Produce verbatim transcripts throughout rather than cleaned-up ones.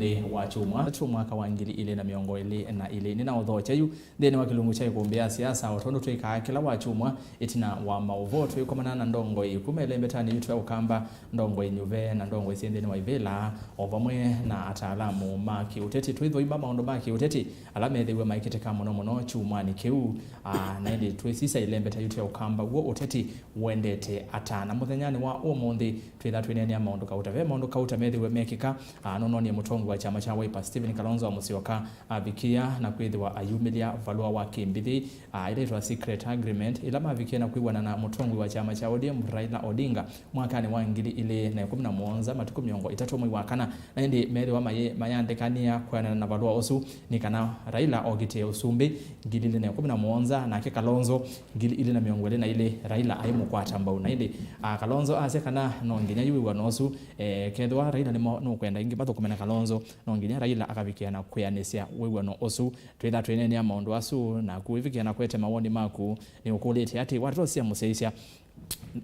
nthĩ wa kyumwa kya mwaka wa ngili ilĩ na mĩongo ĩlĩ na ilĩ. Nĩnaũthokya yu nthĩnĩ wa kĩlungu kya ĩkũmbĩ ya siasa, o tondũ twĩkaa kĩla wa kyumwa ĩtina wa maũvoo, twĩkomana na ndongoi kuma ĩlembetanĩ yitũ ya Ũkamba, ndongoi nyuve na ndongoi syĩ nthĩnĩ wa ivĩla, o vamwe na ataalamu ma kĩũteti. Twĩthũima maũndũ ma kĩũteti ala methĩiwe maĩkĩtĩka mũno mũno kyumwanĩ kĩu. Aa, na ĩndĩ twĩsisya ĩlembeta yitũ ya Ũkamba, w'o ũteti wendete ata? Na mũthenyanĩ wa ũmũnthĩ, twĩtha twĩneenea maũndũ kauta. Ve maũndũ kauta methĩwe mekĩka, aa, nũnonie mũtongoi wa kyama kya Wiper, Stephen Kalonzo Musyoka, avikĩa na kwĩthĩwa ayumĩlya valũa wa kĩmbithĩ, aa, ĩla ĩtwa secret agreement, ĩla mavikie na kwĩw'ana na mũtongoi wa kyama kya O D M, Raila Odinga, mwakanĩ wa ngili ilĩ na ĩkũmi na mũonza, matukũ mĩongo ĩtatũ mwei wa kana. Na ĩndĩ methĩwa mayĩ-, mayandĩkanĩa kwĩanana na valũa ũsu nĩ kana Raila okitĩe ũsumbĩ ngili ilĩ na ĩkũmi na mũonza, nake Kalonzo ngili ilĩ na mĩongo ĩlĩ na ilĩ, Raila aimũkwata mbau. Na ĩndĩ, a, Kalonzo asya kana no nginya yu wĩw'ano ũsu, e, kethĩwa Raila nĩmo-, nũkwenda ĩngĩ mathũkũme na Kalonzo, no nginya Raila akavikĩa na kwĩanĩsya wĩw'ano ũsu. Twĩtha twĩneenea maũndũ asu, naku wĩvikĩa na kwete mawoni maku, nĩ ũkũlĩte atĩ, watata ũsya mũsyaisya,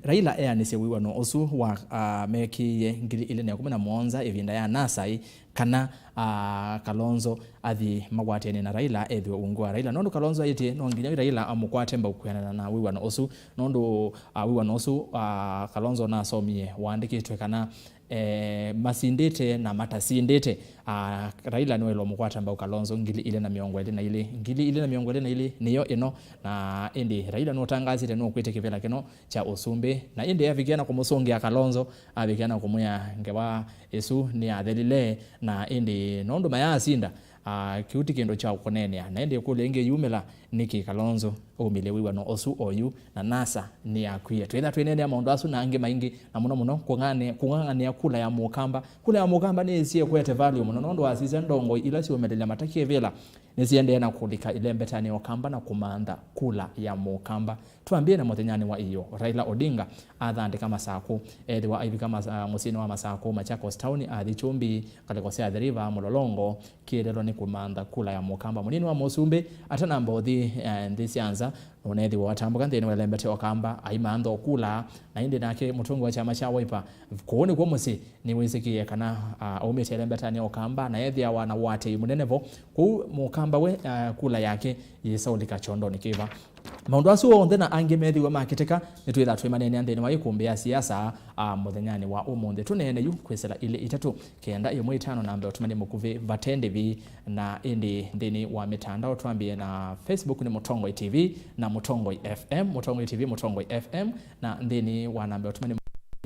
Raila eanĩsye wĩw'ano ũsu wa, ah, mekĩie ngili ilĩ na ĩkũmi na mũonza ĩvinda ya NASA ĩ, kana, ah, Kalonzo athi makwatene na Raila ethĩwe ungu wa Raila. Nũndũ Kalonzo aĩtye no nginya Raila amũkwate mbau kwĩanana na wĩw'ano ũsu, nũndũ, ah, wĩw'ano ũsu, ah, Kalonzo nasomie waandĩkĩtwe kana eh, masindĩte na matasindĩte. Ah, Raila nĩwaĩlwe mũkwata mbau Kalonzo ngili ilĩ na mĩongo ĩlĩ na ilĩ. Ngili ilĩ na mĩongo ĩlĩ na ilĩ nĩyo ĩno, na ĩndĩ Raila nũtangaasĩte nũkwĩte kĩvĩla kĩno kya ũsumbĩ, na ĩndĩ avikĩa na kũmũsũngĩa Kalonzo, avikĩa na kũmwĩa ngewa ĩsu nĩyathelile, na ĩndĩ nũndũ mayaasinda, ah, kĩu ti kĩndũ kya kũneenea. Na ĩndĩ ĩkũlyo ĩngĩ yumĩla, nĩkĩ Kalonzo aumĩlye wĩw'ano ũsu oyu na NASA nĩyakwie? Twĩtha twĩneenea maũndũ asu na angĩ maingĩ, na mũno mũno kũng'ang'anĩa, kũng'ang'anĩa kula ya Mũkamba. Kula ya Mũkamba nĩyĩsie kwete value mũno, nũndũ wasisya ndongoi ila syũmĩlĩlya matakĩvĩla nĩsiendee na kũlika ĩlembetanĩ ya Ũkamba na kũmantha kula ya Mũkamba. Twambie na mũthenyanĩ wa ĩyoo, Raila Odinga athandĩka Masakũ. Ethĩwa aivika Mas-, ah, mũsyĩnĩ wa Masakũ, Machakos Town, athi Kyũmbi, ngalĩko sya Athi River, Mũlolongo, kĩeleelo nĩ kũmantha kula ya Mũkamba. Mũnini wa mũsumbĩ atanamba ũthi, eh, nthĩ sya nza, nũneethĩwa watambũka nthĩnĩ wa ĩlembeta ya Ũkamba, aimantha o kula, na ĩndĩ nake mũtongoi wa kyama kya Wiper, kũu nĩkw'o mũsyĩ, nĩwĩsĩkĩe kana, ah, aumĩte ĩlembetanĩ ya Ũkamba, na ethĩawa na ũatĩĩi mũnene vo. Kwoou Mũkamba we, ah, kula yake yĩsa ũlika kyondonĩ kĩva? Maũndũ asu onthe na angĩ methĩwe makĩtĩka, nĩtwĩtha twĩmaneenea nthĩnĩ wa ĩkũmbĩ ya siasa, a, mũthenyanĩ wa ũmũnthĩ. Tũneene yu kwĩsĩla ilĩ itatũ kenda ĩmwe itano, namba ũtũmani mũkuvĩ vate ndĩvi, na ĩndĩ nthĩnĩ wa mĩtandao twambĩe na Facebook nĩ Mũtongoi T V na Mũtongoi F M, Mũtongoi T V, Mũtongoi F M, na nthĩnĩ wa namba ũtũmani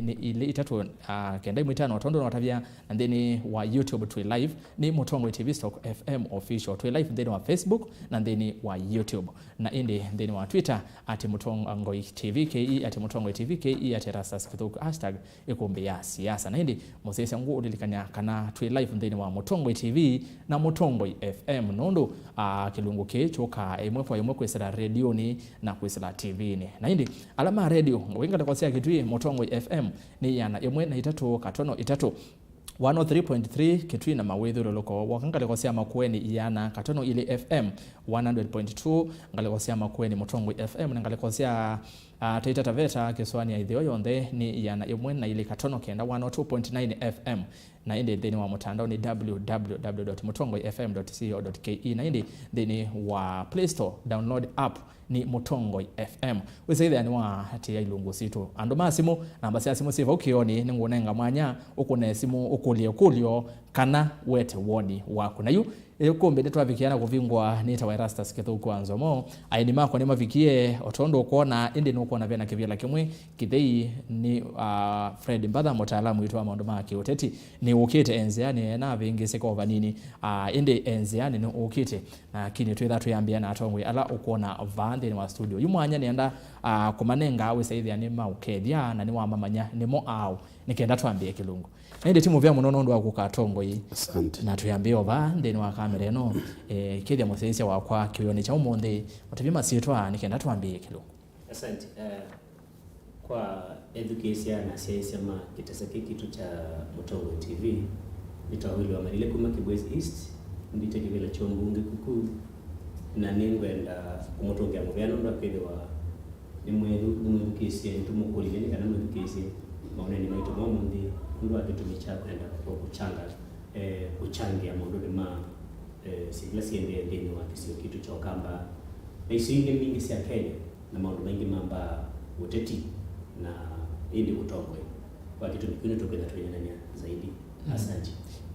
nĩ ilĩ itatũ, a, kenda ĩmwe itano, tondũ notavya, na nthĩnĩ wa YouTube twĩ live nĩ Mũtongoi T V stroke F M official. Twĩ live nthĩnĩ wa Facebook na nthĩnĩ wa YouTube. Na ĩndĩ nthĩnĩ wa Twitter, at Mũtongoi T V K E, at Mũtongoi T V K E, at Erastus Kĩthũku, hashtag ĩkũmbĩ ya siasa. Na ĩndĩ mũsyaĩĩsya ngũũlilikany'a kana twĩ live nthĩnĩ wa Mũtongoi T V na Mũtongoi F M, nũndũ, ah, kĩlungu kĩĩ kyũkaa ĩmwe kwa ĩmwe kwĩsĩla redionĩ na kwĩsĩla T V-nĩ. Na ĩndĩ ala ma redio, wĩ ngalĩko sya Kitui, Mũtongoi F M nĩ ĩana ĩmwe na itatũ katono itatũ. One oh three point three Kitui na mawĩthyũlũlũko, woka ngalĩko sya Makueni ĩana katono ilĩ F M, one hundred point two ngalĩko sya Makueni Mũtongoi F M, na ngalĩko sya, ah, Taita Taveta kĩsũanĩ ya ĩtheo yonthe nĩ ĩana ĩmwe na ilĩ katono kenda, one oh two point nine F M, na ĩndĩ nthĩnĩ wa mũtandao nĩ W W W dot mũtongoi F M dot co dot K E, na ĩndĩ nthĩnĩ wa Play Store download app nĩ Mũtongoi F M. Wĩsaĩthĩa nĩwaatĩĩa ilungu sitũ. Andũ ma simũ, namba sya simũ syĩ vau kĩonĩ, nĩngũnenga mwanya ũkũne simũ, ũkũlye ũkũlyo, kana wete woni waku. Na yu, ĩkũmbĩ nĩtwavikĩa na kũvingũa, nĩtawa Erastus Kĩthũku wa Nzomo. Aeni makwa nĩmavikie, o tondũ ũkwona, ĩndĩ nũkwona vena kĩvĩla kĩmwe kĩthei nĩ, ah, Fred Mbatha, mũtaalamu witũ wa maũndũ ma kĩũteti. Nĩũkĩte e nzĩanĩ, ena avĩngĩsĩka o vanini, ah, ĩndĩ e nzĩanĩ nĩũkĩte. Lakini twĩtha twĩambĩa na atongoi ala ũkwona vaa nthĩnĩ wa studio. Yu mwanya nĩenda, ah, kũmanenga wĩsaĩthĩa nĩmaũkethya na nĩwamamanya nĩmo aaũ, nĩ kenda twambĩe kĩlungu. Na ĩndĩ ti mũvea mũno nũndũ wa kũka atongoi. Asante. Na twĩambĩe o vaa nthĩnĩ wa kamera ĩno, eh, kethya mũsyaĩĩsya wakwa kĩwĩonĩ kya ũmũnthĩ, ũtavye masyĩtwa nĩ kenda twambĩe kĩlungu. Asante. Eh, kwa ethukĩĩsya na asyaĩĩsya ma kĩtasa kĩĩ kitũ kya Mũtongoi T V, nĩtawa Willy Wamalile kuma Kibwezi East, mbĩte kĩvĩla kya ũmbunge Kuku, na nĩngwenda kũmũtũngĩa mũvea nũndũ wa kwĩthĩwa nĩmwĩthu-, nĩmwĩthukĩĩsye, nĩtũmũkũlilye nĩ kana mwĩthukĩĩsye maũneeni maitũ ma ũmũnthĩ nũndũ wa kĩtumi kya kwenda kũkũchanga eh, kũkyangĩa maũndũnĩ ma, eh, syĩ ila syĩendee nthĩnĩ wa kĩsio kitũ kya Ũkamba na isio ingĩ mbingĩ sya Kenya, na maũndũ maingĩ mambaa ũteti na ĩndĩ ũtongoi. Kwa kĩtumi kĩu nĩtũkwĩtha tũineenany'a zaidi. Asante.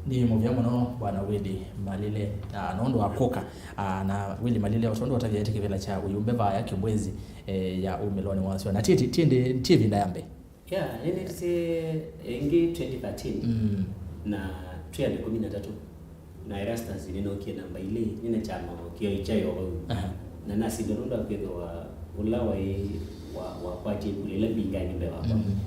Nĩ mũvea mũno Bwana Willy Malile, ah, nũndũ wa kũka, ah, na Willy Malile, o tondũ ũtavya etĩ kĩvĩla kya ũyumbe vaya Kĩbwezi, eh, ya umĩlonĩ wasyo. Na ti, ti, ti, ti ĩvinda ya mbee. Yeah, nĩnĩtĩsye ĩngĩ twenty thirteen. Mm. Na twĩ andũ ĩkũmi na tatũ. Na Erastus nĩnookie namba ilĩ, nĩna kyama o kĩaĩ kyaĩ o vau. Aha. Na nasindwa nũndũ wa kwĩthĩwa ũla waĩ wa, wakwatie kula ila mbingani mbee wakwa. Mm.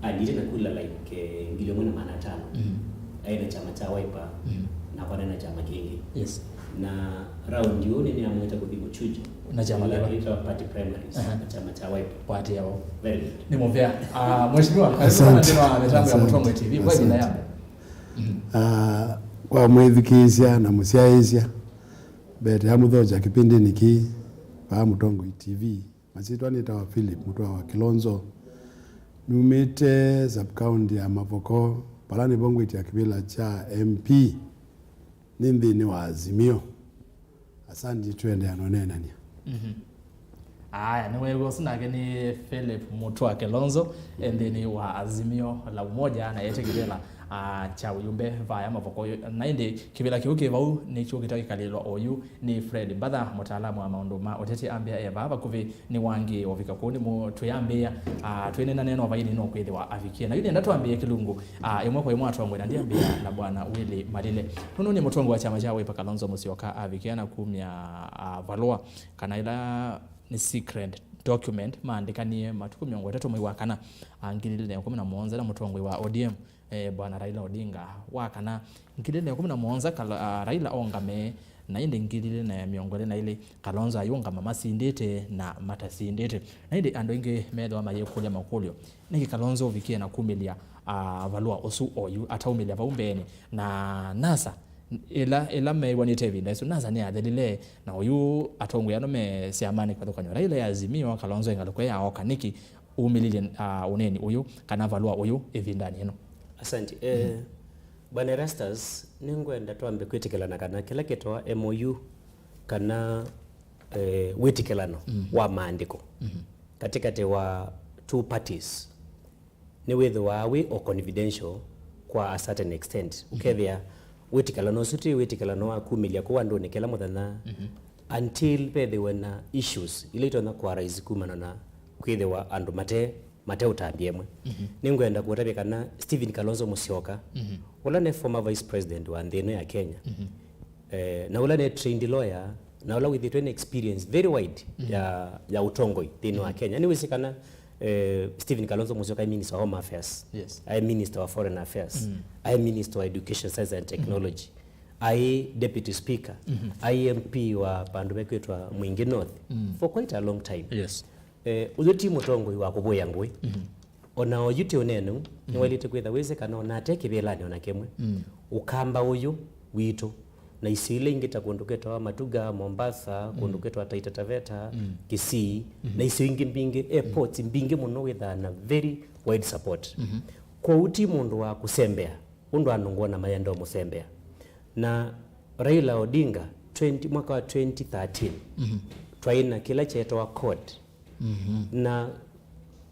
Andite na kula like, eh, ngili ĩmwe na maana atano. Mm. Aĩ na kyama kya Wiper, mm, nakwa nĩ na kyama kĩngĩ. Yes. Na raundi ũũ nĩnĩamũĩte kũthi Muchujo. Na kyama kĩva? Ĩla kĩtawa party primaries, aha, na kyama kya Wiper. Watia wau. Very good. Nĩ mũvea. Ah, mheshimiwa, asante, nthĩnĩ wa mĩtambo ya, asante, Mũtongoi T V, kwa ĩvinda ya mbee. Mhm. Ah, kwa mwĩthukĩĩsya na mũsyaĩĩsya, mbete ya mũthokya kĩpindinĩ kĩĩ, vaa Mũtongoi T V. Masyĩtwa nĩtawa Philip Mũtũa wa Kĩlonzo. Numĩte sub-county ya Mavoko, vala nĩvo ngwĩtya kĩvĩla kya M P. Nĩ nthĩnĩ wa Azimio. Asante, tũendeea na ũneenany'a. Mhm. Aya, nĩweew'a ũsu nake nĩ Philip Mũtũa Kĩlonzo, e nthĩnĩ wa Azimio la Umoja, na etĩkĩlĩla, ah, kya ũyumbe vaya Mavoko. Na ĩndĩ kĩvĩla kĩu kĩ vau nĩkyo kĩtakĩkalĩlwa oyu nĩ Fred Mbatha, mũtaalamu wa maũndũ ma ũteti, ambĩa e vaa vakuvĩ nĩ wangĩ ũvika kũu nĩ mũ-, twĩambĩĩa, ah, twĩnena neno vaini no kwĩthĩwa avikie. Na yu nĩenda twambĩĩe kĩlungu, ah, ĩmwe kwa ĩmwe atongoi, na ndiambĩĩa na Bwana Willy Malile. Nũndũ nĩ mũtongoi wa kyama kya Wiper Kalonzo Musyoka avikie na kumya, ah, valũa kana ĩla nĩ secret document maandĩkanie matukũ mĩongo ĩtatũ mwei wa kana, ah, ngili ilĩ na ĩkũmi na mũonza na mũtongoi wa O D M, eh, Bwana Raila Odinga. Wa kana, ngili ilĩ na ĩkũmi na mũonza Kal-, ah, Raila ongame, na ĩndĩ ngili ilĩ na mĩongo ĩlĩ na ilĩ Kalonzo ayũngama masindĩte na matasindĩte. Na ĩndĩ andũ aingĩ methĩwa mayĩkũlya makũlyo, nĩkĩ Kalonzo ũvikie na kumĩlya, ah, valũa ũsu oyu ataumĩlya vau mbeenĩ? Na NASA, ĩla, ĩla meew'anĩte ĩvinda ĩsu, NASA nĩyathelile, na oyu atongoi ano me syamanĩ kĩvathũkany'o. Raila e Azimio, Kalonzo e ngalĩko ya Oka. Nĩkĩ umĩlilye, ah, ũneeni ũyũ kana valũa ũyũ ĩvindanĩ ĩno? Asante. Eh, Bwana Erastus, nĩngwenda twambe kwĩtĩkĩlana kana kĩla kĩtawa M O U kana, eh, wĩtĩkĩlano wa maandĩko katĩkatĩ wa two parties nĩwĩthĩwa wĩ o confidential kwa a certain extent. Ũkethĩa wĩtĩkĩlano ũsu ti wĩtĩkĩlano wa kumĩlya kũu andũnĩ kĩla mũthenya until vethĩwe na issues ila itonya kũ arise kumana na kwĩthĩwa andũ mate, mate ũtambya ĩmwe. Nĩngwenda kũtavya kana Stephen Kalonzo Musyoka, ũla nĩ former vice president wa nthĩ ĩno ya Kenya, eh, na ũla nĩ trained lawyer, na ũla wĩthĩtwe na experience very wide ya, ya ũtongoi nthĩnĩ wa Kenya. Nĩwĩsĩ kana, eh, Stephen Kalonzo Musyoka aĩ minister wa Home Affairs, yes, aĩ minister wa Foreign Affairs, aĩ minister wa Education, Science and Technology, aĩ deputy speaker, aĩ M P wa vandũ vekwĩtwa Mwingi North for quite a long time. Yes. Eh, ũyũ ti mũtongoi wa kũvũĩa ngũĩ. Ona oyu ti ũnene ũu, nĩwaĩlĩte kwĩtha wĩsĩ kana ona ate kĩvĩlanĩ ona kĩmwe. Ũkamba ũyũ witũ, na isio ila ingĩ ta kũndũ kwĩtawa Matuga, Mombasa, kũndũ kwĩtawa Taita Taveta, Kisii, na isio ingĩ mbingĩ, airports mbingĩ mũno wĩthaa na very wide support. Kwoou ti mũndũ wa kũsembea, ũndũ andũ ngwona mayenda ũmũsembea. Na Raila Odinga, twenty, mwaka wa twenty thirteen, twaĩ na kĩla kyeetawa CORD. Na,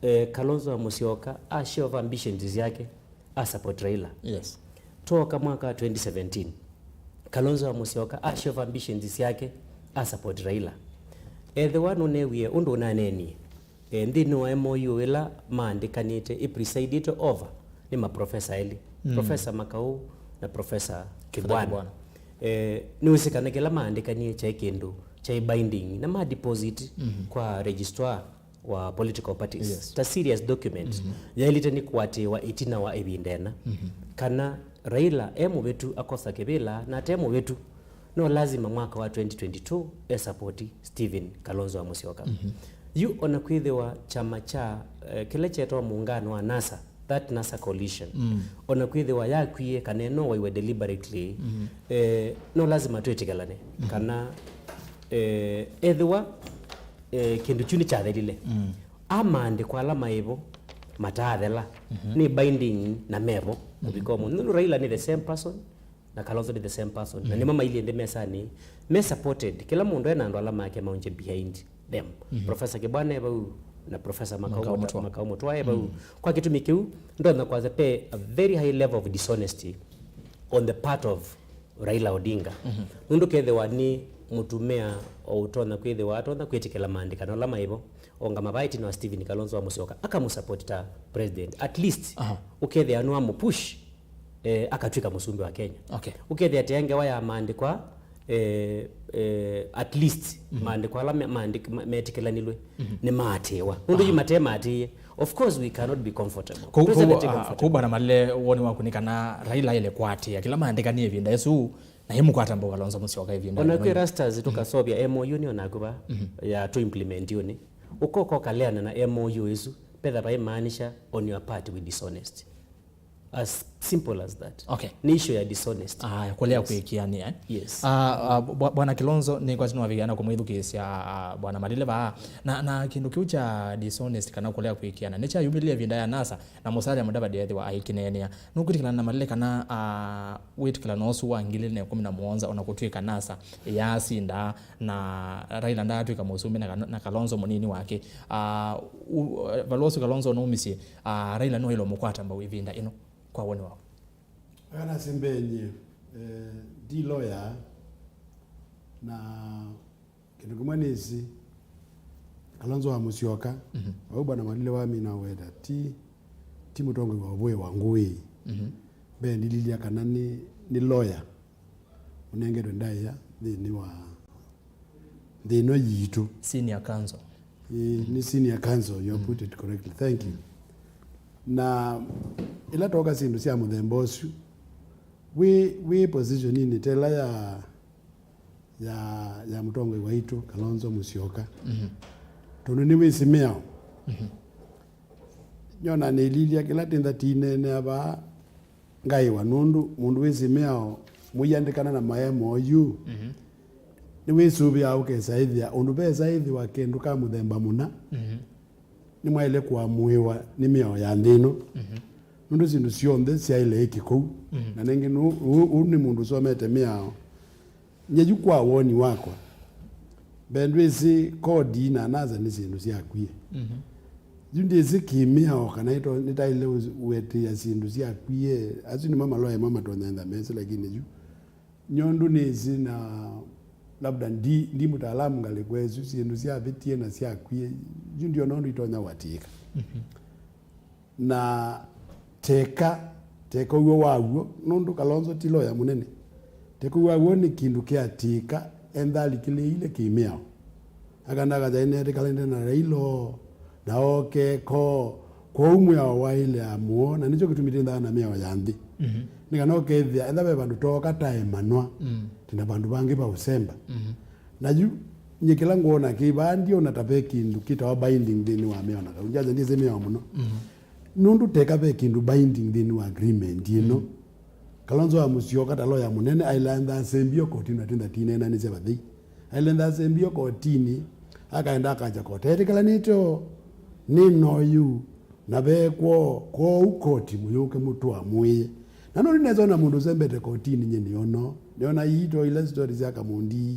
eh, Kalonzo wa Musyoka a show off ambitions syake, a support Raila. Yes. Twoka mwaka wa twenty seventeen, Kalonzo wa Musyoka a show off ambitions syake, a support Raila. Ethĩwa nũneewie ũndũ ũnaneenie, eh, nthĩnĩ wa M O U ĩla maandĩkanĩte, ĩ presided over nĩ maprofesa elĩ, Professor Makau na Professor Kibwana. Kibwana. Eh, nĩwĩsĩ kana kĩla maandĩkanie kyaĩ kĩndũ kyaĩ binding na ma deposit kwa registrar wa political parties. Yes. Ta serious document yaĩlĩte nĩ kũatĩĩwa ĩtina wa ĩvinda ĩna. Kana Raila e mũvĩtu akosa kĩvĩla na ate mũvĩtu, no lazima mwaka wa twenty twenty-two e support Stephen Kalonzo wa Musyoka. Yu ona kwĩthĩwa kyama kya, eh, kĩla kyeetawa mũungano wa NASA, that NASA coalition, ona kwĩthĩwa yakwie kana ĩno waiwe deliberately, eh, no lazima twĩtĩkĩlane kana, eh, ethĩwa, eh, kĩndũ kyu nĩkyathelile, a maandĩko ala maĩvo mataathela, nĩ binding na mevo kũvika ũmũnthĩ. Nũndũ Raila nĩ the same person, na Kalonzo nĩ the same person. Na nĩmo mailyĩ nthĩ mesanĩ, me supported. Kĩla mũndũ ena andũ ala make maũngye behind them. Professor Kibwana e vau, na Professor Makau Makau Mũtwa. Mũtwa. Makau Mũtwa e vau. Kwa kĩtumi kĩu, ndonya kwanza pe a very high level of dishonesty on the part of Raila Odinga. Nũndũ kethĩwa nĩ mũtumĩa o ũtonya kwĩthĩwa atonya kwĩtĩkĩla maandĩkano ala maivo, onga mavaa ĩtina wa Stephen Kalonzo wa Musyoka, akamũsupport ta president. At least, Aha. ũkethĩa nĩwamũpush, eh, akatw'ĩka mũsumbĩ wa Kenya. Okay. Ũkethĩa tĩa ngewa ya maandĩko a, eh, eh, at least maandĩko ala me- maandĩk- ma- metĩkĩlanilwe nĩ maatĩĩwa. Nũndũ yu mate maatĩĩe. Of course we cannot be comfortable. Kũu- President kũu- ah, comfortable. Kũu Bwana Malile, woni waku nĩ kana Raila aĩle kũatĩĩa kĩla maandĩkanie ĩvinda ĩsu, na ĩmũkwata mbau Kalonzo Musyoka ĩvinda Ona kwĩ ĩmwe. Rastas tũkasovya M O U nĩ onaku va ya tũ implement ũnĩ. Ũkoka ũkaleana na M O U ĩsu, petha vaimaanisha on your part we dishonest. As simple as that. Okay. Nĩ issue ya dishonest. Aya, kũlea kwĩkĩanĩa, eh? Yes. Ah, ah, bwa- Bwana Kilonzo, nĩ kwati nĩwaviana kũmwĩthukĩĩsya, ah, Bwana Malile vaa. Na, na kĩndũ kĩu kya dishonest kana kũlea kwĩkĩana, nĩ kyayumĩlile ĩvinda ya NASA, na Musalia Mudavadi ethĩwa aikĩneenea. Nũkwĩtĩkĩlana na Malile kana, ah, wĩtĩkĩlano ũsu wa ngili ilĩ na ĩkũmi na mũonza, ona kũtw'ĩka NASA yasinda, na Raila ndaatw'ĩka mũsumbĩ na Kano- na Kalonzo mũnini wake. Ah, u- valũa ũsu Kalonzo nũmisye, ah, Raila nĩwaĩle ũmũkwata mbau ĩvinda ĩno, kwa woni waku? Akanasĩ mbee nyie, eh, ndi lawyer, na kĩndũ kĩmwe nĩsĩ, Kalonzo wa Musyoka, vau Bwana Malile wamina weta, ti, ti mũtongoi wa ũvũĩ wa ngũĩ. Mbee ndililya kana nĩ, nĩ lawyer ũnengetwe ndaĩa nthĩnĩ wa nthĩ ĩno yitũ. Senior counsel. Ĩĩ, nĩ senior counsel, you have put it correctly. Thank you. Na ĩla twoka syĩndũ sya mũthemba ũsu, wĩ, wĩ positioninĩ ta ĩla ya, ya, ya mũtongoi waitũ Kalonzo Musyoka. Tondũ nĩwĩsĩ mĩao. Nyona nĩlilya kĩla tĩntha tineenea vaa, ngaĩwa nũndũ mũndũ wĩsĩ mĩao mũiandĩkana na ma M O U, nĩwĩsũvĩaa ũkesa ĩthĩa ũndũ vesa ĩthĩwa kĩndũ ka mũthemba mũna, nĩmwaĩle kũamũĩwa nĩ mĩao ya nthĩ ĩno. Nũndũ syĩndũ syonthe syaĩle ĩkĩ kũu. Na nĩngĩ nũ- ũ- ũũ nĩ mũndũ ũsomete mĩao. Nye yu kwa woni wakwa, mbee ndwĩsĩ koti na NASA nĩ syĩndũ syakwie. Yu ndĩsĩ kĩmĩao kana ito- nĩtaĩle ũs- ũetĩĩa syĩndũ syakwie. Asu nĩmo maloya mo matonya enda mesĩ, lakini yu nyondũ nĩsĩ na labda ndi, ndi mũtaalamu ngalĩko ĩsu, syĩndũ syavĩtie na syakwie, yu ndiona ũndũ itonya ũatĩĩka. Na teka, teka ũw'o wa w'o, nũndũ Kalonzo ti loya mũnene. Teka ũw'o wa w'o nĩ kĩndũ kĩatĩĩka, entha alikĩlĩĩile kĩmĩao. Akanda akaja inetĩkala ĩndĩ na Raila, na oke ko, kwoou mwĩao waĩle amũo, na nĩkyo kĩtumi tĩnthaa na mĩao ya nthĩ. Nĩ kana ũkethĩa, etha ve vandũ tooka taemanwa, tĩna vandũ vangĩ va ũsemba. Na yu, nyie kĩla ngwona kĩ vaa, ndiona ta ve kĩndũ kĩtawa binding nthĩnĩ wa mĩao na kau. Njaja ndyĩsĩ mĩao mũno. Nũndũ teka ve kĩndũ binding nthĩnĩ wa agreement ĩno. Kalonzo wa Musyoka ta loya mũnene, aĩle entha asembio kotini, atinda tineenanĩsya vathei. Aĩle entha asembio kotini, akaenda akaja koti. Etĩkĩlanĩte o, nĩ noyu, na vekwo, kwoou koti mũyũke mũtũamũĩe. Na nũndũ nesa ona mũndũ ũsembete kotini, nyie nĩono. Nĩona iito ila story sya Kamundi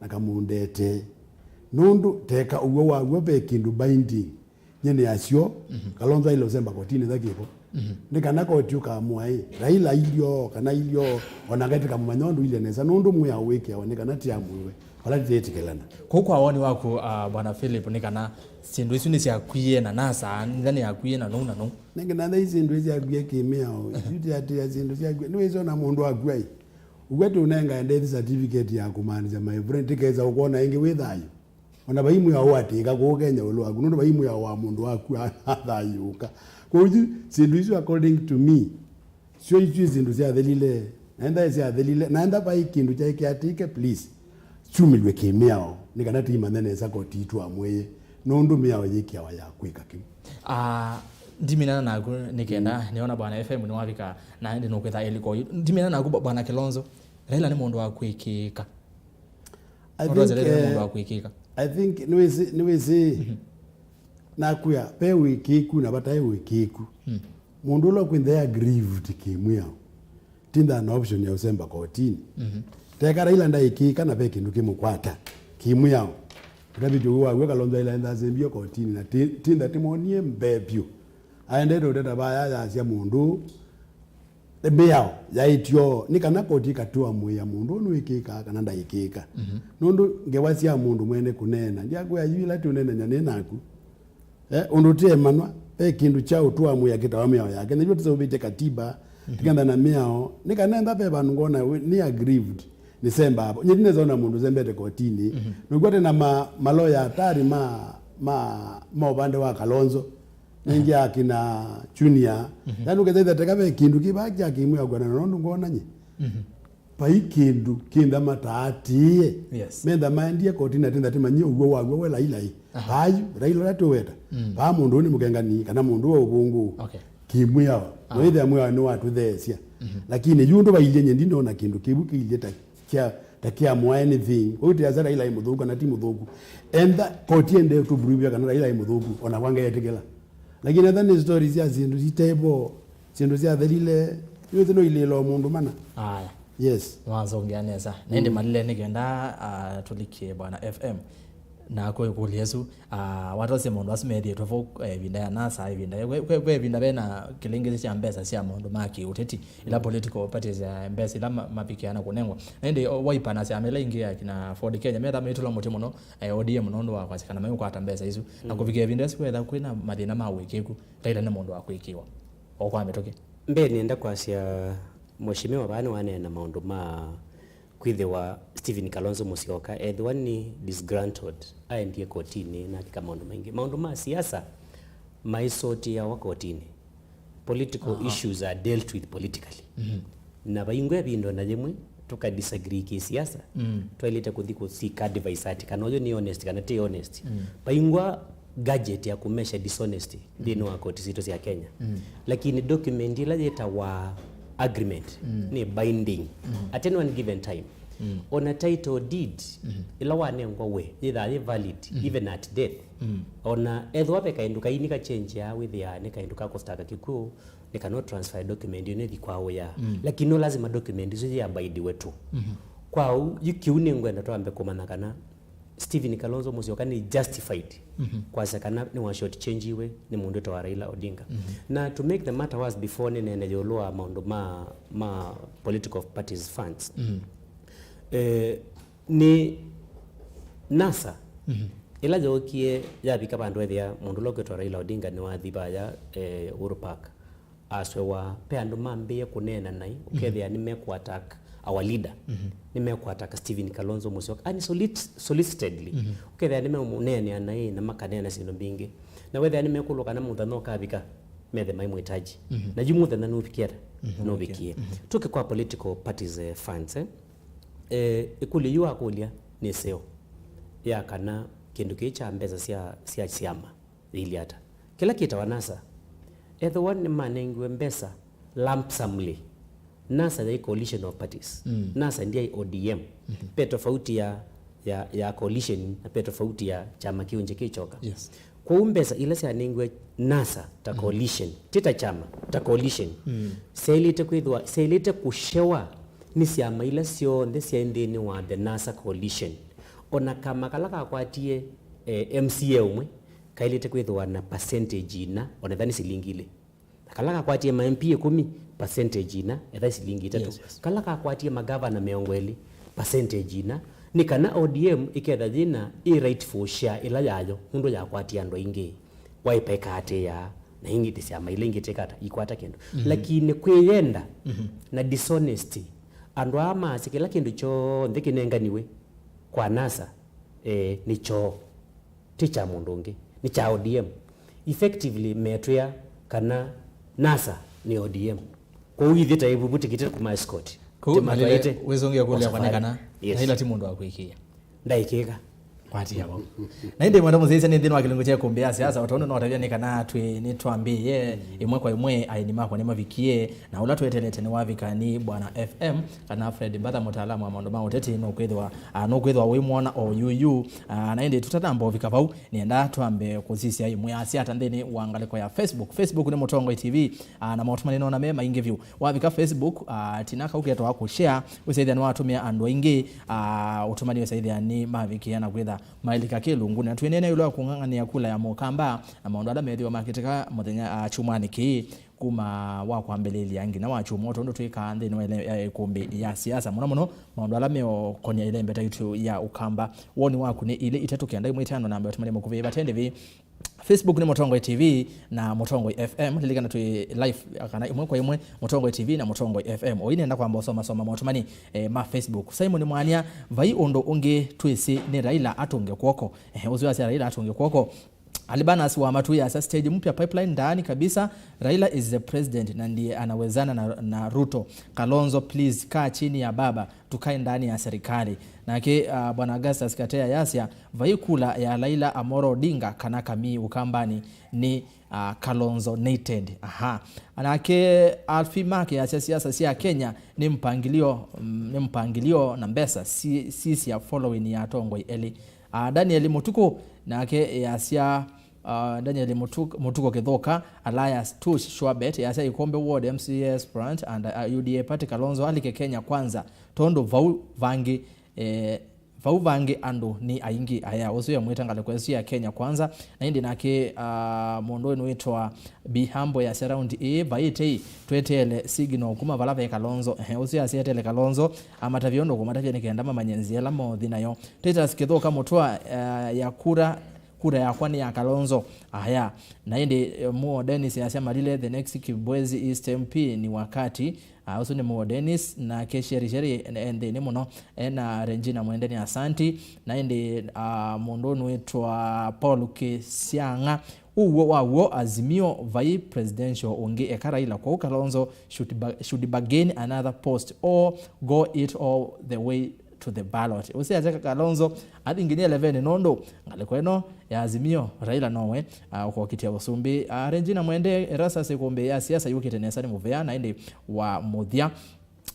na Kamundete. Nũndũ teka ũw'o wa w'o ve kĩndũ binding. Nyie nĩ asyo, Kalonzo aile ũsemba kotini tha kĩvo. Nĩ kana koti ũkamũa ĩ, Raila ilyo, kana ilyo, ona ngai tũkamũmanya ũndũ ilye nesa, nũndũ mwĩao wĩkĩawa nĩ kana tiamũiwe, vala tĩtĩtĩkĩlana. Kũu kwa woni waku, ah, Bwana Philip, nĩ kana syĩndũ isu nĩ syakwie na NASA, nitha nĩ yakwie na nũu na nũu. Nĩngĩ na tha isyĩndũ isyakwie kĩmĩao, yu tiatĩa syĩndũ syakwie, nĩwĩsĩ ona mũndũ akua ĩ, ũw'a tũnengae death certificate ya kũmaanisya my friend, tikesa ũkwona ĩngĩ wĩ thayũ. Ona vai mwĩao ũatĩĩka kũũ Kenya ĩũlũ waku, nũndũ vai mwĩao wa mũndũ waku a- athayũũka. Kwoou yu, syĩndũ isu, according to me, syo isu syĩndũ syathelile, na enda syathelile, na enda vai kĩndũ kyaĩ kĩatĩĩke, please, syumĩlw'e kĩmĩao, nĩ kana tũimanya nesa koti itũamũĩe, nũndũ mĩao yĩkĩawa ya kwĩka kĩu. Ah, ndiminana naku nĩ kenda, nĩona Bwana F M nĩwavika, na ĩndĩ nũkwĩtha ĩliko yu. Ndiminana naku, Bwana Kilonzo, Raila nĩ mũndũ wa kwĩkĩĩka. I Mũndũ think, azelete nĩ eh, mũndũ wa kwĩkĩĩka. I think nĩwĩsĩ, nĩwĩsĩ, nakwĩa, ve wĩkĩĩku na vataĩ wĩkĩĩku. Mũndũ ũla ũkwĩntha e aggrieved kĩmwĩao, Tinda na option ya ũsemba kotini. Mhm. Teka Raila ndaĩkĩĩka na ve kĩndũ kĩmũkwata kĩmwĩao. Ũtavĩtyo ũũ waw'o Kalonzo Raila enda asembie kotini na ti- Tinda timonie mbee vyũ. Aendete ũteta vaya yasya mũndũ mĩao yaĩtyo nĩ kana koti ĩkatũamũĩa mũndũ ũũ nĩwĩkĩĩkaa kana ndaĩkĩĩka. Mhm. Nũndũ ngewa sya mũndũ mwene kũneena, ndyakwĩa yu ĩla tũneenany'a nĩ naku. Eh, ũndũ tĩemanwa, ve kĩndũ kya ũtũamũĩa kĩtawa mĩao yake. Nĩw'o tũseũvĩtye katiba, tũkenda na mĩao. Nĩ kana enda ve vandũ ngona we- nĩ aggrieved, nĩsembaa. Nye ndinezona mũndũ sembete kotini. Mhm. Nũkwate na ma- maloya atari ma, ma, ma ũvande wa Kalonzo. Nĩngĩ akina Junior. Mhm. Yani ũkethaitha teka ve kĩndũ kĩva kya kĩmwĩa kwendana nũndũ ngona nye. Mhm. Vai kĩndũ kĩntha mataatĩĩe. Yes. Mentha maendie kotini na tĩntha tĩmanyie ũw'o waw'o we Raila ĩ. Aha. Vayu, Raila ũla tũweta. Mm. Vaa mũndũ ũũ nĩ mũkengani kana mũndũ wa ũvũngũ. Okay. Kĩmwĩao. Ah. Noĩthĩa mwĩao nĩwatũtheesya. Mhm. Lakini yu ũndũ vailyĩ nye ndinona kĩndũ kĩvu kĩilyĩ ta kya ta kĩamũa anything. Kwoou tĩasya Raila ĩ mũthũku kana ti mũthũku. Entha koti ende tũpruvia kana Raila ĩ mũthũku, ona kwa ngeetĩkĩla. Lakini etha nĩ stories sya syĩndũ sitevo, syĩndũ syathelile, nĩwĩsĩ no ilĩlo mũndũ mana. Aya. Yes. Nĩwasongea nesa. Na ĩndĩ malile nĩ kenda, ah, tũlikie Bwana F M. Na kwĩ kũlya ĩsu, ah, watosye maũndũ asu methĩĩtwe vo, eh, ĩvinda ya NASA, ĩvinda, kwĩ, kwĩ, kwĩ ĩvinda ve na kĩlĩngĩsĩ kya mbesa sya maũndũ ma kĩũteti, ila political parties, eh, mbesa ila ma- mavikĩana kũnengwa. Na ĩndĩ, o, Wiper na syama ila ingĩ ya kina Ford Kenya, metha maitũla mũtĩ mũno, eh, O D M nũndũ wa kwasya kana maiũkwata mbesa isu. Na kũvikĩa ĩvinda ĩsu kwetha kwĩna mathĩna ma ũĩkĩĩku, Raila nĩ mũndũ wa kũĩkĩĩwa o kwa mĩtũkĩ. Mbee nĩenda kwasya, Mheshimiwa vaa nĩwaneena maũndũ ma kwĩthĩwa Stephen Kalonzo Musyoka ethĩwa nĩ disgruntled, aendie kotinĩ na akĩka maũndũ maingĩ. Maũndũ ma siasa maisũtĩawa kotinĩ. Political issues are dealt with politically. Mhm. Na vaingwa ĩvinda na yĩmwe tũka disagree kĩsiasa, mm, twaĩlĩte kũthi kũ seek advice ati kana ũyũ nĩ honest kana ti honest. Mm. Vaingwa gadget ya kũmesha dishonesty nthĩnĩ wa koti sitũ sya Kenya. Mm. Lakini document ĩla yĩtawa agreement, mm, nĩ binding, mm, at any one given time. Mm. Ona title deed, mm, ĩla wanengwa we yĩthaa yĩ valid, mm, even at death. Mm. Ona ethĩwa ve kaĩndũ kaini kachenjea wĩthĩaa nĩ kaĩndũ ka kũstaka kĩkw'ũ, nĩ kana transfer document ĩno ĩthi kwa ũya. Mm. Lakini no lazima document isu yĩ abaidiwe tu. Mhm. Kwa ũu, yu kĩu nĩngwenda twambe kũmanya kana Stephen Kalonzo Musyoka nĩ justified, mhm, kwasya kana nĩ wa short change iwe nĩ mũndũ ũtawa Raila Odinga. Mhm. Na to make the matter worse, before nĩneene ĩũlũ wa maũndũ ma, ma political parties funds, mhm, eh, nĩ NASA, mhm, ĩla yookie yavika vandũ ethĩa mũndũ ũla ũkwĩtwa Raila Odinga nĩwathi vaya, eh, Uhuru Park. Aswewa, ve andũ mambĩĩe kũneena naĩ, ũkethĩa nĩmekũattack our leader, mhm, nĩmekũattack Stephen Kalonzo Musyoka, and solit-, solicitedly. Mhm. Ũkethĩa nĩmemũneenea naĩ na makaneena syĩndũ mbingĩ. Na wethĩa nĩmekũlwa kana mũthenya ũkavika, methe maimwĩtaji. Mhm. Na yu mũthenya nũvikie ata? Mhm, nũvikie. Mhm. Tũke kwa political parties, eh, funds, eh. Eh, ĩkũlyo yu wakũlya nĩ ĩseo ya kana kĩndũ kĩĩ kya mbesa sya, sya syama yĩilyĩ ata. Kĩla kĩtawa NASA, ethĩwa nĩmanengiwe mbesa lump sumly, NASA yaĩ coalition of parties. Mm. NASA ndyaĩ O D M. Mhm. Ve tofauti ya, ya, ya coalition na ve tofauti ya kyama kĩũngye kĩkyoka. Yes. Kwoou mbesa ila syanengiwe NASA ta, mm, coalition, ti ta kyama, ta coalition, mm, syaĩlĩte kwĩthĩwa, syaĩlĩte kũshewa nĩ syama ila syonthe syaĩ nthĩnĩ wa the NASA coalition. Ona kama kala kakwatie, eh, M C A ũmwe, kaĩlĩte kwĩthĩwa na percentage ina, ona ethĩwa nĩ silingi ilĩ. Na kala kakwatie ma M P ĩkũmi, percentage ina, ethĩwa silingi itatũ. Yes, yes. Kala kakwatie magavana mĩongo ĩlĩ, percentage ina, nĩ kana O D M ĩketha yĩna ĩ rightful share ĩla yayo, nũndũ yakwatie andũ aingĩ. Wiper ĩkaatĩĩa, na ingĩ ti syama ila ingĩ tĩkata, ikwata kĩndũ. Mhm. Lakini kwĩyenda, mhm, na dishonesty, andũ aa maasya kĩla kĩndũ kyonthe kĩnenganiwe kwa NASA, eh, nĩ kyoo. Ti kya mũndũ ũngĩ, nĩ kya O D M. Effectively, metwĩa kana NASA nĩ O D M. Kwoou ithyĩ ta ĩvuvu tĩkĩte kuma escort. Kwoou Malile, wĩsũngĩa kũlya kwa nĩ kana, yes, Raila ti mũndũ wa kũĩkĩĩa. Ndaĩkĩĩka. Kwatia vau. Na ĩndĩ mwenda mũsyaĩĩsya nĩ nthĩnĩ wa kĩlungu kya ĩkũmbĩ ya siasa, o tondũ notavya nĩ kana twĩ nĩtwambĩĩe ĩmwe kwa ĩmwe, aeni makwa nĩmavikie, na ũla twetelete nĩwavika nĩ Bwana F M, kana Fred Mbatha, mũtaalamu wa maũndũ ma ũteti, nũkwĩthĩwa, ah, nũkwĩthĩwa ũimwona o yuyu. Ah, na ĩndĩ tũtanamba ũvika vau, nĩenda twambe kũsisya ĩmwe ya syata nthĩnĩ wa ngalĩko ya Facebook. Facebook nĩ Mũtongoi T V, ah, na maũtũmani nona me maingĩ vyũ. Wavika Facebook, ah, tina kau ketwa kũshare, wĩsaithĩa nĩwatũmĩa andũ aingĩ, ah, ũtũmani wĩsaithĩa nĩ mavikĩa na kwĩtha mailika kĩlungu. Na twĩneena ĩũlũ wa kũng'ang'anĩa kula ya Mũkamba na maũndũ ala methĩwa makĩtĩka mũthenya, ah, kyumwanĩ kĩĩ, kuma wa kwambĩlĩlya nginya wa kyumwa, tondũ twĩkaa nthĩnĩ wa ile-, ya ĩkũmbĩ ya siasa, mũno mũno maũndũ ala meũkonia ĩlembeta itũ ya Ũkamba. Woni waku nĩ ilĩ itatũ kenda ĩmwe itano namba ya ũtũmani mũkuvĩ ĩvatendĩ vĩ. Facebook nĩ Mũtongoi T V na Mũtongoi F M. Lilikana twĩ live, kana ĩmwe kwa ĩmwe, Mũtongoi T V na Mũtongoi F M. Oĩ nenda kwamba ũsomasoma maũtũmani, eh, ma Facebook. Simon Mwania, vai ũndũ ũngĩ twĩsĩ nĩ Raila atũnge kw'oko. Eh, ũsu asya Raila atũnge kw'oko. Alibanas wa Matu yasya stage mpya pipeline ndani kabisa. Raila is the president na ndiye anawezana na, na Ruto. Kalonzo, please, kaa chini ya baba, tukae ndani ya serikali. Nake, ah, Bwana Augustus Katea yasya, vai kula ya Raila Amolo Odinga kana Kamii Ukambani nĩ, ah, Kalonzo nated. Aha. Nake Alfie Mark yasya siasa sya Kenya nĩ mpangilio, mm, nĩ mpangilio na mbesa si, si sya following ya atongoi elĩ. Ah, Daniel Mũtukũ nake yasya, ah, Daniel Mũtu-, Mũtukũ Kĩthũka, Elias Tush Shuabet yasya Ikombe Ward M C A aspirant and, ah, U D A party Kalonzo alike Kenya Kwanza, tondũ vau vangĩ, eh, vau vangĩ andũ nĩ aingĩ aya. Ũsu yamwĩta ngalĩko ĩsu ya Kenya Kwanza. Na ĩndĩ nake, ah, mũndũ ũyũ nĩwĩtwa Bihambo yasya raundi ĩĩ vaĩtei tweteele signal kuma vala ve Kalonzo. Ehe, ũsu yasya eteele Kalonzo amatavye ũndũ kũmatavya nĩ kenda mamanye nzĩa ĩla mothi nayo. Titus Kĩthũka Mũtũa, eh, ya kura, kura yakwa nĩ ya Kalonzo. Aya. Na ĩndĩ, eh, Muo Dennis yasya Malile, the next Kibwezi East M P ni wakati. Ah, ũsu nĩ Muo Dennis, nake Sheri Sheri e nthĩnĩ mũno, ena Regina Mwende nĩ asanti. Na ĩndĩ, ah, mũndũ ũnũĩtwa Paul Kĩsyang'a, ũw'o wa w'o Azimio vai presidential ũngĩ eka Raila, kwoou Kalonzo should ba-, should bargain another post or go it all the way to the ballot. Ũsĩ ate Kalonzo athi nginya eleven nũndũ ngalĩko ĩno ya Azimio, Raila nowe, ah, ũkokitĩa ũsumbĩ. Ah, Regina Mwende, Erastus, ĩkũmbĩ ya siasa yũkĩte nesa nĩ mũvea na ĩndĩ wa mũthya.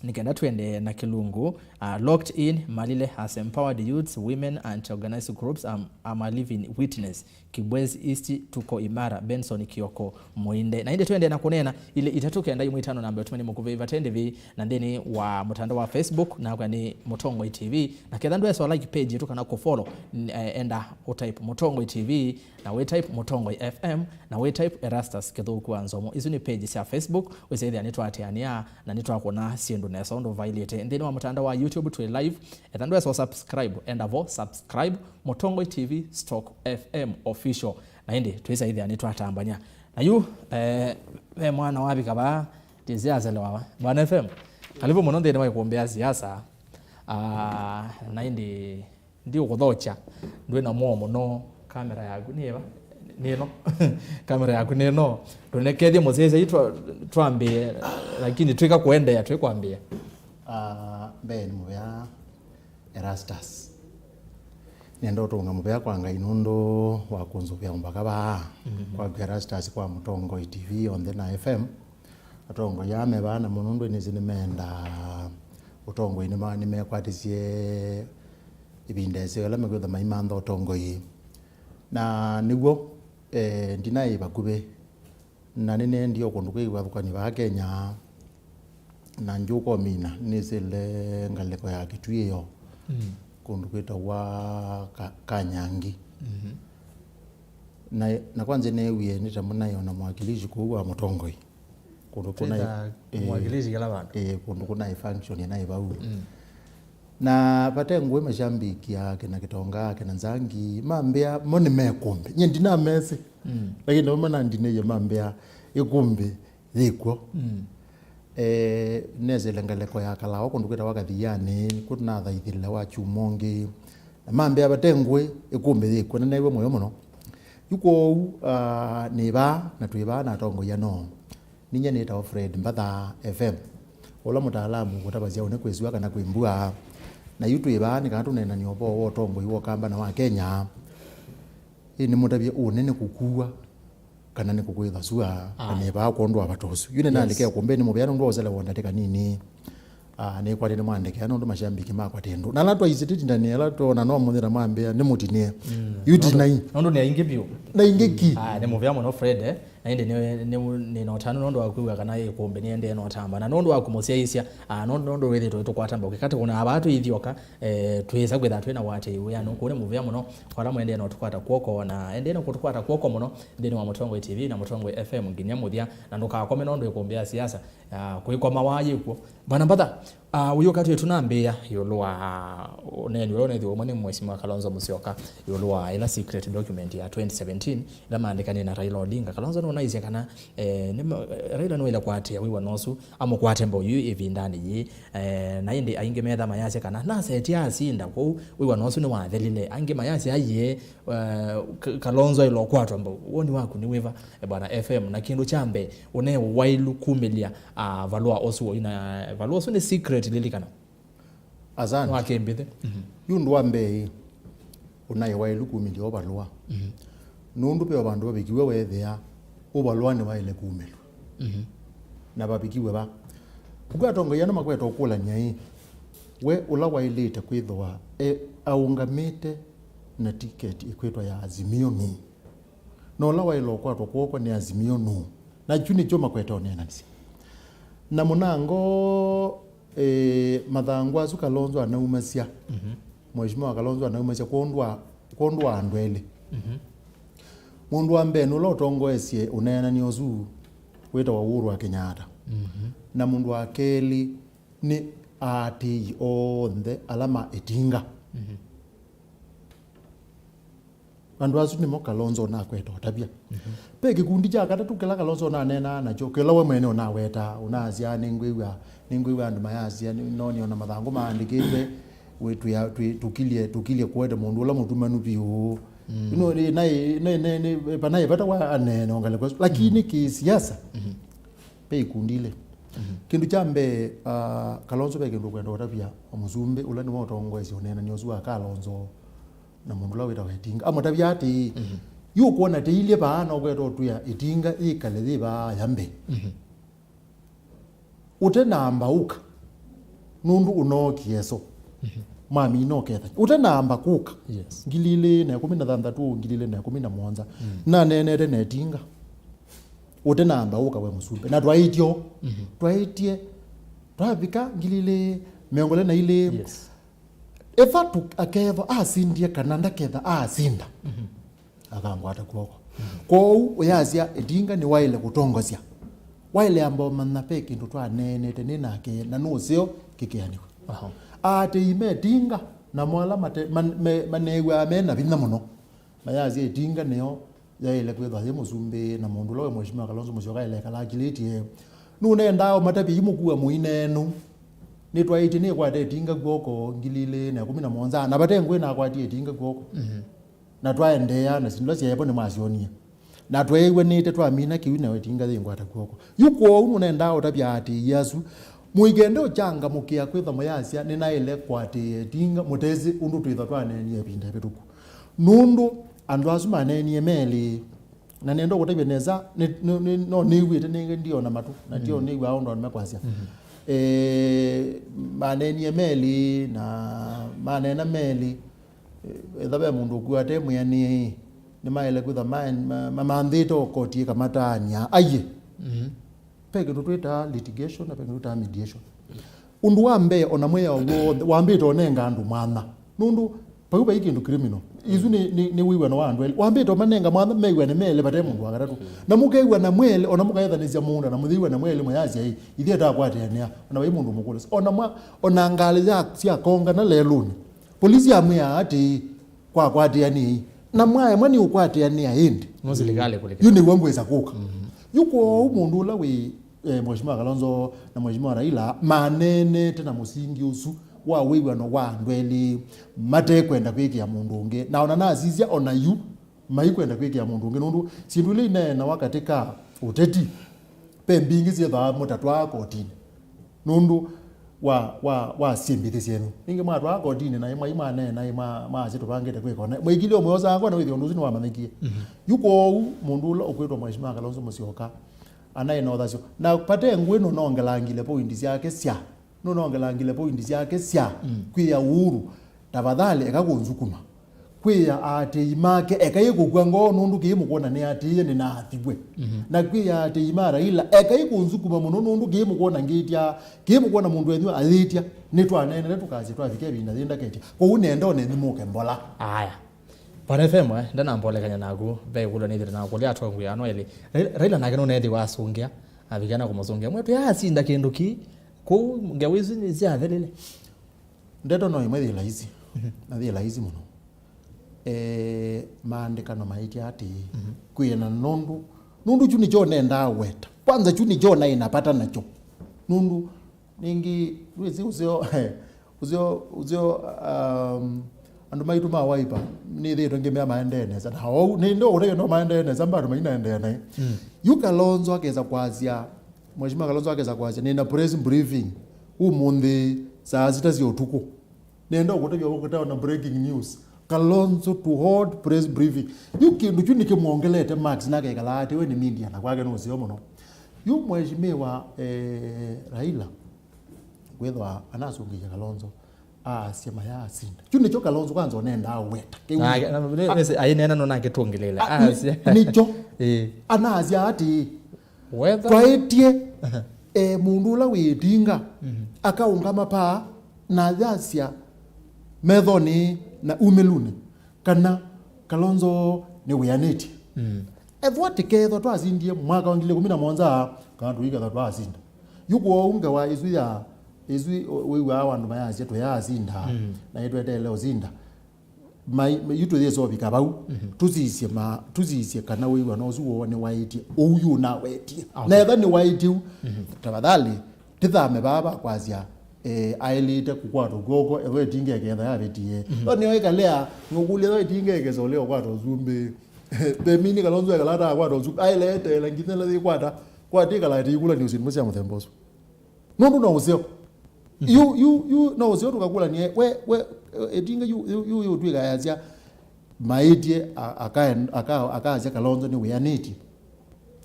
Nĩ kenda twende na kĩlungu, ah, locked in, Malile has empowered youths, women and organized groups. I'm, I'm a living witness. Kibwezi East tuko imara, Benson Kioko Muinde. Na ĩndĩ twende na kũneena ilĩ itatũ kenda ĩmwe itano namba ũtũmani mũkuvĩ ĩvatendĩ vĩ na nthĩnĩ wa mũtandao wa Facebook, nakwa nĩ Mũtongoi T V. Na ketha ndwesa like page yetu kana kũfollow, n-, eh, enda ũtype Mũtongoi T V, na wĩ type Mũtongoi F M, na wĩ type Erastus Kĩthũku wa Nzomo. Isu nĩ page sya Facebook, wĩsĩthĩa nĩtwateanĩa na nĩtwakũna syĩndũ nesa ũndũ vailĩte. Nthĩnĩ wa mũtandao wa YouTube twĩ live, etha ndwesa subscribe, enda vo subscribe, Mũtongoi T V stroke F M official. Na ĩndĩ twĩsaĩthĩa nĩtwatambany'a. Na yu, eh, ve mwana wavika vaa, tĩsĩ aselewa va. Bwana F M, karibu mũno nthĩnĩ wa ĩkũmbĩ ya siasa. Ah, na ĩndĩ ndiũkũthokya, ndwĩ na mũo mũno. Kamera yaku nĩ ĩva? Nĩ ĩno. Kamera yaku nĩ ĩno. Ndũnekethye mũsyaĩĩsya yu twa-, twambĩe, lakini twĩka kũendeea, twĩkwambĩe. Ah, mbee nĩ mũvea Erastus. Nĩenda ũtũnga mũvea kwa Ngai nũndũ wa kũnzũvĩa ũmbaka vaa. Mhm. Kwaku Erastus, kwa Mũtongoi T V onthe na F M. Atongoi aa me vaa namo nũndũ nĩsĩ nĩmeendaa ũtongoi, nĩma-, nĩmekwatĩsye ĩvinda ĩseo ĩla mekwĩtha maimantha ũtongoi. Na nĩw'o, eh, ndinaĩ vakuvĩ. Na nĩneendie o kũndũ kwĩ kĩvathũkany'o vaa Kenya, na njũka ũmina, nĩsĩle ngalĩko ya Kĩtuĩ ĩyo, mm, kũndũ kwĩtawa Ka-, Kanyangi. Mhm. Na, na kwanza neewie nĩ ta mũnaĩ ona mwakilishi kũu wa Mũtongoi. Kũndũ kũnaĩ, twĩthaa, eh, mwakilishi kĩla vandũ. Eh, kũndũ kũnaĩ function naĩ vau. Mm. Na vate ngũĩ mashambiki ake na Kĩtonga ake na Nzangi, mambĩa, mo nĩ me ĩkũmbĩ. Nyie ndinamesĩ. Mm. Lakini namo manandinĩie mambĩa, ĩkũmbĩ yĩkw'o. Mm. Eh, nesĩle ngalĩko ya Kalawa kũndũ kwĩtawa Kathianĩ, kũ nathaithĩle wa kyumwa ũngĩ. Na mambĩa vate ngũĩ, ĩkũmbĩ yĩkw'o, na neew'a mũyo mũno. Yu kwoou, ah, nĩ vaa, na twĩ vaa na atongoi ano. Ninyie nĩtawa Fred Mbatha F M, ũla mũtaalamu kũtavasya ũnĩ kwĩ syũa kana kwĩ mbua. Na yu twĩ vaa nĩ kana tũneenany'e ũvoo wa ũtongoi wa Ũkamba na wa Kenya. Ĩ nĩmũtavye ũnene kũkuwa kana nĩ kũkwĩtha sua, na nĩ vaa kwondũ wa vata ũsu. Yu nĩnalekea kũmbĩa nĩ mũvea nũndũ wa ũselewa ndatĩka nini. Ah, nĩkwatĩte mwandĩkĩa nũndũ mashambiki makwa tĩndũ. Na ala twaisĩ tĩtindanĩ, ala twona no mũthĩna mwambĩa nĩ mũtinĩe. Yu tinai. Nũndũ nĩ aingĩ vyũ. Na ingĩ ki. Ah, nĩ mũvea mũno Fred, eh. Na ĩndĩ nĩ, nĩ, nĩ na ũtanu nũndũ wa kwĩw'a kana ĩkũmbĩ nĩendee na ũtamba. Na nũndũ wa kũmũsyaĩĩsya, ah, nũndũ, nũndũ wĩthĩtwe tũkwata mbau. Kĩkatĩ kũna abaa twĩ ithyoka, eh, twĩsa kwĩtha twĩ na watĩi wĩanũ. Kũu nĩ mũvea mũno. Kwa ala mwendee na ũtũkwata kw'oko, na endee na kũtũkwata kw'oko mũno nthĩnĩ wa Mũtongoi T V na Mũtongoi F M nginya mũthya. Na ndũkakome nũndũ ĩkũmbĩ ya siasa, ah, kũikomawa yĩkw'o. Bwana Mbatha, ah, ũyũka twĩ tũnambĩĩa ĩũlũ wa ũneeni ũla ũneethiwe ũmwe nĩ Mheshimiwa Kalonzo Musyoka ĩũlũ wa ĩla secret document ya twenty seventeen ĩla maandĩkanie na Raila Odinga. Kalonzo nũnaisye kana, eh, nĩ ma-, Raila nũĩle kũatĩĩa wĩw'ano ũsu, amũkwate mbau yu ĩvindanĩ yĩĩ. Eh, na ĩndĩ aingĩ metha mayasya kana nasetie asinda, kwoou wĩw'ano ũsu nĩwathelile. Angĩ mayasya aiee, eh, K-, Kalonzo aĩlwe ũkwatwa mbau. Woni waku nĩ wĩva, eh, Bwana F M? Na kĩndũ kya mbee, ũnee wailu kumĩlya, ah, valũa ũsu ũyu, na valũa ũsu nĩ secret, lilikana. Asante. Nĩwakĩmbĩthĩ. Yu ũndũ wa mbee, ũnaĩ wailu kumĩlya o valũa. Nũndũ ve o vandũ vavikiwe weethĩa ũvalũa nĩwaĩle kumĩlw'a. Na vavikiwe va? Ũkw'a atongoi ana makweta ũkũlany'a ĩ, we ũla waĩlĩte kwĩthĩwa e aũngamĩte na tiketi ĩkwĩtwa ya Azimio nũũ? Na ũla waĩle ũkwatwa kw'oko nĩ Azimio nũũ? Na kyu nĩkyo makwete ũneenanĩsya. Na mũnango, eh, mathangũ asu Kalonzo anaumasya, Mheshimiwa Kalonzo anaumasya kwondũ wa, kwondũ wa andũ elĩ. Mũndũ wa mbee nĩ ũla ũtongoesye ũneenani ũsu wĩtawa Uhuru wa Kenyatta. Na mũndũ wa kelĩ nĩ aatĩĩi onthe ala ma ĩtinga. Andũ asu nĩmo Kalonzo ũnakweta ũtavya. Ve kĩkundi kya katatũ kĩla Kalonzo ũnaneenaa nakyo, kĩla we mwene ũnawetaa, ũnasya, "Nĩngwĩw'a, nĩngwĩw'a andũ mayasya, nĩ-, noni ona mathangũ maandĩkĩtwe, wĩ-, twĩa-, twĩ-, tũkilye, tũkilye kũete mũndũ ũla mũtumanu vyũ." Ĩno nĩ-, naĩ, nĩ-, nĩ-, nĩ-, vanaĩ vata wa aneene o ngalĩko ĩsu. Lakini kĩsiasa, ve ikundi ilĩ. Kĩndũ kya mbee, ah, Kalonzo ve kĩndũ ũkwenda ũtavya mũsumbĩ ũla nĩwe ũtongoesye ũneenani ũsu wa Kalonzo na mũndũ ũla wĩtawa Ĩtinga. Amũtavya atĩĩ, "Yu ũkwona tĩilye vaa, no ũkweta ũtwĩa Ĩtinga yĩkale yĩ vaa ya mbee." Ũte namba ũka, nũndũ ũnookie so. Mwamina ũkethany'a. Ũte namba kũka. Yes. Ngili ilĩ na ĩkũmi na thanthatũ, ngili ilĩ na ĩkũmi na mũonza. Naneenete na Ĩtinga. Ũte namba ũka we mũsumbĩ. Na twaĩtye o. Twaĩtye. Twavika ngili ilĩ mĩongo ĩlĩ na ilĩ. Yes. Ĩva tũ-, akethwa asindie kana ndaketha asinda, akangwata kw'oko. Kwoou ũyasya Ĩtinga nĩwaĩle kũtongosya. Waĩle amba ũmanya ve kĩndũ twaneenete nĩ nake na nũseo kĩkeanĩw'a. Aha. Aatĩĩi me Ĩtinga namo ala mate-, man-, me-, maneew'aa me na vinya mũno, mayasya Ĩtinga nĩyo yaĩle kwĩthwa yĩ mũsumbĩ, na mũndũ ũla wĩ Mheshimiwa Kalonzo Musyoka aĩle ekala akilĩtye. Nũnendaa ũmatavye yu mũkua mũineenũ. Nĩtwaĩtye nĩkwate Ĩtinga kw'oko ngili ilĩ na ĩkũmi na mũonza, na vate ngũĩ nakwatie Ĩtinga kw'oko. Na twaendeea na syĩndũ ila syaevo nĩmwasyonie. Na tweew'anĩte twamina kĩu na Ĩtinga yĩngwata kw'oko. Yu kwoou nũnendaa ũtavya aatĩĩi asu, mũikende ũkyangamũkĩa kwĩthwa mũyasya, "Nĩnaĩle kũatĩĩa Ĩtinga," mũtesĩ ũndũ twĩthwa twaneenie ĩvinda ĩvĩtũku. Nũndũ andũ asu maneenie melĩ, na nenda kũtavya nesa, nĩ, nĩ, nĩ, no nĩw'ĩte nĩngĩ ndiona matũ, na tio nĩw'aa ũndũ andũ mekwasya. Eh, maneenie melĩ, na maneena melĩ, eh, etha ve mũndũ ũkua ate mwĩanĩe, nĩmaĩle kwĩtha ma-, ma-, mamanthĩte o koti ĩkamataanĩa. Aiye. Ve kĩndũ twĩtaa litigation na ve kĩndũ twĩtaa mediation. Ũndũ wa mbee, ona mwĩao w'onthe wambĩte ũnenga andũ mwanya. Nũndũ vau vai kĩndũ criminal. Isu nĩ, nĩ, nĩ wĩw'ano wa andũ elĩ. Wambĩte ũmanenga mwanya mew'ane melĩ vate mũndũ wa katatũ. Na mũkew'ana mwelĩ, ona mũkaethanĩsya mũũnda na mũyĩw'ana mwelĩ mũyasya, "Ĩ, ithyĩ takwatĩanĩa." Ona vai mũndũ mũkũlĩsya. Ona mwa, ona ngalĩ ya, sya kongana lelũnĩ. Polisi yamwĩaa atĩĩ, "Kwakwatĩanĩei." Na mwaemwa nĩ ũkwatĩanĩa ĩndĩ. No silikalĩ kũlĩkĩla. Yu nĩw'o ngwĩsa kũka. Yu kwoou mũndũ ũla wĩ, eh, Mheshimiwa Kalonzo na Mheshimiwa Raila maneenete na mũsingi ũsu wa wĩw'ano wa andũ elĩ matekwenda kwĩkĩa mũndũ ũngĩ. Na ona nasisya ona yu maikwenda kwĩkĩa mũndũ ũngĩ, nũndũ syĩndũ ila ineenawa katĩ ka ũteti, ve mbingĩ syĩthwaa mũtatwaa kotinĩ. Nũndũ wa, wa, wa syĩmbĩthĩ syenyu. Ningĩ mwatwaa kotinĩ na imwe imwaneena, imwa, mwasya tũvangĩte kwĩka ona. Mwĩkilye ũmwe osangwa na wĩthĩa ũndũ ũsu nĩwamanyĩkie. Mhm. Yu kwoou mũndũ ũla ũkwĩtwa Mheshimiwa Kalonzo Musyoka, anaĩ na ũthasyo. Na vate ngũĩ nũnongelangile point syake sya, nũnongelangile point syake sya Mm. kwĩa Uhuru, tafadhali eka kũnzukuma. Kwĩa aatĩĩi make, ekai kũkw'a ngoo nũndũ kĩĩ mũkwona nĩatĩĩe nĩnaathw'e. Mhm. Na kwĩa aatĩĩi ma Raila, ekai kũnzukuma mũno nũndũ kĩĩ mũkwona ngĩtya, kĩĩ mũkwona mũndũ wenyu ayĩtya. Nĩtwaneenete tũkasya twavika ĩvinda yĩĩ ndaketya. Kwoou nenda o nenyu mũke mbola. Aya. Bwana F M, eh, ndanambolekany'a naku, ve ĩkũlyo nĩthĩte nakũlya atongoi ano elĩ. Raila, Raila nake nũneethĩwa asũngĩa, avikana kũmũsũngĩa. Mwĩtwe asinda kĩndũ kĩ, kũu ngewa isu nĩsyathelile. Ndeto no ĩmwe yĩ laisi, Mhm. na yĩ laisi mũno. Eh, maandĩkano maĩtye atĩĩ, Mhm. kwĩana nũndũ, nũndũ kyu nĩkyo nendaa weta. Kwanza kyu nĩkyo naĩ na vata nakyo. Nũndũ ningĩ, wĩsĩ ũseo, ũseo, ũseo, um, andũ maitũ ma Wiper, nĩthĩĩtwe ngĩmea maendee nesa. Na ou, nĩ, nĩ ũteke no maendee nesa, bado mainaendeea naĩ. Mm. Yu Kalonzo akesa kwasya, Mheshimiwa Kalonzo akesa kwasya, "Nĩna press briefing ũmũnthĩ saa sita sya ũtukũ." Nenda ũkũtavya ũkũtawa na breaking news. Kalonzo to hold press briefing. Yu kĩndũ kyu nĩkĩmwongelete max na akekala atĩ we nĩ media na kwake nĩ ũseo mũno. Yu Mheshimiwa, eh, Raila, kwĩthwa anasũngĩie Kalonzo, aasya maya asinda. Kyu nĩkyo Kalonzo kwanza ũnendaa weta. Kĩu Na, na, na, nĩsĩ, ainena no nakĩtũngĩlĩle. Ah, nĩ-, Aasya. nĩkyo. Ĩĩ. Anaasya atĩĩ, Wetha. Twaĩtye, eh, mũndũ ũla wĩ ĩtinga, Mhm. akaũngama paa na ayasya methonĩ na umĩlunĩ kana Kalonzo nĩwĩanĩtye. Mm. Ethwa tĩkethwa twasindie mwaka wa ngili ikũmi na mũonza, kana tũikethwa twasinda. Yu kwoou ngewa ĩsu ya, ĩsu wĩw'aa andũ mayasya tũyaasinda, Mm. na ĩtweteele ũsinda. Mai, mai, yu tũyĩsa ũvika vau, Mhm. tũsisye ma, tũsisye kana wĩw'ano ũsu woo nĩwaĩtye, ũu yu ũnawetie. Okay. Na etha nĩwaĩtye u, Mhm. tafadhali, tĩthame vaa va kwasya, eh, aĩlĩte kũkwatwa kw'oko, ethwa ĩtinga ĩketha yavĩtie. Mhm. Ethwa nĩyo ĩkalea, nũkũlya ethwa ĩtinga ĩkesa ũlea ũkwata ũsumbĩ. Vemini Kalonzo ekala ata akwata ũsumbĩ, aĩleteela nginya ĩla yĩkwata, kwatĩkala ĩtĩikũlany'a ũsini mũsya mũthemba ũsu. Nũndũ no ũseo. Mhm. Yu, yu, yu, no ũseo tũkakũlanie, we, we, ĩtinga yu, yu, yu, yu twĩka yasya, maĩtye, a-, aka-, aka-, akasya Kalonzo nĩwĩanĩtye.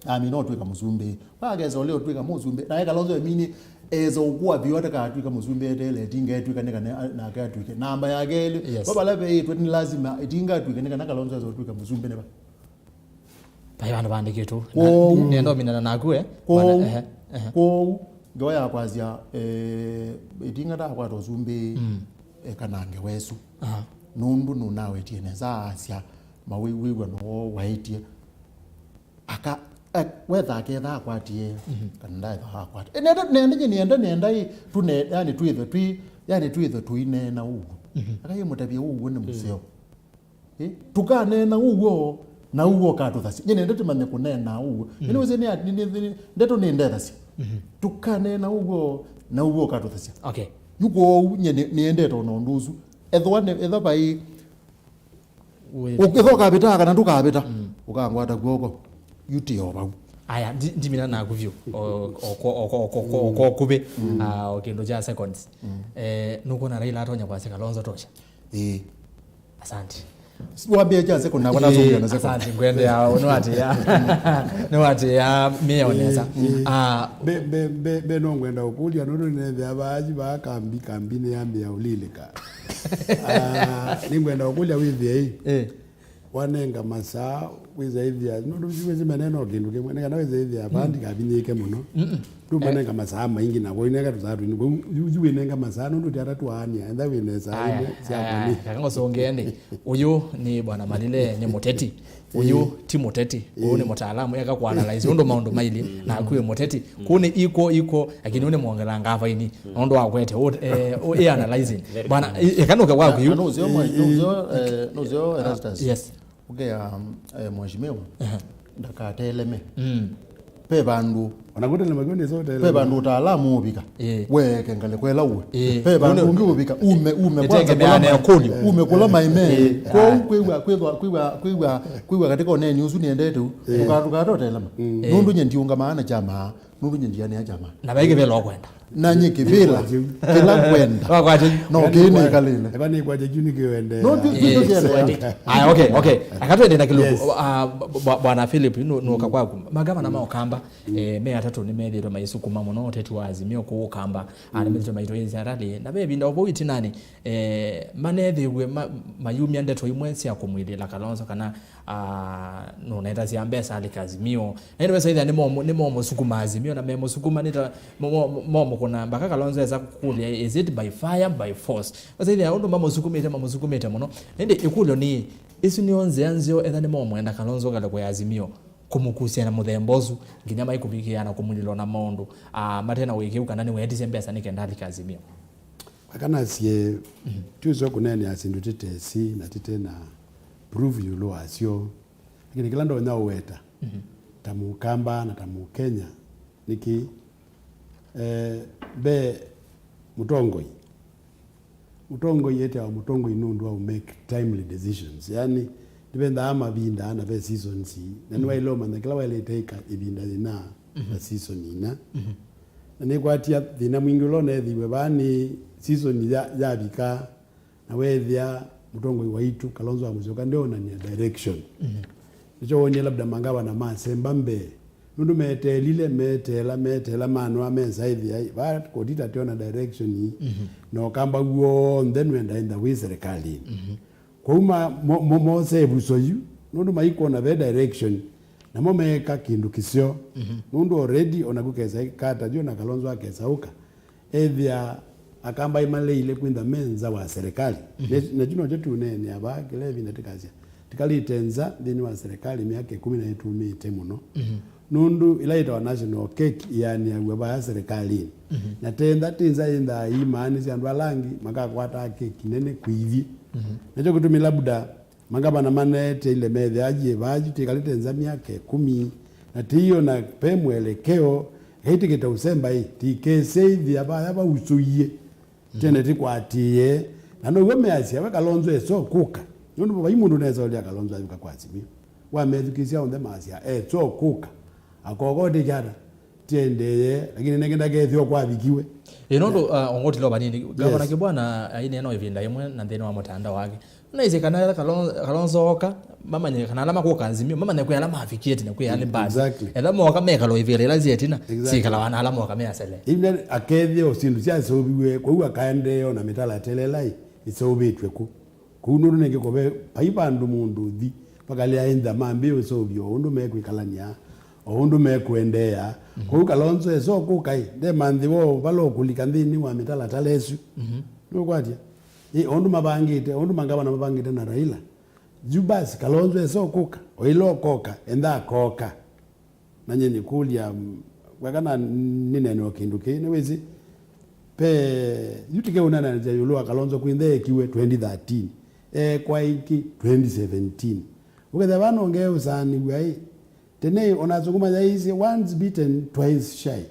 Amina ũtwĩka mũsumbĩ. Wakesa ũlea ũtwĩka mũsumbĩ. Naye Kalonzo emini, esa ũkũa vyũ atakatwĩka mũsumbĩ eteele ĩtinga etwĩka nĩ kana a-, nake atwĩke. Namba ya kelĩ, Yes. va vala veĩtwe nĩ lazima ĩtinga atwĩke nĩ kana Kalonzo esa ũtwĩka mũsumbĩ nĩ va? Vai vandũ vaandĩkĩtwe. Na Kwoou. nenda ũminana naku, eh? Kwoou. Bwana, ehe, ehe. Kwoou, ngewa ya kwasya, eh, ĩtinga ndakwata ũsumbĩ, Mm. eka na ngewa ĩsu. Aha. Nũndũ nũnawetie nesa asya, mawĩw'ĩw'a nũwoo waĩtye. Aka, eh, wetha aketha akwatie, Mhm. kana ndaetha akwata. Eh, nenda, nenda, nenda, nenda, nenda, ĩ, tũne, yani twĩthwe, twĩ, yani twĩthwe tũineena ũw'o. Mhm. Akaimũtavya ũw'o nĩ mũseo. Ĩ, tũkaneena ũw'o, na ũw'o ũkatũthasya. Nyie nĩendete manye kũneena ũw'o. Nyie nĩwĩsĩ nĩ, nĩ, nĩ, nĩ, ndeto nĩndethasya. Mhm. Tũkaneena ũw'o, na ũw'o ũkatũthasya. Okay. Yu kwoou nyie nĩ, nĩendete ona ũndũ ũsu. Ethwa nĩ, ethwa vai, Wĩ- ethwa ũkavĩta kana ndũkavĩta, Mm. ũkangwata kw'oko. Yu tĩ o vau. Aya, ndi-, ndimina naku vyũ. O, o, o, o, o, o, o, o kũvĩ. Ah, o kĩndũ kya seconds. Eh, nũkwona Raila atonya kwasya Kalonzo tosha? Ĩĩ. Asante. Wambia kya second, nakwa nasũngĩa na second. Asante, ngwendea, nĩwatĩa, nĩwatĩa mĩao nesa. Ah, Mbe, mbe, mbe, mbe no ngwenda ũkũlya, nũndũ nĩnethĩa vaaji vaa kambi, kambi nĩyambĩa ũlilĩka. Ah, nĩngwenda ũkũlya wĩthĩa ĩ. Eh. Wanenga masaa, wĩsa ĩthĩa, nũndũ siwezi maneno kĩndũ kĩmwe, nĩkana wĩsa ĩthĩa, vaa ndikavinyĩke mũno. Mm-mm. Ndũmanenga masaa maingĩ na woi nenga tũsaa twini. Kwoou, yu, yu wĩnenga masaa nũndũ ti ata twaania, enda wĩne saa Aya, imwe sya aya, kũni. Kaka ngũsũngĩe nĩ. Ũyũ nĩ Bwana Malile, nĩ mũteti. Ũyũ ti mũteti. Ũyũ nĩ mũtaalamu, eka kũanalyze ũndũ maũndũ mailye, na akuĩ mũteti. Kũu nĩ equal, equal, lakini ũyũ nĩ mwongelanga faini. Nũndũ wa kwete, ũ-, eh, ũ-, ĩ analyzing. Bwana, ĩ-, ĩka nũke kwaku yu. Na nũseo mwe-, nũseo, eh, nũseo Erastus. Yes. Ũkea, um, eh, mheshimiwa, Ehe. ndakateleme. Mm. Ve vandũ, Ona kũtelema kwĩ nĩ sote. ve vandũ ũtaalamu ũvika. Ĩĩ. Weke ngalĩko ĩla ũwe. Ĩĩ. Ve vandũ Ũndũ ũngĩ ũvika, ume, ume kwanza Ĩtegemea kũla na ma-, ĩkũlyo. ume kũla maime. Ĩĩ. Kwoou kwĩw'a, kwĩthwa, kwĩw'a, kwĩw'a, kwĩw'a katika ũneeni ũsu nĩendete u. Ĩĩ. Ndũka-, ndũkatotelema. Mm. Nũndũ nye ndiũngamaa na kyama, nũndũ nye ndianĩa kyama. Na vaingĩ vela ũkwenda. Na nyie kĩvĩla, kĩla ngwenda. Wakwatĩu. No, kĩĩ nĩkalĩle. Eka nĩkwatĩu nĩkĩwendea. No, ti- ti- Yes, tiũkĩenda. Kwatĩu. Aya, okay, okay. Akatwende na kĩlungu. Yes. Ah, b- b- Bwana Philip, nũ- nũka kwaku. Magavana ma Ũkamba, eh, me atatũ nĩmethĩĩtwe maisukuma mũno ũteti wa Azimio kũũ Ũkamba. Ah, nĩmethĩĩtwe maitũĩsya rally. Na ve ĩvinda o vau ĩtinanĩ, eh, manethĩiwe ma- mayumya ndeto imwe sya kũmwilĩĩla Kalonzo kana ah, nũnetasya mbesa alike Azimio. Na ĩndĩ wesa ĩthĩa nĩmomũ- nĩmomũsukuma Azimio, na memũsukuma nĩta mo- mo- momũkũna mpaka Kalonzo esa kũkũlya, is it by fire, by force? Wesa ĩthĩa ũndũ mamũsukumĩte, mamũsukumĩte mũno. Na ĩndĩ ĩkũlyo nĩ, ĩsu nĩyo nzĩa nzeo etha nĩmomwenda Kalonzo ũkale kwa Azimio, kũmũkusya na mũthemba ũsu nginya maikũvikĩa na kũmwilĩlwa na maũndũ, ah, mate na ũĩkĩĩku kana nĩweetisye mbesa nĩ kenda alike Azimio? Akanasye, mhm, tiũseo kũneenea syĩndũ tĩtesĩ na tĩte na proof ĩũlũ wasyo. Lakini kĩla ndonya ũweta, mhm, ta Mũkamba na ta Mũkenya, nĩkĩ, eh, ve mũtongoi. Mũtongoi etawa mũtongoi nũndũ wa make timely decisions. Yani, nĩvendaa mavinda na ve seasons. Na nĩwaĩle ũmanya kĩla waĩlĩte ĩka ĩvinda yĩna, mhm, na season ina. Mhm. Na nĩkwatia thĩna mwingĩ ũla ũneethĩiwe vaa nĩ season ya- yavika, na weethĩa mũtongoi waitũ Kalonzo wa Musyoka ndeonany'a direction. Mhm. Nĩkyo wonie labda mangavana masemba mbee, nũndũ meteelile, meteela, meteela, manoa mesa ĩthĩa vaa koti tateona direction ii, mhm, na Ũkamba w'onthe nũenda ĩntha wĩ serikalini. Mhm. Kwoou ma- mo- mo- mose ĩvuso yu, nũndũ maikwona ve direction, namo meeka kĩndũ kĩseo. Mhm. Nũndũ already ona kũkesa ĩkata yu na Kalonzo akesa ũka, ethĩa Akamba imaleile kwĩntha me nza wa serikali. Mhm. Ne- na kyu nokyo tũneenea vaa kĩla ĩvinda tĩkasya, tĩkalĩte nza nthĩnĩ wa serikali myaka ĩkũmi na ĩtũmĩte mũno. Mhm. Nũndũ ĩla yĩtawa national cake ĩanĩaw'a vaya serikalini. Mhm. Na tentha tĩ nza yĩnthaa ĩimaanĩsya andũ ala angĩ makakwataa keki nene kwĩ ithyĩ. Mhm. Nakyo kĩtumi labda mangavana maneeteile methĩa yĩ vaa yu tĩkalĩte nza myaka ĩkũmi, na tĩiona ve mwelekeo, ĩkaitĩkĩta ũsemba ĩ, tĩkesĩthĩa vaya vausũie. Tene tĩkwatĩĩe, na now'o measya, we Kalonzo esa ũkũka. Nũndũ vai mũndũ nesa ũlea Kalonzo ayũka kwa Azimio. Wamethukĩĩsya onthe maasya, esa ũkũka. Akooka ũtĩkya ata? Tiendeye, lakini nenge ndakethĩwa kwavikiwe. Ĩ, nũndũ, uh, ongotilo vanini, Gavana Kibwana aineena o ĩvinda ĩmwe na nthĩnĩ wa mũtandao wake. Naisye kana ĩla Kalon- Kalonzo oka, mamanye kana ala makũka Azimio, mamanye kwĩ ala mavikie tene kwĩ ala mbasi. Exactly. Ela moka mekalo ivĩla ila syĩ ĩtina, exactly, syĩkalawa na ala moka measele. Ĩla akethĩa o syĩndũ syaseũviw'e, kwoou akaendeea na mĩtalatala ĩla ĩ- ĩseũvĩtw'e kũ. Kũu nũndũ nĩngĩ kũve vai vandũ mũndũ ũthi, vakalea ĩntha mambĩĩa ũseũvyo o ũndũ mekwĩkalany'a, o ũndũ mekũendeea. Mhm. Kwoou Kalonzo esa ũkũka ĩ, ndemanthĩwa o vala ũkũlika nthĩnĩ wa mĩtalatala ĩsu. Mhm. Nũkwatya? Ĩ, o ũndũ mavangĩte, o ũndũ mangavana mavangĩte na Raila. Yu basi, Kalonzo esa ũkũka, o ĩla ũkoka, entha akoka. Na nyie nĩkũlya, mm, wekana nĩnene o kĩndũ kĩĩ, nĩwĩsĩ, pe, yu tĩkeũnananĩsya ĩũlũ wa Kalonzo kwĩntha ekiwe twenty thirteen, ekwa ĩngĩ twenty seventeen. Ũkethĩa vaa nongee ũsaanĩw'a ĩ, tene ona Asũngũ mayaĩisye, once bitten, twice shy.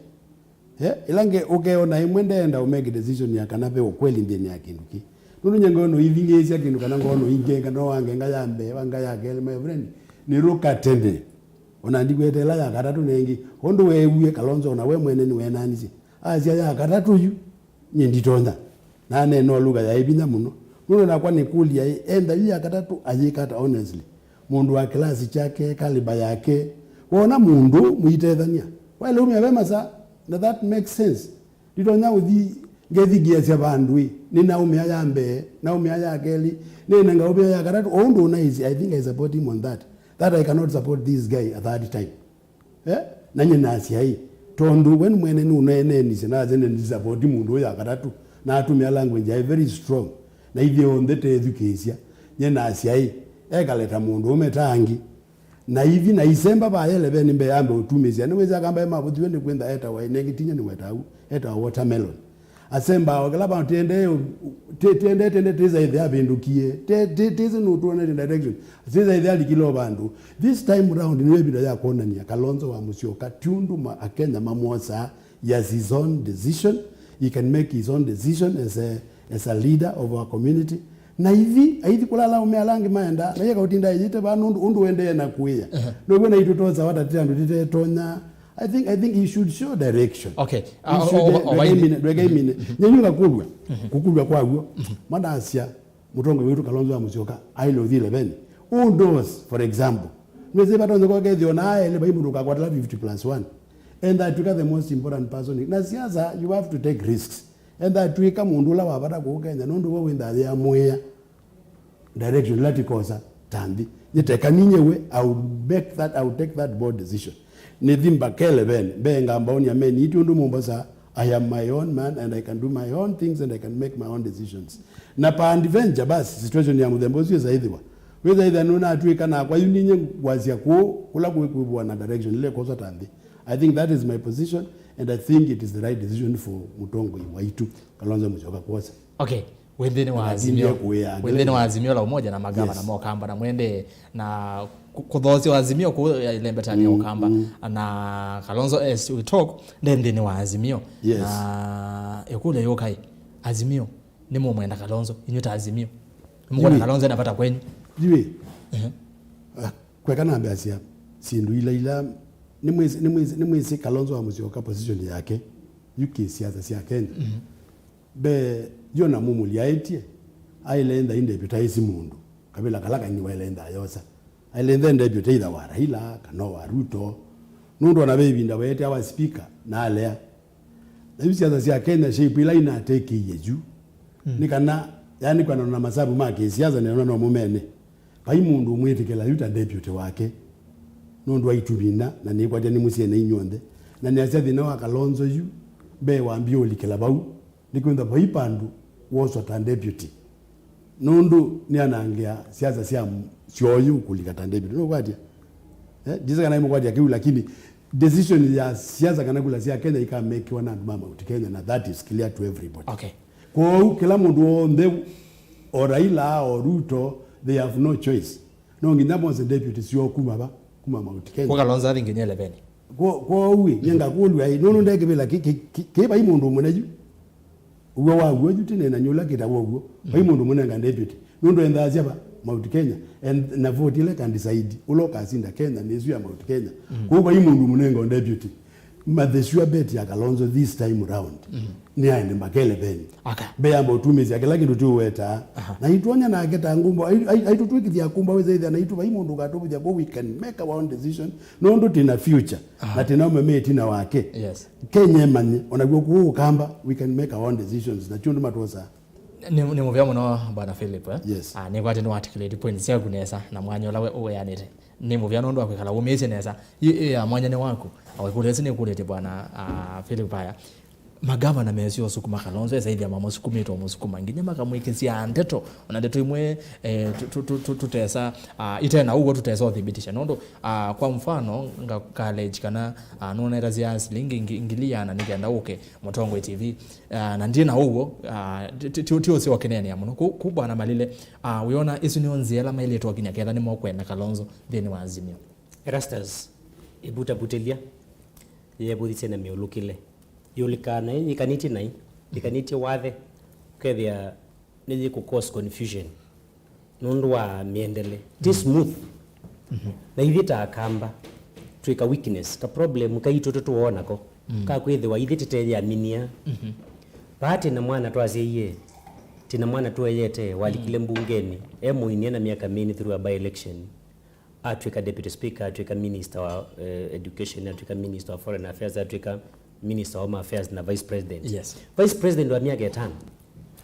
Eh, ĩla nge ũkeona ĩmwe ndeenda ũ make decision ya kana ve ũkweli nthĩnĩ ya kĩndũ kĩ. Nũndũ nye ngono ithingĩĩsya kĩndũ kana ngono ingenga, no wangenga ya mbee, wanga ya kelĩ, my friend, nĩrũka tene. Ona ndikwete ĩla ya katatũ nengĩ. Ũndũ weewie Kalonzo ona we mwene nĩweenanisye. Asya ya katatũ yu, nye nditonya. Na aneena o lugha yaĩ vinya mũno. Nũndũ nakwa nĩkũlya ĩ, enda yu ya katatũ ayĩka ata honestly? Mũndũ wa kĩlasi kyake, kaliba yake. Wona mũndũ mũitethany'a. Waĩle umya ve masaa, na that makes sense. Nditonya ũthi ngethingĩĩasya vandũ ĩ, nĩnaũmĩa ya mbee, naũmĩa ya kelĩ, nĩnenga ũmĩa ya katatũ, o ũndũ ũnaisye, I think I support him on that. That I cannot support this guy a third time. Eh? Na nyie nasya ĩ, tondũ we mwene nũneenenisye, nasya nĩndisapoti mũndũ ũyũ ya katatũ, na atũmĩa language yaĩ very strong, na ithyĩ onthe teethukĩĩsya, nyie nasya ĩ, ekale ta mũndũũme ta angĩ. Na ithi na isemba vayele veni mbee ambe ũtumĩsya, nĩwĩsĩ Akamba ĩ mavũthiwe nĩ kwĩntha etawa ĩ, nengĩ tinya nĩwetawa u, etawa watermelon. Asembaa o kĩla vandũ, tiendee, ti- tiendee, tiendee, tĩsa ĩthĩa avĩndũkie. Ti- ti- tĩsĩ nũtwonete direction. Tĩsa ĩthĩa alikile o vandũ. This time round nĩyo ĩvinda ya kwonany'a Kalonzo wa Musyoka ti ũndũ ma- Akenya mamwosaa. He has his own decision. He can make his own decision as a, as a leader of our community. Na ithi, aithi kũla ala aũme ala angĩ maendaa, na ye kautinda eyĩte vaa nũndũ ũndũ ũendee na kũĩa. Ehe. Now'o naitũ tosa watatĩte andũ tĩtetonya I think, I think he should show direction. Okay. He Uh, should o- o- o- ndeke waini- imine, ndeke imine. Nyenyu ngakulwa. Kukulwa kwa guo. Manasya, mũtongoi witũ Kalonzo wa Musyoka, aile ũthi eleven. Who knows, for example? Mwezi batonye kwa kethi ona aile, bai mũndũ kakwatala fifty plus one. And that become the most important person. Na siasa, you have to take risks. And that tuika mũndũ ũla wa bata kũũ Kenya, nũndũ we wĩnda ya mwĩa. Direction ĩla tikosa ta nthĩ. Nyiteka ninye we, I will make that, I will take that bold decision. Nithi mbakele bene, mbe ngamba ũnia meni, iti ũndũ mũmbosa, I am my own man and I can do my own things and I can make my own decisions. Na pa adventure basi, situation ya mũthemba ũcio ĩsaĩthĩwa. Wĩthaĩtha nũnatw'ĩka nakwa yu ninye ngwasya kũũ, kũla kũĩ kwĩvũa na direction ĩla ĩkoswa ta nthĩ. I think that is my position and I think it is the right decision for mũtongoi waitũ, Kalonzo Musyoka kwosa. Okay. Wĩ nthĩnĩ wa Azimio, wĩ nthĩnĩ wa Azimio la Umoja na magavana ma Ukamba na mwende na kũthoosya Azimio kũu lembetanĩ ya Ukamba na Kalonzo, as we talk, nde nthĩnĩ wa Azimio. Yes. Na ĩkũlyo yũkai, Azimio nĩ mũmwenda Kalonzo? Inyuĩ ta Azimio nĩ mũkwona Kalonzo ena vata kwenyu? Jiwe. Kweka nambeasya syĩndũ ila ila nĩ mwĩsĩ Kalonzo wa Musyoka position yake yu kĩ siasa sya Kenya. Mbee, John Amumuli aĩtye, aĩle ntha indepyũtaĩsi mũndũ, kavĩla kala kanini waĩle ntha yosa. Aĩle ntha indepyũte either wa Raila, kana wa Ruto. Nũndũ ona ve ĩvinda weetĩawa speaker, na alea. Na yu siasa sya Kenya shape ila inatekĩie yu, nĩ kana, yani, kwanana na masavu ma kĩsiasa, nĩona no mũmene. Vai mũndũ ũmwĩtĩkĩla yu ta deputy wake, nũndũ wa itumi ina, na nĩkwatya nĩmũsyene inyw'onthe. Na nĩasya thĩna wa Kalonzo yu, mbee wambie ũlikĩla vau, nĩkwĩthwa vai pandũ woswa ta deputy. Nũndũ nĩanangĩa siasa sya m-, syoyu kũlika ta deputy. Nũkwatya? Eh, ndisĩ kana imũkwatya kĩu, lakini decision ya siasa kana kula sya Kenya ikamekiwa na andũ ma Mount Kenya, na that is clear to everybody. Okay. Kwoou, kĩla mũndũ w'onthe, o Raila, o Ruto, they have no choice. No nginya mose deputy syoo kuma va? Kuma Mount Kenya. Kwa Kalonzo athi nginya eleven. Kwo-, kwoou-ĩ, nye ngakũlw'a-ĩ, nũndũ ndekĩvĩla kĩ, kĩ, kĩ, kĩ vai mũndũ mũna yu? Ũw'o wa w'o yu tene na nyũla kĩtawa ũw'o. Vai mũndũ mũnenga deputy. Nũndũ endaasya va? Mount Kenya. And na vote ĩla ĩka decide ũla ũkasinda Kenya, nĩ ĩsu ya Mount Kenya. Kwoou vai mũndũ mũnenga deputy. But the sure bet ya Kalonzo this time round, nĩ aende mbakele venyu. Okay. Mbeyamba ũtumĩsya kĩla kĩndũ tũwetaa. Aha. Na itwonya nake ta ngumba, ai-, ai-, aitũtwĩkĩthya kumba wĩsĩthya na itũ vai mũndũ ũkatũvũthya kwo we can make our own decision. Nũndũ tĩna future. Aha. Na tĩna ũmeme ĩtina wake. Yes. Kenya ĩmanye, o naw'o kũũ Ũkamba, we can make our own decisions. Na ti ũndũ matwosaa. Nĩ, nĩ mũvea mũno, Bwana Philip, eh? Yes. Ah, nĩkwatĩ nĩ articulate points syaku nesa na mwanya ũla we ũweanĩte. Nĩ mũvea nũndũ wa kwĩkala wũmĩĩsye nesa. Ĩ, ĩ, ya mwanya nĩ waku. Na ĩkũlyo ĩsu nĩkũlĩtye Bwana, ah, Philip Aya. Magavana mesĩ ũsukuma Kalonzo, esaithya mamũsukumĩte ũmũsukuma. Nginya makamwĩkĩsya ndeto, ona ndeto imwe, eh, tu-, tu-, tu-, tu-, tutesa, ah, ite na ũw'o tutesa ũthibitisha. Nũndũ, ah, kwa mfano, nga-, college kana, ah, nũnetasya silingi ngi-, ngili ĩana nĩ kenda ũke Mũtongoi T V. Ah, na ndĩ na ũw'o, ah, ti, ti, ti, ti ũseo kĩneenea mũno. Kũ, kũ Bwana Malile, ah, wĩona ĩsu nĩyo nzĩa ĩla maĩlĩte ũkinya ketha nĩmokwenda Kalonzo nthĩnĩ wa Azimio? Erastus, ĩvutavutĩlya yeevũthisye na mĩũlũkĩle. Yũlĩkaa naĩ yĩkanĩtye naĩ, yĩkanĩtye wathe, ũkethĩa nĩyĩkũ cause confusion. Nũndũ wa mĩendele ti smooth. Na ithyĩ ta Akamba twĩ ka weakness, ka problem kaitũ tũtũwoo nako, ka kwĩthĩwa ithyĩ tĩteyĩaminia. Vaa twĩ na mwana twasyaie, twĩ na mwana tũeyete walikile mbungenĩ e mũini ena myaka mĩnĩ through a by election, atw'ĩka deputy speaker, atw'ĩka minister wa, eh, education, atw'ĩka minister wa foreign affairs, atw'ĩka minister wa home affairs na vice president. Yes. Vice president wa myaka ĩtano.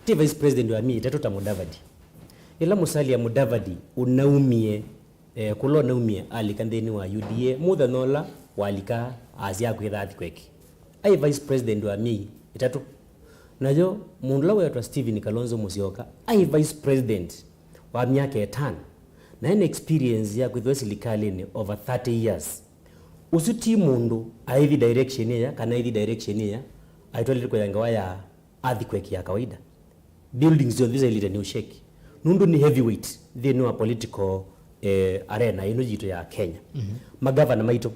Ti vice president wa myei ĩtatũ ta Mudavadi. Ĩla Musalia Mudavadi ũnaumie, eh, kũla ũnaumie alika nthĩnĩ wa U D A, mũthenya ũla walika asya akwĩtha athi kweki. Aĩ vice president wa myei ĩtatũ. Nayo mũndũ ũla weetwa Stephen Kalonzo Musyoka aĩ vice president wa myaka ĩtano na ena experience ya kwĩthĩwa silikalĩnĩ over thirty years. Ũsu ti mũndũ aithi direction ĩya kana aithi direction ĩya aitwalĩte kũya ngewa ya earthquake ya kawaida. Buildings syonthe syaĩlĩte nĩ ũsheki. Nũndũ nĩ heavyweight nthĩnĩ wa political, eh, arena ĩno yitũ ya Kenya. Magavana maitũ.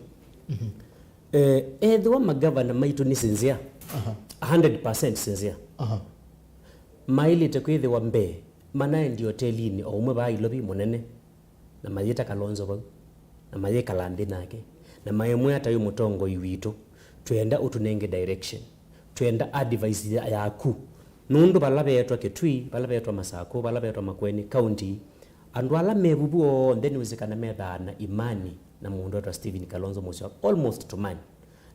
Eh, ethĩwa magavana maitũ nĩ sincere, a hundred percent sincere, maĩlĩte kwĩthĩwa mbee manaendie otelinĩ o ũmwe vaa Ilovi mũnene, na mayĩta Kalonzo vau, na mayĩkala nthĩ nake, Na maimwĩa ta wĩ mũtongoi witũ, twenda ũtũnenge direction. Twenda advice ya-, yaku. Nũndũ vala veetwa Kitui, vala veetwa Masakũ, vala veetwa Makueni County, andũ ala me vuvu onthe nĩwĩsĩ kana methaa na imani na mũndũ wetwa Stephen Kalonzo Musyoka, almost to man.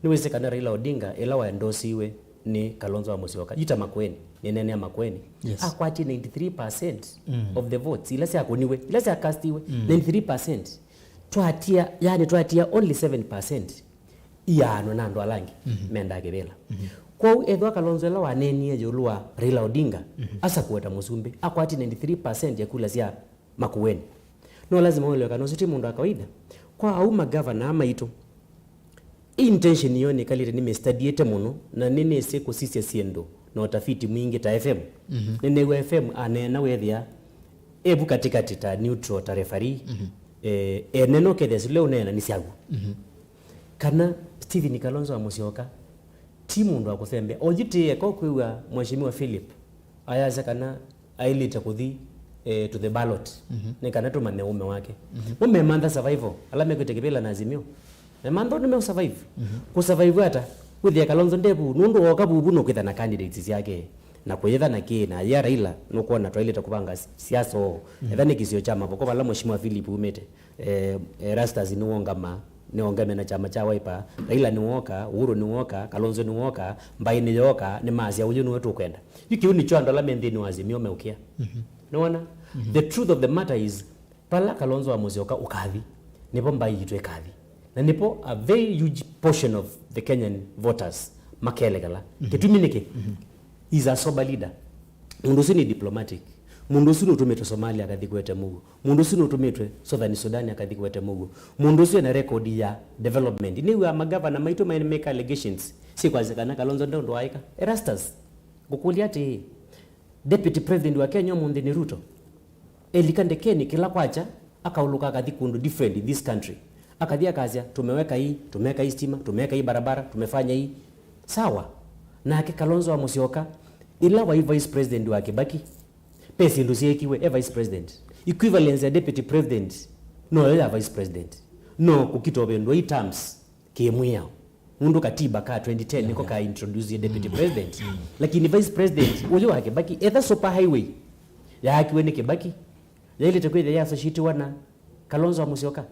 Nĩwĩsĩ kana Raila Odinga, ĩla waendosiwe nĩ Kalonzo wa Musyoka, yu ta Makueni, nĩneenea Makueni, yes, akwatie ninety-three percent, mm, of the votes, ila syakũniwe, ila syakastiwe, mm, ninety-three percent. Twatia, yani twatia only seven percent iyaanwe na andũ ala angĩ, mhm, mendaa kĩvĩla. Mhm. Kwoou ethĩwa Kalonzo ĩla waneenie ĩũlũ wa Raila Odinga, mhm, asakũe ta mũsumbĩ, akwatie ninety-three percent ya kula sya Makueni. No lazima ũelewe kana ũsu ti mũndũ wa kawaida. Kwa au magavana aa maitũ, intention yoo nĩkalĩte nĩmĩstudyĩte mũno, na nĩnĩsĩ kũsisya syĩndũ na ũtafiti mwingĩ ta F M. Mhm. Nĩneew'a F M aneena wethĩa evu katikati ta neutral, ta referee. Mhm. Eh, enena ũkethĩa sila ũneena nĩ syaw'o. Mhm. Kana Stephen Kalonzo wa Musyoka ti mũndũ wa kũsembea. Oyu tĩ eka kwĩw'a Mheshimiwa Philip ayasya kana ailĩte kũthi, eh, to the ballot, mhm, nĩ kana tũmanye ũme wake. Mhm. Mo memantha survival, ala mekwĩte kĩvĩla na Azimio. Memantha nĩ me survive. Mhm. Kũ survive ata? Wĩthĩa Kalonzo ndevu, nũndũ woka vuvu nũkwĩtha na candidates syake. Na kũyĩtha na kĩ, na ya Raila, nũkwona twailĩte kũvanga si-, siasa oo. Mhm. Etha nĩ kĩsio kya mavoko vala Mheshimiwa Philip umĩte. Eh, eh, Erastus nĩwongama, nĩwongame na kyama kya Wiper. Raila nĩwoka, Uhuru nĩwoka, Kalonzo nĩwoka, mbaĩ nĩyoka, nĩmasya ũyũ nĩwe tũkwenda. Yu kĩu nĩkyo andũ ala me nthĩnĩ wa Azimio meũkĩa. Mhm. Nĩwona? Mhm. The truth of the matter is, vala Kalonzo wa Musyoka ũkathi, nĩvo mbaĩ yitũ ĩkathi. Na nĩvo a very huge portion of the Kenyan voters makelekela. Mhm. Kĩtumi nĩkĩ? Mhm. He's a sober leader. Mũndũ ũsu nĩ diplomatic. Mũndũ ũsu nũtũmĩtwe Somalia akathi kũete mũuo. Mũndũ ũsu nũtũmĩtwe Southern Sudan akathi kũete mũuo. Mũndũ ũsu ena record ya development. Nĩw'aa magavana maitũ ma-, meka allegations syĩkwasya kana Kalonzo nde ũndũ waaĩka. Erastus, ngũkũlya atĩĩ, Deputy President wa Kenya ũmũnthĩ nĩ Ruto. Elika ndekeni kĩla kwakya, akaũlũka akathi kũndũ different in this country. Akathi akasya, "Tumeweka hii, tumeweka hii stima, tumeweka hii barabara, tumefanya hii." Sawa. Nake Kalonzo wa Musyoka, ĩla waĩ vice president wa Kibaki, ve syĩndũ syeekiwe e vice president. Equivalence ya deputy president noyo ya vice president. No kũkita ũvĩndũa i terms kĩmwĩao. Nũndũ katiba ka twenty ten nĩko ka introduce deputy president. Lakini vice president ũyũ wa Kibaki, etha super highway yaakiwe nĩ Kibaki, yaĩlĩte kwĩthĩa ya associatiwa na Kalonzo wa Musyoka.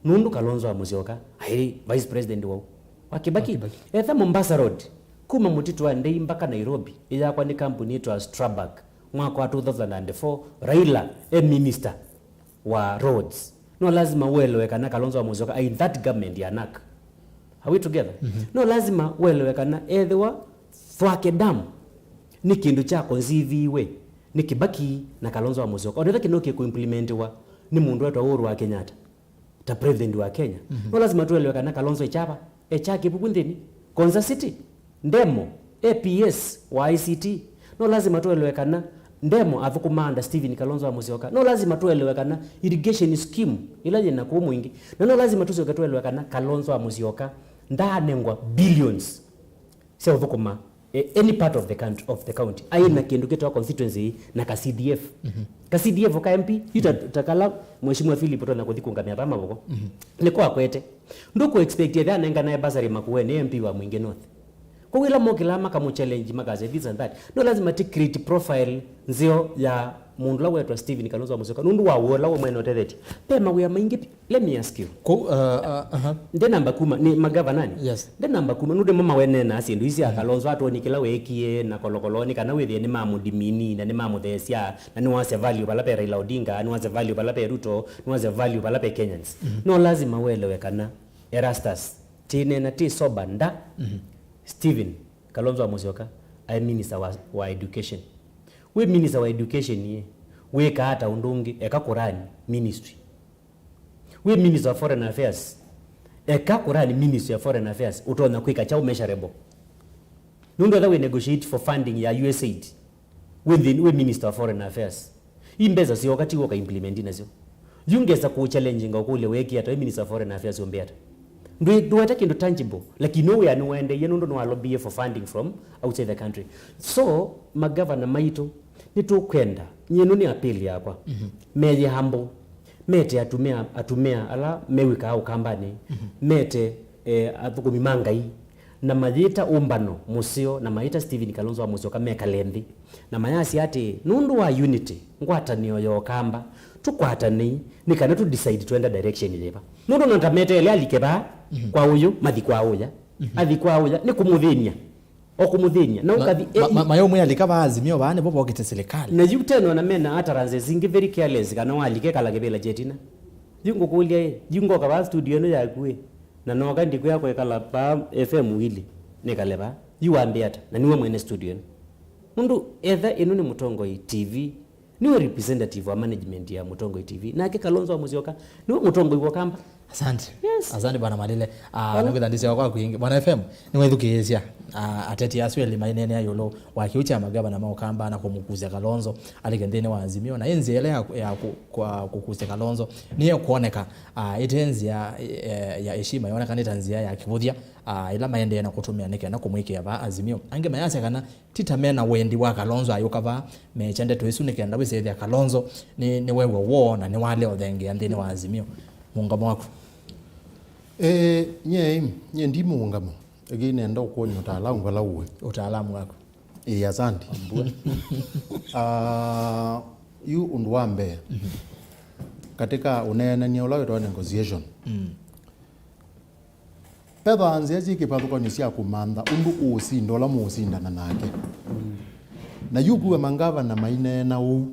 Nũndũ Kalonzo wa Musyoka aĩ vice president wau wa Kibaki. Wa Kibaki. Etha Mombasa Road, kuma mũtitũ wa Ndei mpaka Nairobi, ĩyakwa nĩ kambuni ĩtwa Strabag. Mwaka wa two thousand and four, Raila e minister wa roads. No lazima uelewe kana Kalonzo wa Musyoka in that government ya NARC. Are we together? Mhm. No lazima uelewe kana ethĩwa Thwake Dam nĩ kĩndũ kya conceiviwe nĩ Kibaki na Kalonzo wa Musyoka. Onetha kĩno kĩkũimplementiwa nĩ mũndũ wetwa Uhuru wa Kenyatta ta president wa Kenya. Mhm. No lazima tuelewe kana Kalonzo e kyava, e kya kĩvuvu nthĩnĩ. Konza City, Ndemo, A P S wa I C T. No lazima tuelewe kana Ndemo athũkũmaa under Stephen Kalonzo wa Musyoka. No lazima tuelewe kana irrigation scheme ĩla yĩna kũu Mwingi. Na no lazima tũsyoke tuelewe kana Kalonzo wa Musyoka ndaanengwa billions sya ũthũkũma, eh, any part of the country, of the county. Aĩ na kĩndũ kĩtawa constituency na ka C D F. Mhm. Ka C D F ka M P, yu ta, ta kala Mheshimiwa Philip ũtonya kũthi kũngamĩa vaa mavoko. Mhm. Nĩko akwete. Ndũkũ expect ethĩa anenganae bursary Makueni M P wa Mwingi North. Kwoou ĩla mokĩlaa makamũchallenge makasya this and that. No lazima ti create profile nzeo ya mũndũ ũla wetwa Stephen Kalonzo wa Musyoka. Nũndũ wa wĩa ũla we mwene ũtethetye. Ve mawĩa maingĩ pi-, Let me ask you. Kũu, uh, uh, aha. Ndenamba kuma, nĩ magavanani? Yes. Ndenamba kuma, nũndũ mo maweneenaa syĩndũ isi sya Kalonzo, atwoni kĩla weekie na kolokoloni, kana wĩthĩe nĩmamũdimini, na nĩmamũtheesya, na nĩwasya value vala ve Raila Odinga, nĩwasya value vala ve Ruto, nĩwasya value vala ve Kenyans. Mhm. No lazima uelewe kana Erastus, tĩneena tĩ sober nda, mhm, Stephen Kalonzo wa Musyoka, aĩ minister wa, wa education. Wĩ minister wa education ĩ, wĩkaa ata ũndũ ũngĩ, eka kũrani ministry. Wĩ Minister of Foreign Affairs, eka kũrani Ministry of Foreign Affairs, ũtonya kwĩka kyaũ measurable? Nũndũ etha wĩ negotiate for funding ya U S aid, wĩ nthĩnĩ, wĩ Minister of Foreign Affairs. Ii mbesa syooka ti woka implement nasyo. Yu ngesa kũ challenge nga ũkũlya wĩkie ata, wĩ Minister of Foreign Affairs ũmbĩa ata? Ndwĩ-, ndũete kĩndũ tangible, lakini no wĩa nĩwaendeie nũndũ nĩwalobie for funding from outside the country. So, magavana maitũ, nĩtũkwenda, nyie ĩno nĩ appeal yakwa, mhm, meye humble. mete atumĩa, atumĩa ala mew'ĩkaa Ũkambanĩ, mete, eh, athũkũmi ma Ngai, na mayĩta ũmbano mũseo, na mayĩta Stephen Kalonzo wa Musyoka mekale nthĩ, na mayasya atĩĩ, nũndũ wa unity, ngwatanĩo ya Ũkamba, tũkwatanei nĩ kana tũ decide twenda direction yĩva. Nũndũ no ta meteele alike vaa kwa ũyũ, mathi kwa ũya, athi kwa ũya, nĩ kũmũthĩny'a, o kũmũthĩny'a. Na ũkathi, ma- eh, ma- mayũmwĩa alika vaa Azimio vaa nĩvo vokĩte serikali. Na yu tena ona mena utterances ingĩ very careless, kana walike kala kĩvĩla kyetina. Yu ngũkũlya ĩ, yu ngoka vaa studio ĩno yaku ĩ, na noka ndikwĩa kwĩkala vaa F M wili, nĩkale vaa. Yu wambĩa ata? Na nĩwe mwene studio ĩno. Nũndũ etha ĩno nĩ Mũtongoi T V, nĩwe representative wa management ya Mũtongoi T V. Nake Kalonzo wa Musyoka, nĩwe mũtongoi wa Ũkamba. Asante. Yes. Asante bwana Malile. Ah, nĩkwĩtha ndĩsya kwa kwingĩ. Bwana F M, nĩwethukĩĩsya, ah, ateti asu elĩ maineenea ĩũlũ wa kĩu kya magavana ma Ũkamba na kũmũkusya Kalonzo alike nthĩnĩ wa Azimio. Na ĩ nzĩa ĩla ya, ya kũ- kwa kũkusya Kalonzo nĩyo kwoneka, ah, ĩte nzĩa, eh, ya heshima, yoneka nĩ ta nzĩa ya kĩvũthya, ah, ĩla maendee na kũtũmĩa nĩ kenda kũmwĩkĩa vaa Azimio. Angĩ mayasya kana ti ta mena wendi wa Kalonzo ayũka vaa, mekya ndeto isu nĩ kenda wĩsĩthĩa Kalonzo nĩ, nĩwew'a woo na nĩwalea ũthengeea nthĩnĩ wa Azimio. Mũũngamo waku? Eh, nye, nye ndi mũũngamo. Ĩngĩ nenda ũkwony'a ũtaalamu vala ũĩ. Ũtaalamu waku? Ĩĩ, asante. Ah, yu ũndũ wa mbee, katika ũneenany'a ũla wĩtawa negotiation, vethĩwa nzĩa syĩ kĩvathũkany'o sya kũmantha ũndũ ũũsinda ũla mũũsindana nake. Na yu kuwa mangavana maineena ũu,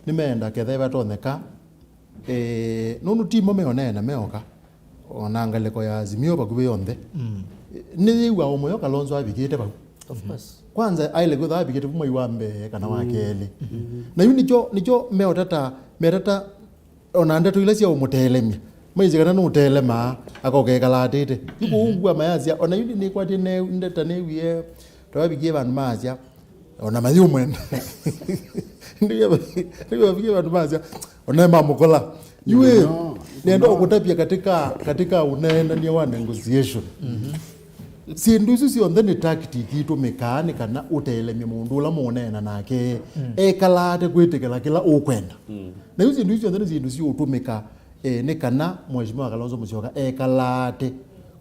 nĩmeenda ketha ĩvatonyeka, eh, nũndũ timo meũneena meoka, ona ngalĩko ya Azimio vakuvĩ yonthe. Nĩyĩw'a ũmwe yo Kalonzo avikĩte vau. Of course. Kwanza aĩle kwĩthwa avikĩte vu mwai wa mbee kana wa kelĩ. Na yu nĩkyo, nĩkyo meũtata, metata ona ndeto ila sya ũmũtelemya. Maisye kana nũtelemaa, akoka ekala atĩte. Yu kũu ngua mayasya, ona yu nĩkwatie ne- ndeta nĩwie, twavikie vandũ masya, ona mayũmwenda. Nĩwavikie vandũ masya, ona mamũkola. Yu ĩ, nenda ũkũtavya katika, katika ũneenany'a wa negotiation. Syĩndũ isu syonthe nĩ tactic itũmĩkaa nĩ kana ũtelemye mũndũ ũla mũũneena nake ekalaate kwĩtĩkĩla kĩla ũkwenda. Na yu syĩndũ isu syonthe nĩ syĩndũ siũtũmĩka, eh, nĩ kana Mheshimiwa Kalonzo Musyoka ekalaate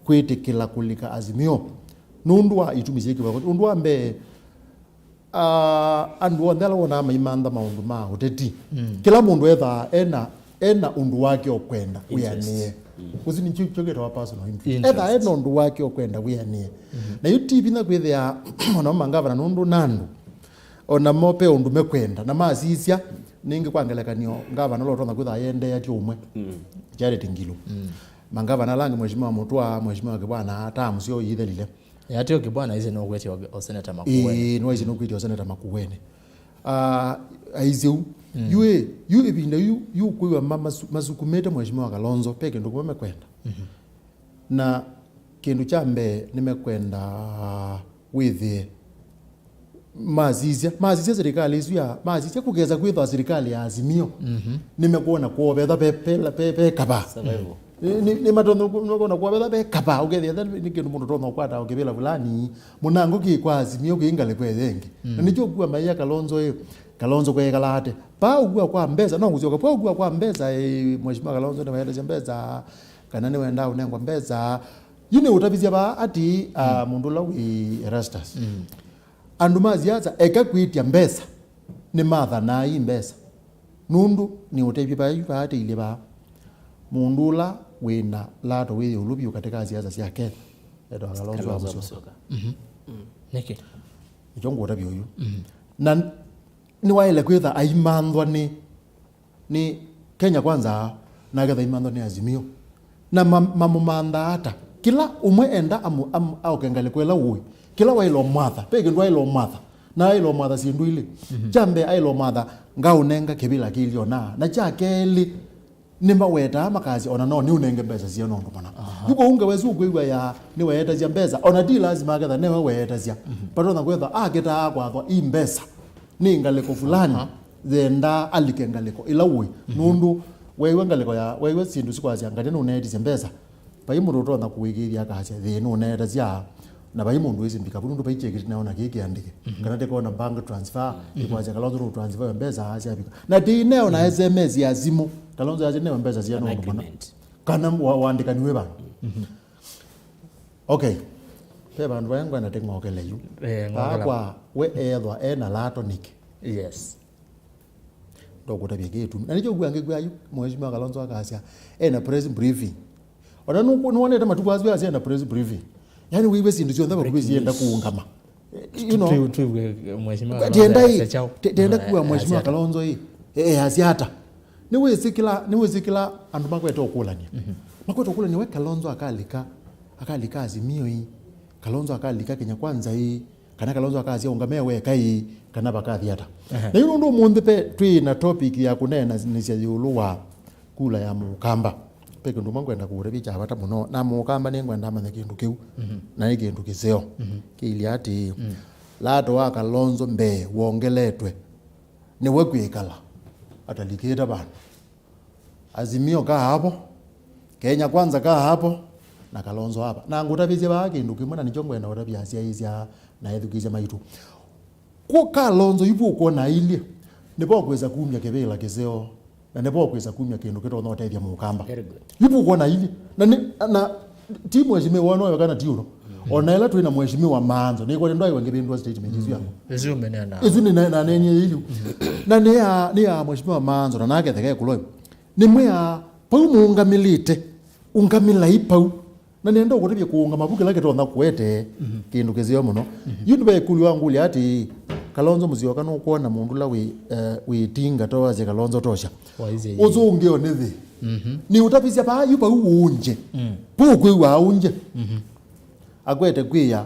kwĩtĩkĩla kũlika Azimio nũndũ wa itumi syĩ kĩvathũkany'o. Ũndũ wa mbee, ah, andũ onthe ala wonaa maimantha maũndũ ma ũteti, kĩla mũndũ ethaa ena, ena ũndũ wake ũkwenda wĩanĩe. Ũsu nĩkyo kĩtawa personal interest. Ethaa ena ũndũ wake ũkwenda wĩanĩe. Na yu ti vinya kwĩthĩa onamo mangavana nũndũ na andũ onamo pe ũndũ mekwenda na masisya. Nĩngĩ kwa ngelekany'o, ngavana ũla ũtonya kwĩthwa ayendeea ti ũmwe, Charity Ngilu. Mangavana ala angĩ, Mheshimiwa Mũtũa, Mheshimiwa Kĩbwana, term syoo iithelile. Ĩatĩo Kĩbwana aisye nũkwĩtya o, o Senator Makueni. Ĩĩ, nĩwaisye nũkwĩtya o Senator Makueni. Ah, aisye u. Yu ĩ, yu ĩvinda yu, yu kwĩw'a ma- masu- masukumĩte Mheshimiwa Kalonzo, pe kĩndũ kĩmwe mekwenda. Na kĩndũ kya mbee nĩmekwenda wĩthĩe masisya, masisya sirikali ĩsu ya, masisya kũkesa kwĩthwa sirikali ya Azimio, nĩmekwona kwovetha pe, pe, pe, pe kavaa. Survival. Nĩ- nĩ- nĩmatonya kũ- nĩmekwona kwovetha pe kavaa, ũkethĩa nĩ kĩndũ mũndũ ũtonya ũkwata o kĩvĩla fulani, mũnango kĩ kwa Azimio kĩ ngalĩko ĩyo ĩngĩ. Na nĩkyo ũkua maia Kalonzo ĩ, Kalonzo kwekala ate. Pa ũkua kwa mbesa, no ngũsyoka, pa ũkua kwa mbesa, ĩ, Mheshimiwa Kalonzo nĩwaendesya mbesa, kana nĩwendaa ũnengwa mbesa. Yu nĩ ũtavisya vaa ati, ah, mũndũ ũla wĩ Erastus. Andũ ma siasa, eka kwĩtya mbesa, nĩmathanaa i mbesa. Nũndũ nĩ ũtethyo vaa, yu vaa ateilyĩ vaa. Mũndũ ũla wĩna lato wĩ ĩũlũ vyũ katika siasa sya Kenya, etawa Kalonzo wa Musyoka. Nĩkĩ? Nĩkyo ngũtavya ũyu. Na nĩwaĩle kwĩtha aimanthwa nĩ nĩ Kenya Kwanza, na aketha aimanthwa nĩ Azimio. Na ma- mamũmanthaa ata? Kĩla ũmwe enda amu- amu- aoke ngalĩko ĩla ũĩ. Kĩla waĩle ũmwatha, ve kĩndũ waĩle ũmwatha. Na aĩle ũmwatha syĩndũ ilĩ. Kya mbee aĩle ũmwatha, ngaũnenga kĩvĩla kĩilye ona. Na kya kelĩ, nĩmawetaa makasya, ona no nĩũnenge mbesa siana ũndũ mũna. Yu kwoou ngewa ĩsu ũkwĩw'a ya nĩweetasya mbesa, ona ti lazima aketha newe weetasya. Vatonya kwĩthwa akĩtaa kwathwa i mbesa nĩ ngalĩko fulani, yendaa alike ngalĩko ĩla ũĩ. Nũndũ weew'a ngalĩko ya, weew'a syĩndũ sikwasya ngatĩ nũneetisye mbesa, vai mũndũ ũtonya kũĩkĩĩthya akasya, thĩ nũneetasya, na vai mũndũ wĩsĩ mbika vu, nũndũ vai kyekĩti nao na kĩĩ kĩandĩke. Kana tĩkona bank transfer, ĩkwasya Kalonzo nũtransfer mbesa syavika. Na tĩineo na S M S ya simũ. Kalonzo yasya nĩwe mbesa sya An nũndũ mũna. Agreement. Kana wa-, wandĩkani wĩ vandũ. Mhm. Okay. Ve vandũ vaĩ ngwenda tĩng'okele yu. Eh, ng'okela. Kwa we ethwa ena lato nĩkĩ? Yes. Ndokũtavya kĩtumi. Na nĩkyo ũkw'a ngĩkw'a yu, Mheshimiwa Kalonzo akasya, ena press briefing. Ona nũ-, nĩwonete matukũ asu asya ena press briefing. Yaani wĩw'e syĩndũ syonthe vakuvĩ sienda kũũngama. Eh, you know, twi-, twiw'e Mheshimiwa Kalonzo ndienda ĩ, asya kyaũ? Ti-, ndienda kuwa Mheshimiwa Kalonzo ĩ, eh, asya ata? Nĩwĩsĩkĩla, nĩwĩsĩkĩla andũ makwete ũkũlany'a. Mhm. Makwete ũkũlany'a we Kalonzo akalika, akalika Azimio ĩ, Kalonzo akalika Kenya Kwanza ĩ, kana Kalonzo akasya ũngame weka ĩ, kana vakathi ata. Ehe. Na yu nũndũ ũmũnthĩ pe twĩ na topic ya kũneenanĩsya ĩũlũ wa kula ya mũkamba. Pe kĩndũ kĩmwe ngwenda kũũtavya kya vata mũno. Na mũkamba nĩngwenda amanye kĩndũ kĩu. Mhm. Na nĩ kĩndũ kĩseo. Mhm. Kĩilye atĩĩ, mm, lato wa Kalonzo mbee wongeletwe. Nĩwe kwĩkala atalikĩte vandũ. Azimio kaa hapo, Kenya Kwanza kaa hapo, na Kalonzo hapa. Na ngũtavĩsye vaa kĩndũ kĩmwe, na nĩkyo ngwenda ũtavya asyaĩĩsya na ethukĩĩsya maitũ. Kw'o Kalonzo yu ũkwona ailyĩ, nĩvo kwĩsa kumya kĩvĩla kĩseo, na nĩvo kwĩsa kumya kĩndũ kĩtonya ũtethya mũkamba. Very good. Yu ũkwona ailyĩ. Na nĩ, na ti mheshimiwa no kana ti ũno. Mm. Ona ĩla twĩ na mheshimiwa Maanzo, nĩkwete ndwaiwe ngĩvĩndua statement isu yangu. Isu umenea na. Isu nĩ na, na nenye ilu. Mm. Na nĩ ya, nĩ ya mheshimiwa Maanzo, na nake theke kũloi. Nĩmwĩa, pau mũũngamĩlĩte, ũngamĩlai pau. Na nĩenda ũkũtavya kũũngama vu kĩla kĩtonya kũete, mhm, kĩndũ kĩseo mũno. Mhm. Yu nĩvaekũlyo wa ngũlya atĩ, Kalonzo Musyoka nũkwona mũndũ ũla wĩ, eh, wĩ tinga to wasye Kalonzo tosha. Waisye ĩĩ. Ũsũngĩo nĩ thĩ. Mhm. Nĩ ũtavisya vaa yu vau ũnje. Mm. Vau ũkwĩw'a ũnje. Mhm. Akwete kwĩa,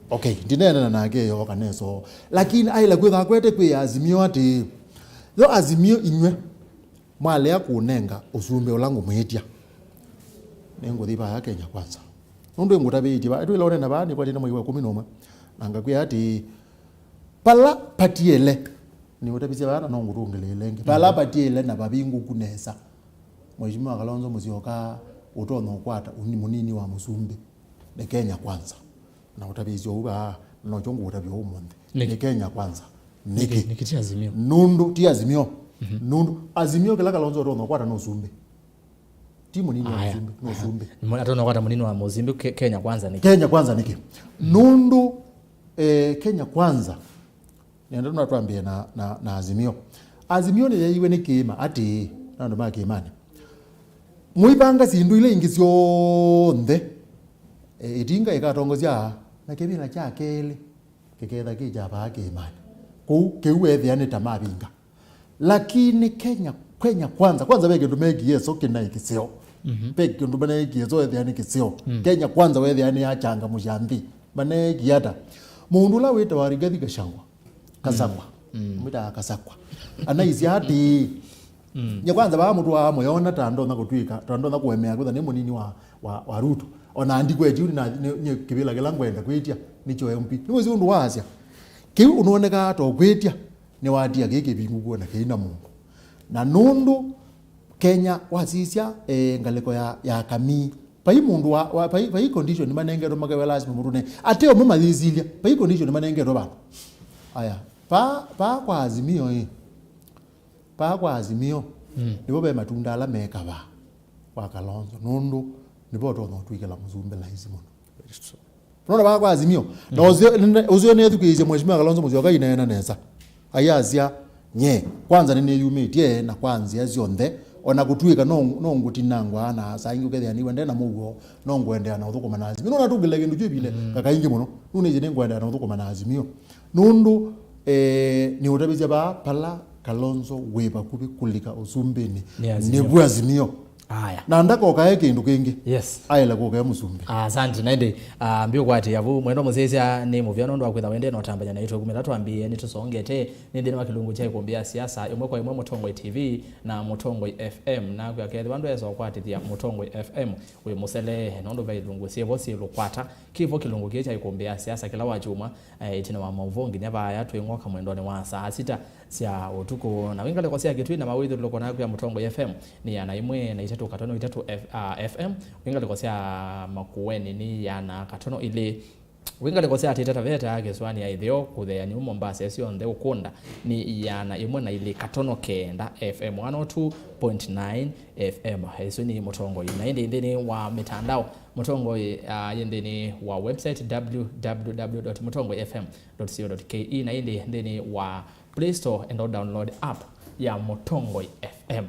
okay, ndineenana nake yo kana eso. Lakini aĩla kwĩtha akwete kwĩa Azimio atĩ, yo Azimio inyw'ĩ mwalea kũnenga ũsumbĩ ũla ngũmwĩtya, nĩngũthi vaya Kenya Kwanza. Nũndũ ngũtavĩtye vaa, twĩla ũnena vaa, nĩkwatĩte mwei wa kũmi na ũmwe, na ngakwĩa atĩ, vala patiele, nĩũtavisye vaa na no ngũtũngĩlĩĩle ĩngĩ. Vala patiele na vavingũku nesa, Mheshimiwa Kalonzo Musyoka ũtonya ũkwata ũni-, mũnini wa mũsumbĩ nĩ Kenya Kwanza. Na ũtavĩsye ũu vaa, nokyo ngũũtavya ũmũnthĩ. Nĩkĩ? Nĩ Kenya Kwanza. Nĩkĩ? Nĩkĩ, nĩkĩ ti Azimio? Nũndũ ti Azimio. Mhm. Nũndũ Azimio kĩla Kalonzo ũtonya ũkwata nĩ ũsumbĩ. Ti mũnini wa mũsumbĩ, nĩ ũsumbĩ. Aya. Aha. Atonya ũkwata mũnini wa mũsumbĩ, Ke-, Kenya Kwanza nĩkĩ? Kenya Kwanza nĩkĩ? Mm. Nũndũ, eh, Kenya Kwanza nenda no twambĩe na, na, na Azimio. Azimio nĩyaiwe nĩ kĩĩma atĩĩ, na andũ ma kĩĩmanĩ. Mũivanga syĩndũ ila ingĩ syonthe, e, ĩtinga ĩkatongosya, na kĩvĩla kya kelĩ kĩketha kĩ kya vaa kĩĩmanĩ. Kũu, kĩu weethĩa nĩ ta mavinga. Lakini Kenya, Kenya Kwanza, kwanza ve kĩndũ meekie so kĩnaĩ kĩseo. Mhm. Ve kĩndũ maneekie so weethĩa nĩ kĩseo. Mm. Kenya Kwanza weethĩa nĩ achangamũsya nthĩ. Maneekie ata? Mũndũ ũla wĩtawa Rigathi Gachagua, Kasakwa. Mm. Mwĩtaa Kasakwa. Anaisya atĩĩ, mm, nye kwanza vaa mũtwaa mũyona ta ndonya kũtwĩka, ta ndonya kũemea kwĩtha nĩ mũnini wa, wa, wa Ruto. Ona ndikwetye yu nĩ, nĩ, nĩ kĩvĩla kĩla ngwenda kwĩtya, nĩkyo M P. Nĩwĩsĩ ũndũ waasya. Kĩu ũnonekaa ta ũkwĩtya, nĩwatia kĩ kĩvingu kuona kĩi na mũndũ. Na nũndũ Kenya wasisya, eh, ngalĩko ya, ya kamii. Vai mũndũ wa, wa, vai, vai condition manengetwe makewa lazima mũndũ ne. Ate ũmwe mayĩsilya. Vai condition manengetwe vandũ. Aya. Pa, pa kwa Azimio ĩ. Pa kwa Azimio. Mm. Nĩvo ve matunda ala mekavaa kwa Kalonzo. Nũndũ nĩvo ũtonya ũtwĩkĩla mũsumbĩ laisi mũno. Very true. Nona vaa kwa Azimio. Na ũseo, nene-, ũseo nĩethukĩĩsye Mheshimiwa Kalonzo Musyoka aineena nesa. Ayasya, nye, kwanza nĩnĩyumĩtye na kwa nzĩa syonthe, ona kũtw'ĩka no, no ngũtinangwa na saa ingĩ ũkethĩa nĩw'e nde na mũuo, no ngũendeea na ũthũkũma na Azimio. Nona tũngĩle kĩndũ kyu ĩvinda, mm, kakaingĩ mũno. Nũnĩsĩ nĩngũendeea na ũthũkũma na Azimio. Nũndũ, eh, nĩũtavĩsya vaa pala Kalonzo wĩ vakuvĩ kũlika ũsumbĩnĩ. Nĩ Azimio. Nĩvu Azimio. Aya. Na ndakokae kĩndũ kĩngĩ. Yes. Aĩle kũkae mũsumbĩ. Asante, na ĩndĩ, ah, mbiũkwatĩa vu. Mwendwa mũsyaĩĩsya nĩ mũvea nũndũ wa kwĩtha wendee na ũtambany'a naitũ. Kuma ĩla twambĩĩe nĩtũsongete nĩ nthĩnĩ wa kĩlungu kya ĩkũmbĩ ya siasa, ĩmwe kwa ĩmwe Mũtongoi T V na Mũtongoi F M. Naku akethĩwa ndwesa ũkwatĩthya Mũtongoi F M, wĩ mũsele, nũndũ ve ilungu syĩvo syĩ lũkwata. Kĩvo kĩlungu kĩĩ kya ĩkũmbĩ ya siasa kĩla wa kyumwa, eh, ĩtina wa maũvoo nginya vaaya twĩng'oka mwendonĩ wa saa sita sya ũtukũ. Na wĩ ngalĩko sya Kĩtui na mawĩthyũlũlũko naku ya Mũtongoi F M nĩ ĩana ĩmwe na itatũ katono itatũ F-, ah, F M. Wĩ ngalĩko sya Makueni nĩ ĩana katono ilĩ. Wĩ ngalĩko sya Taita Taveta, Kĩsũanĩ ya Ĩtheo, kũtheea New Mombasa, syonthe ũkũnda nĩ ĩana ĩmwe na ilĩ katono kenda F M, one oh two point nine F M. Ĩsu nĩ Mũtongoi. Na ĩndĩ nthĩnĩ wa mĩtandao, Mũtongoi, ah, yĩ nthĩnĩ wa website w w w dot mũtongoi f m dot co dot k e, na ĩndĩ nthĩnĩ wa Play Store and download app ya Mũtongoi F M.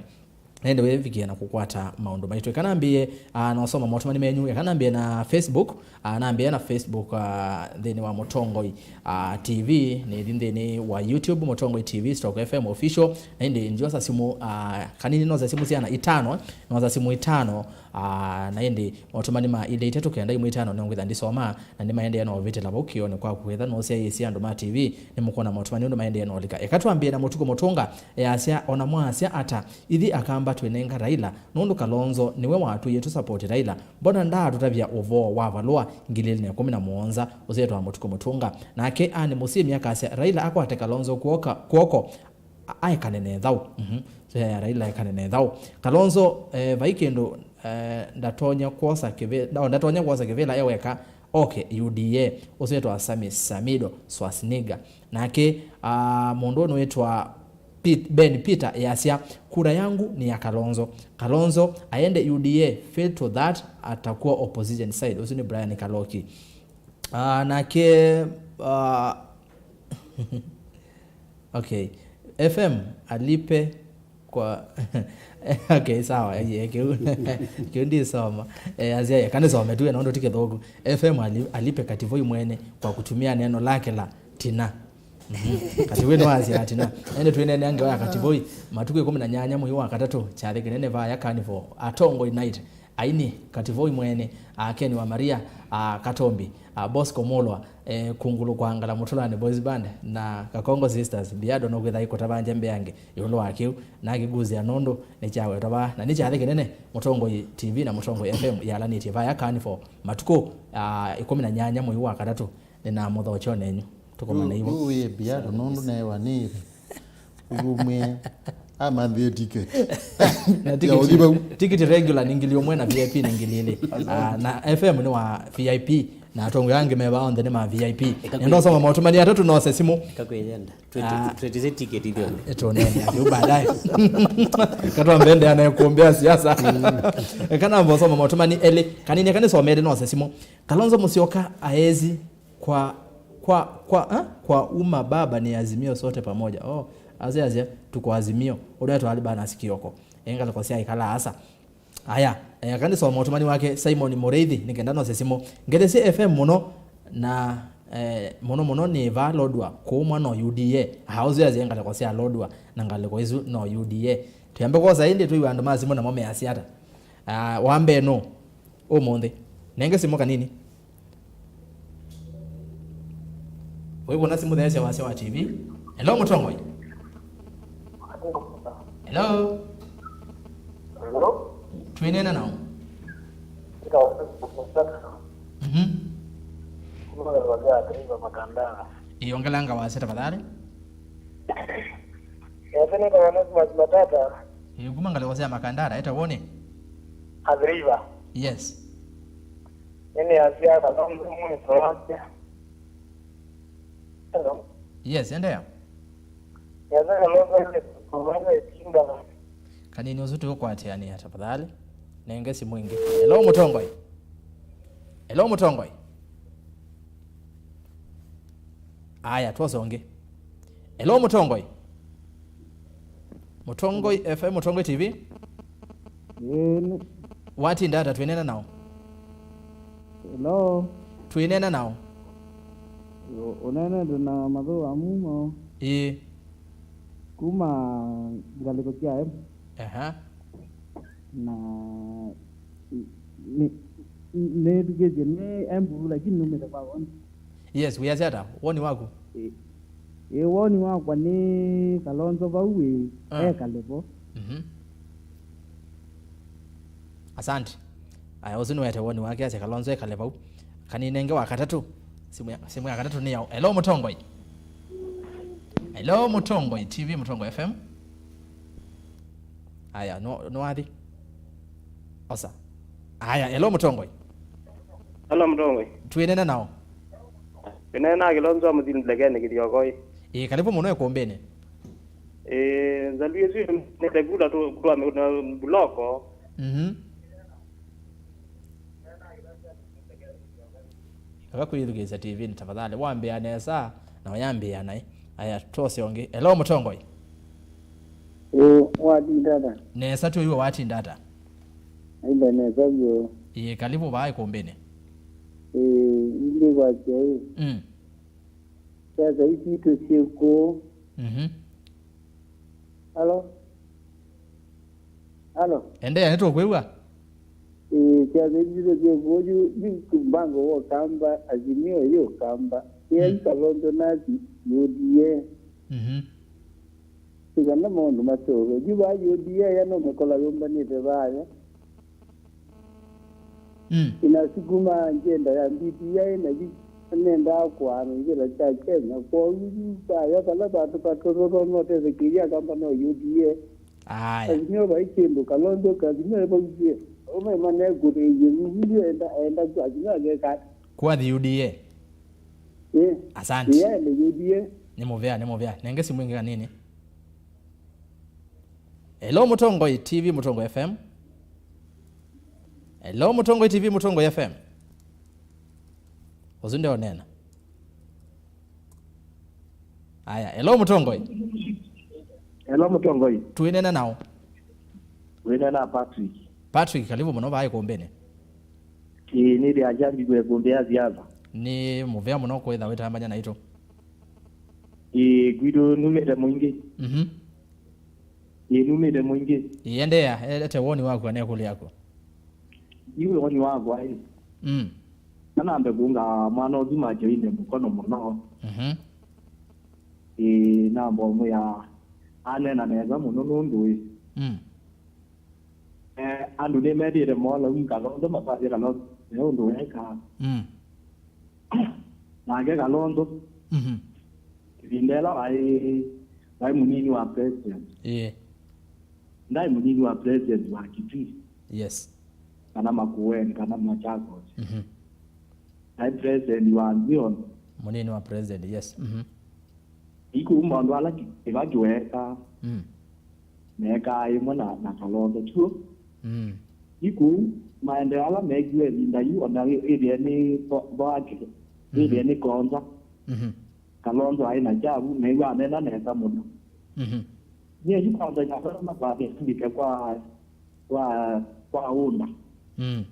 Na ĩndĩ wĩvikĩe na kũkwata maũndũ maitũ. Eka nambĩĩe, ah, na ũsoma motũmani menyu. Eka nambĩĩe na Facebook, ah, nambĩĩe na Facebook, ah, nthĩnĩ wa Mũtongoi, ah, T V, nĩthi nthĩnĩ wa YouTube, Mũtongoi T V stroke F M official. Na ĩndĩ njosa simũ, ah, kanini nosa simũ syana itano, nosa simũ itano, ah, na ĩndĩ motũmani ma ilĩ itatũ kenda imwe itano nĩngwĩtha ndisoma, na nĩmaendee na ũvĩtĩla vau kĩonĩ kwaku. Ethĩwa nũsyaĩĩsye andũ ma T V, nĩmũkwona motũmani ũndũ maendee na ũlika. Eka twambĩĩe na Mũtuku Mũtũnga, easya, ona mwasya ata, ithi Akamba twĩnenga Raila, nũndũ Kalonzo nĩwe watwĩie tũsapoti Raila. Mbona ndaatũtavya ũvoo wa valũa ngili ilĩ na ĩkũmi na mũonza, ũsyĩtwa Mũtuku Mũtũnga? Nake Anne Mũsyĩmi akasya, Raila akwate Kalonzo kuoka, kw'oko, a-, aekane na ĩthaũ. Mhm. So, ya, ya Raila aekane na ĩthaũ. Kalonzo, eh, vai kĩndũ, eh, ndatonya kwosa kĩvĩ-, no, ndatonya kwosa kĩvĩla e weka. Oke U D A, ũsu wĩtwa Sami Samido Schwarzenegger. Nake, ah, mũndũ ũyũ nĩwĩtwa Pit-, Ben Peter easya, kura yangu ni ya Kalonzo. Kalonzo aende U D A, fail to that, atakuwa opposition side. Ũsu nĩ Brian Kaloki. Ah, nake, ah, okay. F M alipe kwa, okay, sawa, ye, kĩu, kĩu ndisoma. Eh, azia, ye, kanisome tu, nũndũ ti kĩthũku. F M ali-, alipe Kativoi mwene kwa kutumia neno lake la tina. Mhm. Kativoi nĩwasya tina. Ende twĩneenea ngewa ya Kativoi, matukũ ĩkũmi na nyanya mwei wa katatũ, kyathĩ kĩnene vaya Carnival, Atongoi Night. Aini, Kativoi mwene, a, Ken wa Maria, a, Katombi, a, Bosco Mulwa, e, Kungulu kwa Ngala Mutulani Boys Band, na Kakongo Sisters. Biado nũkwĩtha ikũtavangya mbeange ĩũlũ wa kĩu, na kĩkũsya nũndũ nĩkyawetwa vaa, na nĩ kyathĩ kĩnene, Mũtongoi T V na Mũtongoi F M yalanĩtye vaya Carnival, matukũ, a, ĩkũmi na nyanya mwei wa katatũ, nĩnamũthokyonenyu. Tũkomane ivo. Yu wĩ biado nũndũ newa nĩ ĩvi. Ũvumwĩe. Amanthie ticket. Na ya ũthi vau. Tikiti, tikiti regular nĩ ngili ũmwe na V I P nĩ ngili ilĩ. Ah, na F M nĩ wa V I P. Na atongoi angĩ me vaa onthe nĩ ma V I P. Eka kwĩ- Nĩndosoma motũmani atatũ nose simũ. Eka kwĩyenda. Twĩti-, ah, twĩtise tiketi ithyonthe. Tũnene, yu baadaye. Katwambendea na kuombea siasa. Eka nambosoma motũmani elĩ. Kanini eka nĩsomete nose simũ. Kalonzo Musyoka aezi kwa, kwa, kwa, ha? Kwa uma baba ni Azimio sote pamoja. Oh, aze aze tuko Azimio. Ũrĩa twali bana sikioko. Enga lako sia ikala asa. Aya, eh, kanisoma ũtũmani wake Simon Mũrĩithi, nĩ kenda nose simũ. Ngethesie F M mũno na, eh, mũno mũno nĩ va Lodwar, kũu mwa no U D A. Aha, ũsu aze ngalĩko sya Lodwar na ngalĩko isu no U D A. Tuyambe kwosa ĩndĩ twĩw'a andũ ma simũ namo measya ata. Ah, wa mbee nũ? Ũmũnthĩ. Nenge simũ kanini. Wĩw'ona simũ theesya wasya wa T V. Hello, Mũtongoi. Hello. Hello. Twĩneena nao. Mhm. Ĩĩ, ongelanga wasya tafadhali. Ĩĩ, kuma ngalĩko sya Makandara, ĩta woni? Athi River. Yes. Nĩnĩasya Kalonzo mwĩso wake. Hello. Yes, endeea. Nĩasya Kalonzo mwĩso wake ĩtinda. Kanini ũsu tũkwatĩanĩa tafadhali. Nenge simũ ĩngĩ. Hello, Mũtongoi. Hello, Mũtongoi. Aya, twose ũngĩ. Hello, Mũtongoi. Mũtongoi F M, Mũtongoi T V. Ĩĩ, nĩ- Watinda ata twĩneena nao? Hello. Twĩneena nao. Ũ-, ũneenete na Mathũa Mumo. Ĩĩ. Kuma ngalĩko sya Embu. Aha. Na nĩ, nĩ, nĩtukĩtye nĩ Embu, lakini numĩte kwa Woni. Yes, wĩasya ata? Woni waku? Ĩ, ĩ, woni wakwa nĩ Kalonzo vau wĩ, ah, ekale vo. Mhm. Asante. Aya, ũsu nĩwete woni wake, asya Kalonzo ekale vau. Kaninenge wa katatũ. Simu ya, simu ya katatũ nĩ yaũ? Hello, Mũtongoi. Hello, Mũtongoi T V, Mũtongoi F M. Aya, no, no wathi. Osa. Aya, hello, Mũtongoi. Hello, Mũtongoi. Twĩnena nao. Ĩneenaa Kĩlonzo amũthindĩle kene kĩthiokoi. Ĩĩ, kalivu mũno ĩkũmbĩnĩ. Ĩĩ, nzalu ĩsu nĩte kula tũtwame na buloko. Mhm. Aka kwĩthukĩĩsya T V-nĩ tafadhali. Wambĩa nesa na ũyambĩa naĩ. Aya, twose ũngĩ. Hello, mũtongoi. Ĩĩ, watinda ata? Nesa, twĩw'a watinda ata? Aimba nesa vyũ. Ĩĩ, kalivu vaa ĩkũmbĩnĩ. Ĩĩ, ĩndĩ kwasya ĩ. Mm. Siasa ii sitũ syĩ kũũ? Mhm. Alo? Alo? Endeea, nĩtũkwĩw'a. Ĩĩ, siasa ii sitũ syĩ kũũ? Yu, yu mpango wa Ũkamba, Azimio yĩ Ũkamba. Ĩĩ, mm. Kalonzo nasi, U D A. Mhm. Ti kana maũndũ masũve. Yu vaa U D A ya no mĩkola yũmbanĩte vaya. Mm. Inasukuma agenda ya B B I na yu nendaa kũaa na nzĩla sya Kenya. Kwoou yu vaya vala vandũ vatũtũtũ no tethekeia Akamba no U D A. Aya. Azimio vai kĩndũ, Kalonzo Azimio vausie. Ume mane kũthĩie yu enda, enda kwa Azimio ageka. Kwathi U D A. Eh. Asante. Yeye nĩ U D A. Nĩ mũvea, nĩ mũvea. Nenge simu ĩngĩ kanini. Hello, Mũtongoi T V, Mũtongoi F M. Hello, Mũtongoi T V, Mũtongoi F M. Ũsu ndio nena. Aya, hello, Mũtongoi. Hello, Mũtongoi. Twĩnena nao. Wĩnena Patrick. Patrick, kalivu mũno vaa ĩkũmbĩnĩ. Ĩĩ, nĩthĩa njambikwe ĩkũmbĩ ya siasa. Nĩ mũvea mũno kwĩtha wĩtambanya naitũ. Ĩĩ, gwitũ numĩte Mwingĩ. Mhm. Ĩĩ, numĩte Mwingĩ. Ĩĩ, endeea, e-, ete woni waku kana ĩkũlyo yaku. Yu woni wakwa ĩ. Mm. Anambe kũnga mwana ũsu majoine mũkono mũno. Mhm. Ĩĩ, namba ũmwĩa anena nesa mũno nũndũ ĩ. Mm. Eh, andũ nĩmethĩĩte moolau Kalonzo, makwatĩe Kalonzo, ne ũndũ weekaa. Mm. Nake Kalonzo, mhm, ĩvinda ĩla waĩ, waĩ mũnini wa president. Ĩĩ. Ndaĩ mũnini wa president wa Kitui. Yes. Kana Makueni, kana Machakos. Mhm. Ndaĩ president wa nthĩ yonthe. Mũnini wa president, yes. Mhm. Ĩkũu maũndũ ala Ki-, Kĩvakĩ weekaa, mm, meekaa ĩmwe na, na Kalonzo, tw'o? Mm. Ĩkũu maendeeo ala meekiwe ĩvinda yu, o na wĩ-, wĩthĩe nĩ Bo-, Boake, mm-hmm, wĩthĩe nĩ Konza. Mm-hmm. Kalonzo aĩ na kyavu, na ĩw'a anena nesa mũno. Mm-hmm. Nyie yu kwanza nyasoma kwambĩte kwa, kwa, kwa ũnda. Mm.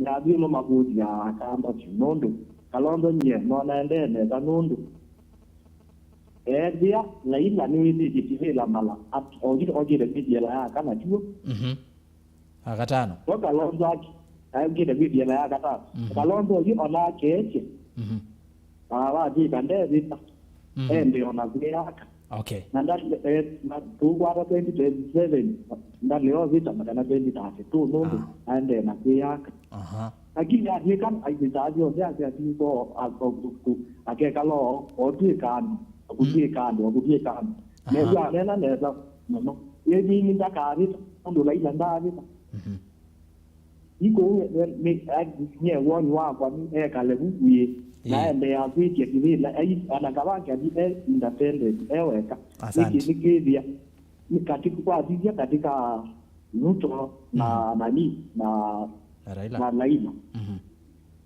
Nĩathiĩ nũmakũlya Akamba vyũ, nũndũ Kalonzo nyie nona endee nesa, nũndũ eethĩa Laila nĩwĩsĩtye kĩvĩla mala at-, okĩte, okĩte kwĩthĩela ya kana, tw'o? Mhm. Akatano. Ko Kalonzo aki, okĩte kwĩthĩela ya katano. Mhm. Kalonzo yu ona akeetye. Mhm. Na watw'ĩka ndevĩta. Mhm. Ende ona kwĩyaka. Okay. Na nda-, eh, na tũkwata twenty twenty-seven, ndaleo vĩta makana twenty thirty-two nũndũ, ah, aendee na kwĩyaka. Aha. Lakini atw'ĩka aisĩtaa syonthe ake atingo akekala o, o twĩka andũ, akũtw'ĩka andũ, akũtw'ĩka andũ. Aha. Nethwa anena nesa mũno. Ĩthini ndakavĩta, nũndũ Laila ndavĩta. Mhm. Ĩkũu nĩ, nĩ, nĩ woni wakwa nĩ ekale vu ĩĩ, na, ĩĩ, endee akwĩtya kĩvĩla, ai-, ana kavake athi e independent, e weka. Asante. Nĩkĩ, nĩkĩthĩa, nĩ katika, kwatithya katika Ruto na, mhm, nani, na, na Raila, na Raila. Mhm.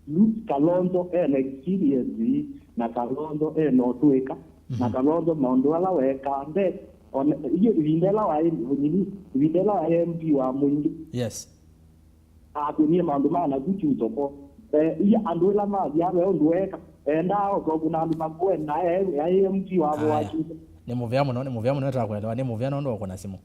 Yu Kalonzo ena experience, na Kalonzo ena ũtũĩka, na, mhm, Kalonzo maũndũ ala weekaa nde, ona, iyo ĩvinda ĩla waĩ, nini, ĩvinda ĩla waĩ M P wa Mwingĩ. Yes. Akũnie maũndũ ma naku tu thoko. Eh, iya andũ ĩla mathia ve ũndũ weka. Endaa oka kũna andũ makũe na e, e M P wavo wa Chuka. Nĩ mũvea mũno, nĩ mũvea mũno, nĩtwakwelewa, nĩ mũvea nũndũ wa kũna simũ.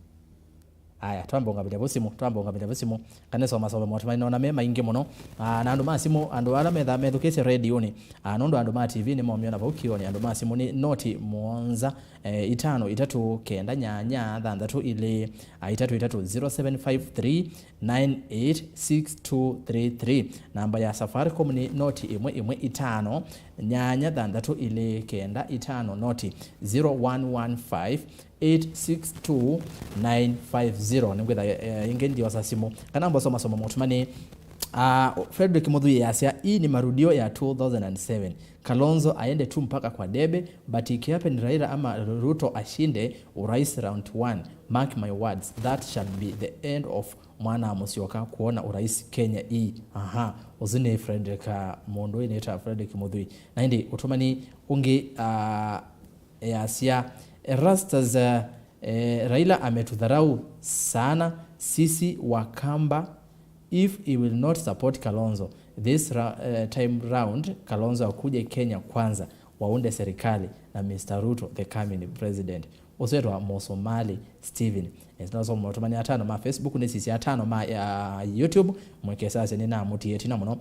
Aya, twambe ũngavĩle vu simũ, twambe ũngavĩle vu simũ. Kana soma soma maũndũ maĩ nona me maingĩ mũno. Ah, na andũ ma simũ, andũ ala metha methukĩĩsye rediũnĩ. Ah, nũndũ andũ ma T V nĩ momĩona vau kĩonĩ, andũ ma simũ nĩ noti mũonza, eh, itano itatũ kenda nyanya thanthatũ ilĩ, ah, itatũ itatũ, zero seven five three, nine eight six two three three. Namba ya Safaricom nĩ noti ĩmwe ĩmwe itano, nyanya thanthatũ ilĩ kenda itano, noti zero one one five, eight six two, nine five zero. Nĩngwĩtha, eh, ĩngĩ ndiosa simũ. Kana mbosomasoma mũtũmani Uh, Frederick Muthui yasya, "Hii ni marudio ya two thousand and seven. Kalonzo aende tu mpaka kwa debe, but ikihappen Raila ama Ruto ashinde urais round one, mark my words, that shall be the end of mwana Musyoka kuona urais Kenya hii." Aha, ũsu nĩ Frederick, uh, mũndũ ũyũ nĩta Frederick Muthui. Na ĩndĩ ũtũmani ũngĩ, uh, yasya, "Erastus, uh, eh, Raila ametudharau sana sisi wa Kamba. If he will not support Kalonzo this ra uh, time round, Kalonzo akuje Kenya kwanza, waunde serikali na Mister Ruto, the coming president." Ũsu wĩtwa Mũsomali Steven. Ĩtina ũsoma maũtũmani atano ma Facebook, nĩ sisi atano ma uh, YouTube, mwekesasya nĩ namũtie ĩtina mũno.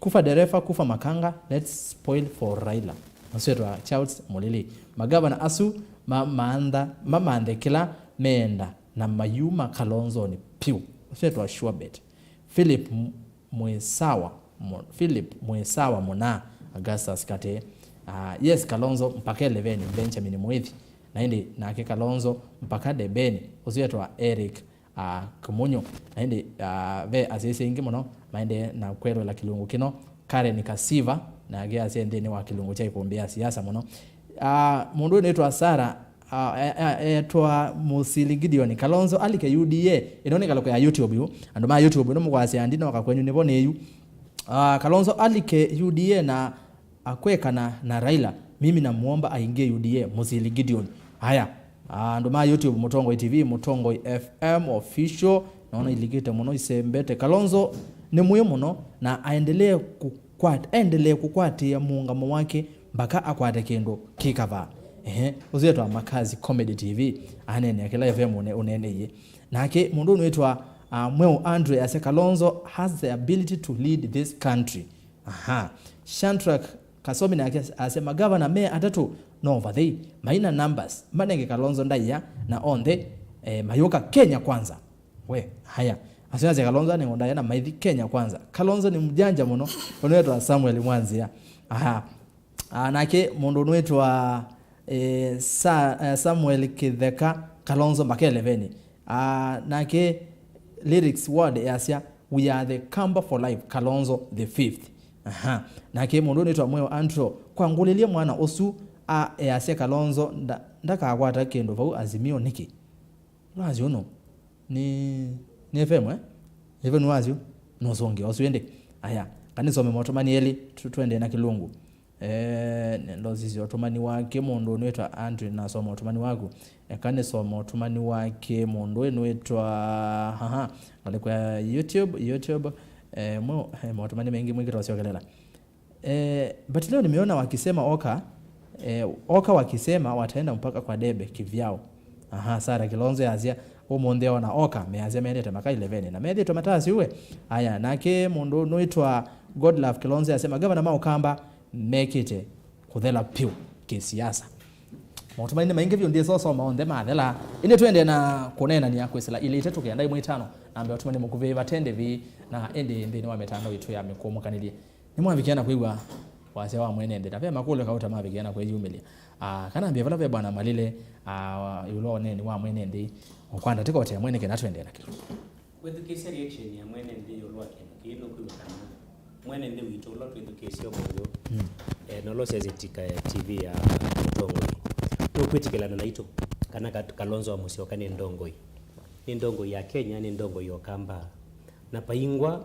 "Kufa dereva, kufa makanga, let's spoil for Raila." Ũsu wĩtwa Charles Mulili. "Magavana asu ma maantha, mamanthe kĩla meenda na mayuma Kalonzoni piu." Ũsu wĩtwa Sure Bet. Philip M- Mwisawa, Mu- Philip Mwisawa mũna Augustus Kate. Uh, yes, Kalonzo mpaka eleveni, Benjamin Mwithi. Na ĩndĩ nake Kalonzo mpaka debeni, ũsu wĩtwa Eric, uh, Kĩmunyu. Na ĩndĩ, uh, ve asyaĩĩsya aingĩ mũno maendee na kwelũla kĩlungu kĩno. Karen Kasiva, nake asya nthĩnĩ wa kĩlungu kya ĩkũmbĩ ya siasa mũno. Uh, mũndũ ũyũ nĩtwa Sara, uh, e- e- etwa Mũsili Gideon. "Kalonzo alike U D A." Ĩno nĩ ngalĩko ya YouTube yu. Andũ ma YouTube, ĩno mũkwasya ndinoka kwenyu nĩvo nĩyu. Uh, "Kalonzo alike U D A na akwekana na Raila, mimi namuomba aingie U D A, Mũsili Gideon." Haya, andũ ma YouTube, Mũtongoi T V, Mũtongoi F M Official, naona ilikĩte mũno, isembete. "Kalonzo nĩ mũĩ mũno na aendelee kũkwat, aendelee kũkwatĩĩa mũũngamo wake mpaka akwate kĩndũ kĩ kavaa." Ehe, ũsu wĩtwa Makazi Comedy T V, aneenea kĩla F M ũne- ũneeneie. Nake mũndũ ũnwĩtwa, uh, Mweu Andre asya, "Kalonzo has the ability to lead this country." Aha. Shantrack Kasomi nake asya, "Magavana me atatũ no vathei, maina numbers, manenge Kalonzo ndaĩa na onthe, eh, mayũka Kenya kwanza." We, haya. Asu asya, "Kalonzo anengwa ndaĩa na maithi Kenya kwanza." Kalonzo nĩ mjanja mũno, ũnwĩtwa Samuel Mwanzia. Aha. Ah, nake mũndũ ũnwĩtwa, eh, Sa- eh, Samuel Kitheka, "Kalonzo mpaka eleveni." Ah, nake Lyrics World yasya, "We are the Kamba for life, Kalonzo the fifth." Aha. Nake mũndũ ũnĩtwa Mweo Andrew, "Kwa ngũlĩlye mwana ũsu, a, easya Kalonzo nda- ndakakwata kĩndũ vau Azimio nĩkĩ?" Lwasyo ũno nĩ, nĩ F M, eh? F M nĩ wasyo? Nũsũngĩa ũsu ĩndĩ. Aya, kanisome maũtũmani elĩ, tu- tuendee na kĩlungu. Eh, nĩndosisye ũtũmani wa kĩmũndũ nĩwĩtwa Andrew, nasoma ũtũmani waku. Eka nĩsoma ũtũmani wa kĩmũndũ nĩwĩtwa, haha, ngalĩko ya YouTube, YouTube, eh, mwe, eh, maũtũmani maingĩ mwĩkĩta ũsyokelela. Eh, but leo nimeona wakisema Oka, eh, Oka wakisema wataenda mpaka kwa debe kivyao. Aha, Sarah Kilonzo yasya, ũmũnthĩ ona Oka measya mendete maka eleven na methĩtwe matasiwe. Aya, nake mũndũ nũĩtwa Godlove Kilonzo yasya, magavana ma Ũkamba mekĩte kũthela pyũ kĩsiasa. Maũtũmani nĩ maingĩ vyũ, ndĩsosoma onthe mathela. Ĩndĩ twende na kũneenania kwĩsĩla ilĩ itatũ kenda ĩmwe itano, nambe ũtũmani mũkuvĩ vate ndĩvi, na ĩndĩ nthĩnĩ wa mĩtandao itũ ya mĩkũmũkanĩlye. Nĩmwavikĩa na kwĩw'a wasya wa mwene nthĩ, na ve makũlyo kauta mavikĩa na kwĩyumĩlya. Ah, kana mbia vala ve Bwana Malile, ah, ĩũlũ wa ũneeni wa mwene nthĩ, ũkwanda tĩkotea mwene kena twendee na kĩlungu. Wĩthukĩĩsya reaction ya mwene nthĩ ĩũlũ wa kĩndũ kĩĩ, nũkwĩw'a kana mwene nthĩ witũ ũla twĩthukĩĩsya ũmũnthĩ ũũ, mm, eh, na ũla ũsyaĩĩsya Tika T V ya Mũtongoi, nũkwĩtĩkĩlana naitũ kana Ka- Kalonzo wa Musyoka nĩ ndongoi, nĩ ndongoi ya Kenya, nĩ ndongoi ya Ũkamba, na paingwa,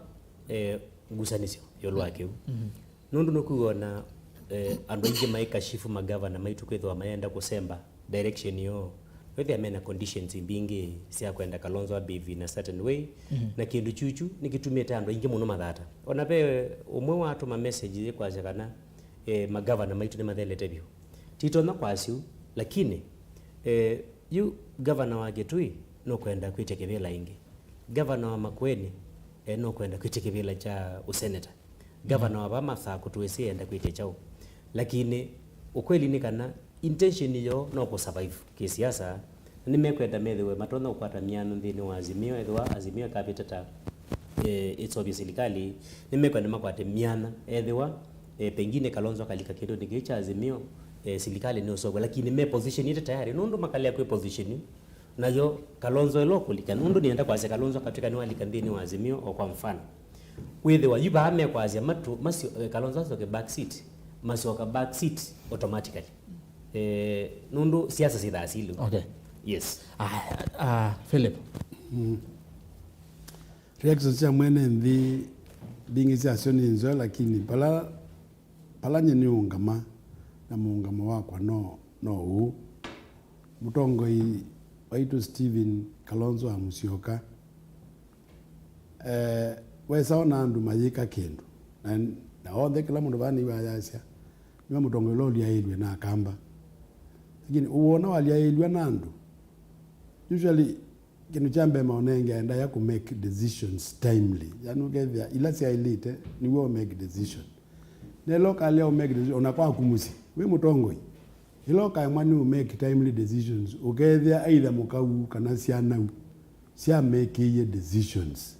eh, ngusanĩsyo ĩũlũ wa kĩu. Mhm. Nũndũ nũkwĩw'a ona, eh, andũ aingĩ maikashifu magavana maitũ kwĩthĩwa mayenda kũsemba direction yoo, wĩthĩa mena conditions mbingĩ sya kwenda Kalonzo a behave in a certain way, mhm, na kĩndũ kyuchu nĩkĩtumĩte andũ aingĩ mũno mathata. Ona ve ũmwe watũma message yĩkwasya kana, eh, magavana maitũ nĩmathelete vyũ. Titonya kwasya ũu, lakini, eh, yu gavana wa Kitui nũkwenda kwĩtya kĩvĩla ĩngĩ. Gavana wa Makueni, eh, nũkwenda kwĩtya kĩvĩla kya ũseneta. Gavana wa vaa Masakũ tũĩsĩ enda kwĩtya kyaũ. Lakini ũkweli nĩ kana intention yoo no kũsurvive kĩsiasa, na nĩmekwenda methĩwe matonya kũkwata myano nthĩnĩ wa Azimio, ethĩwa Azimio ĩkavĩta ta, eh, ĩseũvye silikalĩ, nĩmekwenda makwate myana, ethĩwa, eh, pengine Kalonzo akalika kĩndũnĩ kĩĩ kya Azimio, eh, silikalĩ nĩũseũvw'a, lakini me position ĩte tayari, nũndũ makalea kwĩ position yu. Nayo Kalonzo ĩla ũkũlika, nũndũ nĩenda kwasya Kalonzo akatw'ĩka nĩwalika nthĩnĩ wa Azimio, o kwa mfano, Kwĩthĩwa yu vaa mekwasya matu, masyo, eh, Kalonzo asyoke back seat, masyoka back seat automatically. Eh, nũndũ siasa syĩthaa syĩ lĩu. Okay. Yes. Ah, ah, Philip. Reactions sya mwene nthĩ mbingĩ syasyo nĩ nzeo, lakini pala, pala nye nĩũngama, na mũũngamo wakwa no, no ũũ. Mũtongoi waitũ Stephen Kalonzo wa Musyoka, eh, wesa ona andũ mayĩka kĩndũ, na, na onthe, kĩla mũndũ vaa nĩw'a ayasya, nĩwe mũtongoi ũla ũlyaĩlw'e na Akamba. Lakini ũwona walyaĩlw'a na andũ, usually, kĩndũ kya mbee maũnenge aendaa kũ make decisions timely. Yani ũkethĩa ila syaĩlĩte nĩw'o ũ make decision. Na ĩla ũkalea ũ make decision, ona kwaku mũsyĩ, wĩ mũtongoi, ĩla ũkaemwa nĩ ũ make timely decisions, ũkethĩa either mũkau kana syanau syamekĩie decisions.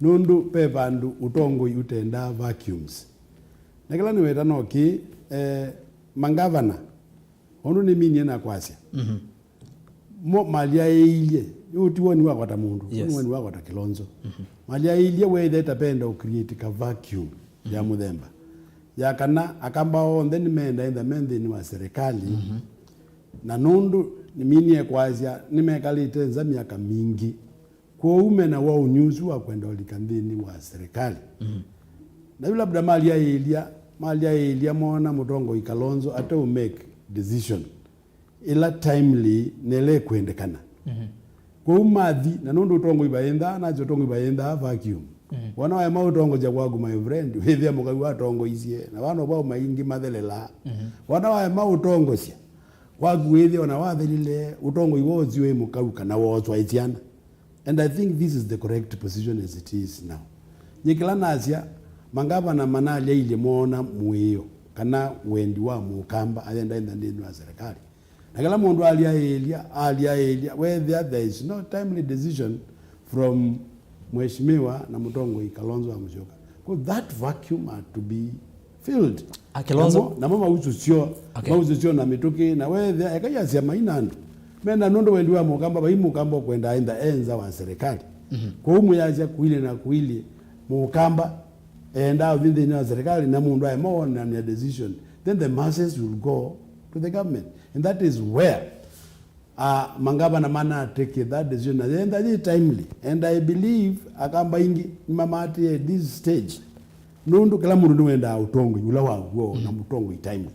Nũndũ ve vandũ ũtongoi ũtendaa vacuums. Na kĩla nĩweta no kĩ, eh, mangavana, ũndũ nĩminie na kwasya, mo malyaĩilye, ũũ ti woni wakwa ta mũndũ, ũũ nĩ woni wakwa ta Kĩlonzo. Malyaĩilye weetha ĩtapenda ũ create ka vacuum ya mũthemba ya kana Akamba onthe nĩmeenda ĩtha me nthĩnĩ wa serikali, na nũndũ nĩminie kwasya nĩmekalĩte nza myaka mingĩ, kwoou mena waũnyũ ũsu wa kwenda ũlika nthĩnĩ wa serikali. Na yu labda malyaĩlya, malyaĩlya moona mũtongoi Kalonzo ate ũ make decision ĩla timely na ĩla ĩkwendekana. Kwoou mathi, na nũndũ ũtongoi vaĩnthaa, nasyo ũtongoi vaĩnthaa vacuum. Wona waema ũtongosya kwaku, my friend, wĩthĩa mũkau atongoisye, na vano vau maingĩ mathelelaa. Wona waema ũtongosya kwaku, wĩthĩa ona wathelile, ũtongoi woo ũsu wĩ mũkau kana wooswa ĩ syana. And I think this is the correct position as it is now. Nye kĩla nasya, mangavana manalyaĩlye moona mũĩo kana wendi wa mũkamba ayenda ĩtha nthĩnĩ wa serikali. Na kĩla mũndũ alyaĩlya, alyaĩlya, wethĩa there is no timely decision from Mheshimiwa na mũtongoi Kalonzo wa Musyoka. 'Cause that vacuum had to be filled. A, Kilonzo. Namo, namo maususyo, okay, maususyo na mĩtũkĩ, na wethĩa, eka yasya maina andũ. Mena nũndũ wendi wa mũkamba, vai mũkamba ũkwenda enda enza wa serikali. Kwoou mũyasya kuili na kuili, mũkamba enda ũthi nthĩnĩ wa serikali, na mũndũ aema wonania decision, then the masses will go to the government. And that is where, uh, mangavana mana take that decision, na yenda yĩ timely. And I believe Akamba aingĩ nĩmamatie at this stage. Nũndũ kĩla mũndũ nĩwendaa ũtongoi ũla wa w'o na mũtongoi timely.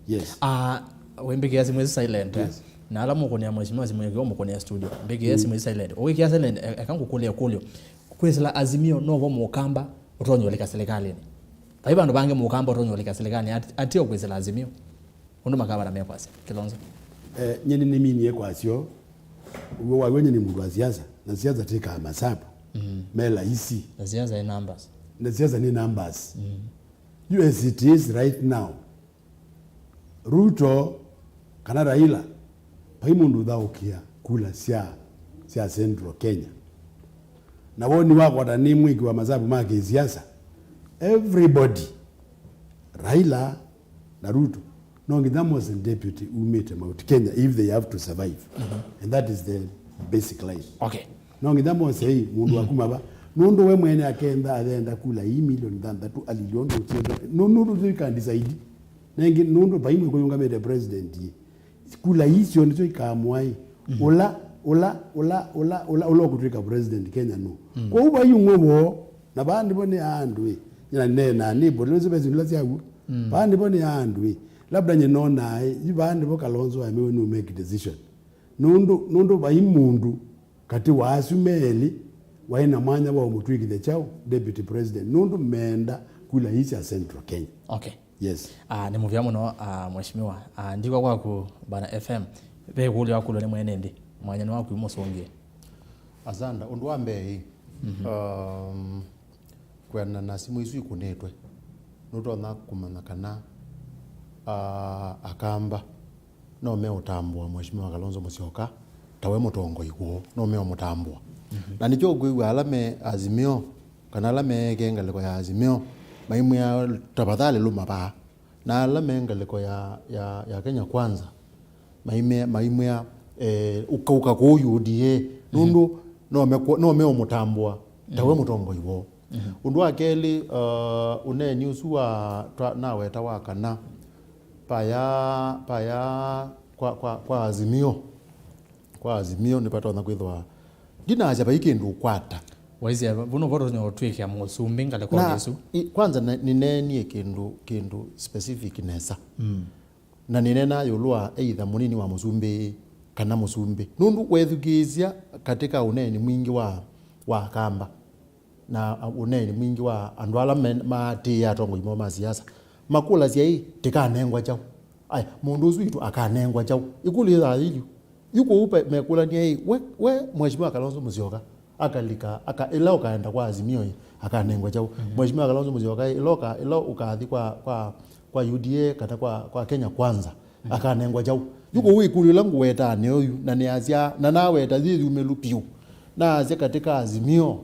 Yes. Ah, wĩmbĩkĩa simũ ĩsu silent, eh? Yes. Na ala mũkũnĩa mheshimiwa simũ yake, mũkũnĩa studio. Mbĩkĩa simũ ĩsu silent. Ũwĩkĩa silent, e-, eka ngũkũlĩe kũlyo. Kwĩsĩla Azimio novo mũkamba ũtonya ũlika silikalĩnĩ. Vai vandũ vangĩ mũkamba ũtonya ũlika silikalĩnĩ, at-, ateo kwĩsĩla Azimio. Ũndũ makavana mekwasya, Kilonzo. Eh, nyie nĩnĩminie kwasyo, w'o waw'o nyie nĩ mũndũ wa siasa, na siasa tikaa masabu me laisi. Na siasa nĩ numbers. Na siasa nĩ numbers. You, as it is right now, Ruto kana Raila, vai mũndũ ũthaũkĩa kula sya, sya Central Kenya. Na woni wakwa ta nĩ mwĩki wa masabu ma kĩsiasa, everybody, Raila na Ruto, no nginya mose deputy umĩte Mount Kenya if they have to survive. And that is the basic line. Okay. No nginya mose ĩ mũndũ wa kuma va. Nũndũ we mwene akenda athenda kula ii milioni thanthatũ alilio nũndũ ũtienda. Nũ-, nũndũ you can decide. Nengi nũndũ vai mwĩkũyũngamĩte president ĩ. Kula icio nĩsyo ikamũa ĩ, ũla, ũla, ũla, ũla, ũla, ũla ũkũtwĩka president Kenya nũ? Kwoou vai ũmwe woo, na vaa nĩvo nĩ andũ ĩ, nyina nena nĩ bũlũsĩ ve syĩndũ ila sya w'o. Vaa nĩvo nĩ andũ ĩ, labda nyinonaa ĩ, yu vaa nĩvo Kalonzo aemewe nũ make decision. Nũndũ, nũndũ vai mũndũ katĩ wa asu me elĩ waĩ na mwanya wa ũmũtwĩkĩthya kyaũ deputy president, nũndũ meenda kula ii sya Central Kenya. Okay. Yes. Ah, nĩ mũvea mũno, ah, mheshimiwa. Ah, ndikwa kwaku, Bana F M. Ve kũlyo wakulwa nĩ mwene nthĩ. Mwanya nĩ waku mũsũngĩe. Asanda, ũndũ wa mbee ĩ, um, kwĩanana na simũ isu ikũnĩtwe, nũtonya kũmanya kana, ah, Akamba no meũtambũa Mheshimiwa Kalonzo Musyoka tawe mũtongoi woo, no meũmũtambũa. Na nĩkyo ũkwĩw'a ala me Azimio, kana ala meekee ngalĩko ya Azimio, maimwĩa, "Tafadhali lũma vaa." Na ala me ngalĩko ya, ya, ya Kenya Kwanza, maimwĩa, maimwĩa, eh, "Ũka, ũka kũũ U D A, nũndũ no mekwo-, no meũmũtambũa tawe mũtongoi woo." Mhm. Ũndũ wa kelĩ, uh, ũneeni ũsu wa twa-, naweta wa kana paya, paya kwa, kwa, kwa Azimio, kwa Azimio nĩvatonya kwĩthĩwa ndinasya vai kĩndũ ũkwata. Waisye, vuno votonya ũtwĩkĩa mũsumbĩ ngalĩkonĩ na ĩsu. I-, kwanza na-, nĩneenie kĩndũ, kĩndũ specific nesa. Mm. Na nĩneenaa ĩũlũ wa either mũnini wa mũsumbĩ kana mũsumbĩ. Nũndũ weethukĩĩsya katĩ ka ũneeni mwingĩ wa, wa Akamba na ũneeni mwingĩ wa andũ ala me-, maatĩĩe atongoi moo ma siasa, makũlasya, "Ĩ, tĩkanengwa kyaũ? Aya, mũndũ ũsu witũ akanengwa kyaũ?" Ĩkũlyo yĩthaa yĩlyu. Yu kũu pe-, mekũlany'a, "Ĩ, we, we Mheshimiwa Kalonzo Musyoka, akalika, aka-, ĩla ũkaenda kwa Azimio ĩ, akanengwa kyaũ? Mhm. Mheshimiwa Kalonzo Musyoka ĩ, ĩla ũka-, ĩla ũkathi kwa, kwa, kwa U D A kana kwa, kwa Kenya Kwanza, mhm, akanengwa kyaũ?" Yu kũu ĩkũlyo ĩla ngũwetaa nĩyo yu, na nĩasya, na naweta yĩ yumĩlu piũ. Naasya katĩ ka Azimio,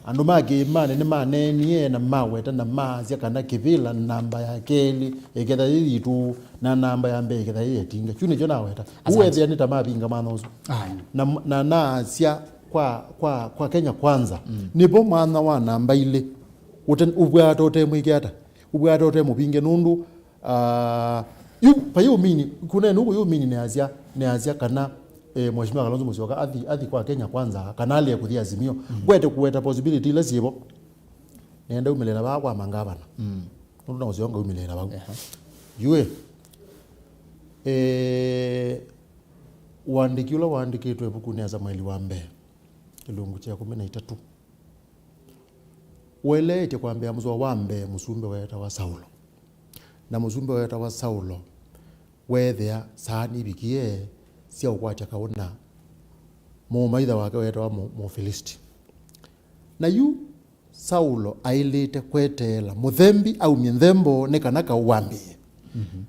andũ ma kĩĩmanĩ nĩmaneenie na maweta na maasya kana kĩvĩla namba ya kelĩ ĩketha yĩ yitũ, na namba ya mbee ĩketha yĩ ya Tinga. Kyu nĩkyo naweta. Asante. Ũethĩa nĩ ta mavinga mwana ũsu. Aya. Na, na naasya kwa, kwa, kwa Kenya Kwanza, mm, nĩvo mwana wa namba ilĩ ũte-, ũvwata ũte mwĩke ata? Ũvwata ũte mũvinge nũndũ, ah, yu, pa yu mini, kuna nũkũ yu mini nĩasya, nĩasya kana, eh, Mheshimiwa Kalonzo Musyoka athi, athi kwa Kenya Kwanza, kana alie kuthi Azimio. Mm. Ngwete kuweta possibility ila syĩvo. Nenda umĩlĩla vaa kwa mangavana. Mm. Nũndũ na ũseo ngaumĩlĩla vau. Ehe. Yue, eh, ũandĩki ũla waandĩkĩtwe ĩvukunĩ ya Samueli wa mbee, kĩlungu kya ĩkũmi na itatũ, ũeleetye kwambĩa mũsoa wa mbee mũsumbĩ weetawa Saulo. Na mũsumbĩ weetawa Saulo weethĩa saa nivikie sya ũkwatya kaũ na mũũmaitha wake weetawa Mũ-, Mũfilisti. Na yu Saulo aĩlĩte kweteela mũthembi aumye nthembo nĩ kana kaũ wambĩĩe. Mhm.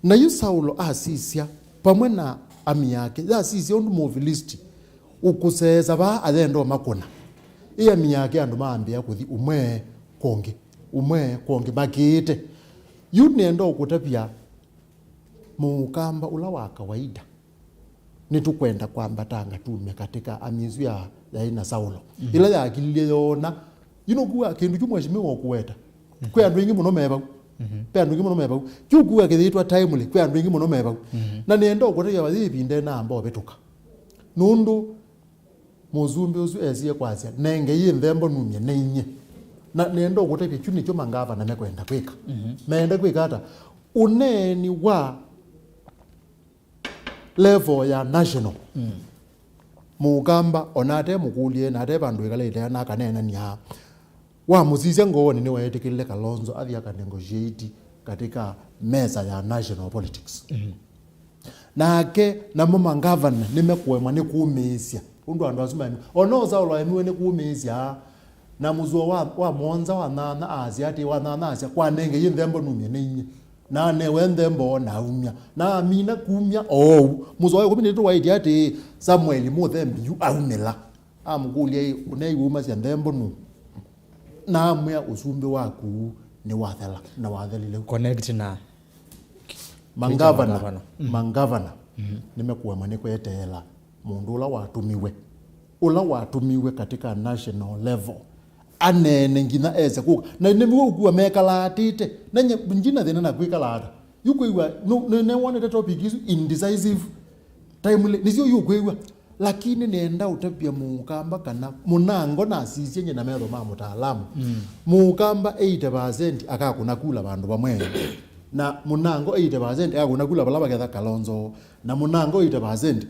Na yu Saulo asisya vamwe na ami yake, yasisya ũndũ Mũfilisti ũkũseesa vaa ayenda ũmakũna. Ĩ ami yake andũ maambĩĩa kũthi ũmwe kwongĩ, ũmwe kwongĩ makĩĩte. Yu nĩenda ũkũtavya mũũkamba ũla wa kawaida. Nĩtũkwenda kwambatanga tumye katĩ ka ami ĩsu ya, yaĩ na Saulo. Mhm. Ĩla yakililye yoona, yu nũkuwa kĩndũ kyu mheshimiwa ũkũweta. Mhm. Kwĩ andũ aingĩ mũno me vau. Mhm. Kwĩ andũ aingĩ mũno me vau. Kyu kuwa kĩthĩĩtwa timely, kwĩ andũ aingĩ mũno me vau. Mhm. Na nĩenda ũkũtavya vathi ĩvinda ĩnaamba ũvĩtũka. Nũndũ mũsumbĩ ũsu esie kwasya, "Nengei ĩ nthembo numye nĩinyie." Na nĩenda ũkũtavya kyu nĩkyo mangavana mekwenda kwĩka. Mhm. Meenda kwĩka ata? Ũneeni wa level ya national. Mm. Mũkamba, ona ate mũkũlye, na ate vandũ ĩkalĩte, na akaneenania. Wamũsisya ngoonĩ, nĩweetĩkĩlile Kalonzo athi akanegotiate katika mesa ya national politics. Mm. Nake, namo mangavana nĩmekũemwa nĩ kũmĩĩsya. Ũndũ andũ asu maemi-, ona Saulo aemiwe nĩ kũmĩĩsya, na mũsuo wa, wa mũonza wa nyanya aasya atĩ, wa nyanya aasya, "Kwa nengei ĩ nthembo numye nĩinyie." Na anewe nthembo na aumya. Na amina kumya oou. Mũsoa wa ĩkũmi na itatũ waĩtye atĩĩ, Samueli mũthembi yu aumĩla. Amũkũlya, "Ĩ, ũnei wumasya nthembo nũũ?" Na amwĩa, "Ũsumbĩ waku nĩwathela, na wathelile." Connect na mangavana, mangavana. Mm. Mangavana nĩmekũemwa nĩ kweteela mũndũ ũla watũmiwe, ũla watũmiwe katika national level, aneene nginya ese kũka. Na nĩw'o ũkua mekalaatĩte. Na nye, ndina thĩna na kwĩkala ata. Yu kwĩw'a, nũ-, nĩ, nĩwonete topic isu indecisive, timely, nĩsyo yu kwĩw'a. Lakini nĩenda ũtavya mũkamba kana mũnango nasisye nye na metho ma mũtaalamu. Mm. Mũkamba eighty percent akakũna kula vandũ vamwe. Na mũnango eighty percent akakũna kula vala vaketha Kalonzo. Na mũnango eighty percent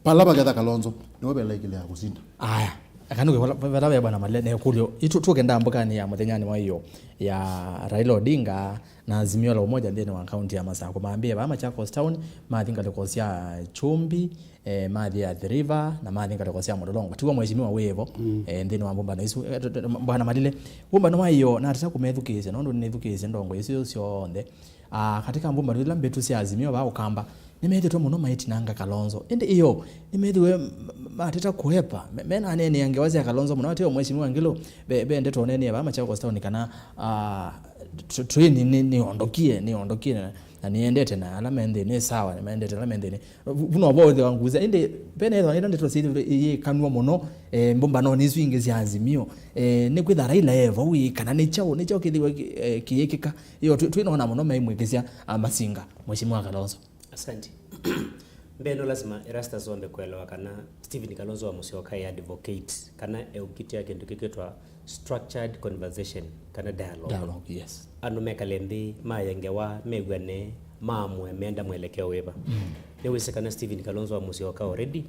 pala vaketha Kalonzo, nĩwe vela ĩkĩle ya kũsinda. Aya, eka nũke vala, vala ve bwana Malile, ne kũlyo. Itu tuke ndambũkanĩ ya mũthenyanĩ wa ĩyo ya Raila Odinga na Azimio la Umoja nthĩnĩ wa kaunti ya Masakũ. Mambĩe vaa Machakos Town, mathi ngalĩko sya Kyumbi, eh, mathi Athi River, na mathi ngalĩko sya Mlolongo. Tiwa mheshimiwa wĩvo, mm, eh, nthĩnĩ wa mbũmbano isu. Eh, t-, t-, bwana Malile, mbũmbano wa ĩyo, natata kũmethukĩĩsya, nũndũ nĩnĩthukĩĩsye ndongo isu syonthe. Ah, katika mbũmbano ila mbĩtu sya Azimio vaa Ũkamba, nĩmethĩtwe mũno maitinanga Kalonzo. Ĩndĩ ĩyo, nĩmethĩwe m-, m-, mateta kũepa. Me-, menaneenea ngewa sya Kalonzo mũno, ateo mheshimiwa Ngilu, ve, ve ndeto ũneenea vaa Machakos Town kana, ah, tr-, train nĩ, nĩondokie, nĩondokie na, na nĩendete na ala me nthĩnĩ, sawa, nĩmaendete ala me nthĩnĩ. Vu-, vuno vo wĩthĩwa ngusya, ĩndĩ pene ĩthwa ĩla ndeto syĩthĩwa iyĩkanw'a mũno, eh, mbũmbanonĩ isu ingĩ sya Azimio, eh, nĩ kwĩtha Raila e vau ĩ, kana nĩ kyaũ, nĩ kyaũ kĩthĩwa kĩ-, eh, kĩyĩkĩka? Ĩyo twĩ-, twĩnona mũno meimwĩkĩsya, ah, Masinga, Mheshimiwa Kalonzo. Asante. Mbee no lasima Erastus wambe kuelewa kana Stephen Kalonzo wa Musyoka e advocate kana e ũkitĩa kĩndũ kĩkwĩtwa structured conversation kana dialogue. Dialogue, yes. Andũ mekale nthĩ, maye ngewa, mew'ane, maamũe meenda mwelekeo wĩva. Mm. Nĩwĩsĩ kana Stephen Kalonzo wa Musyoka already,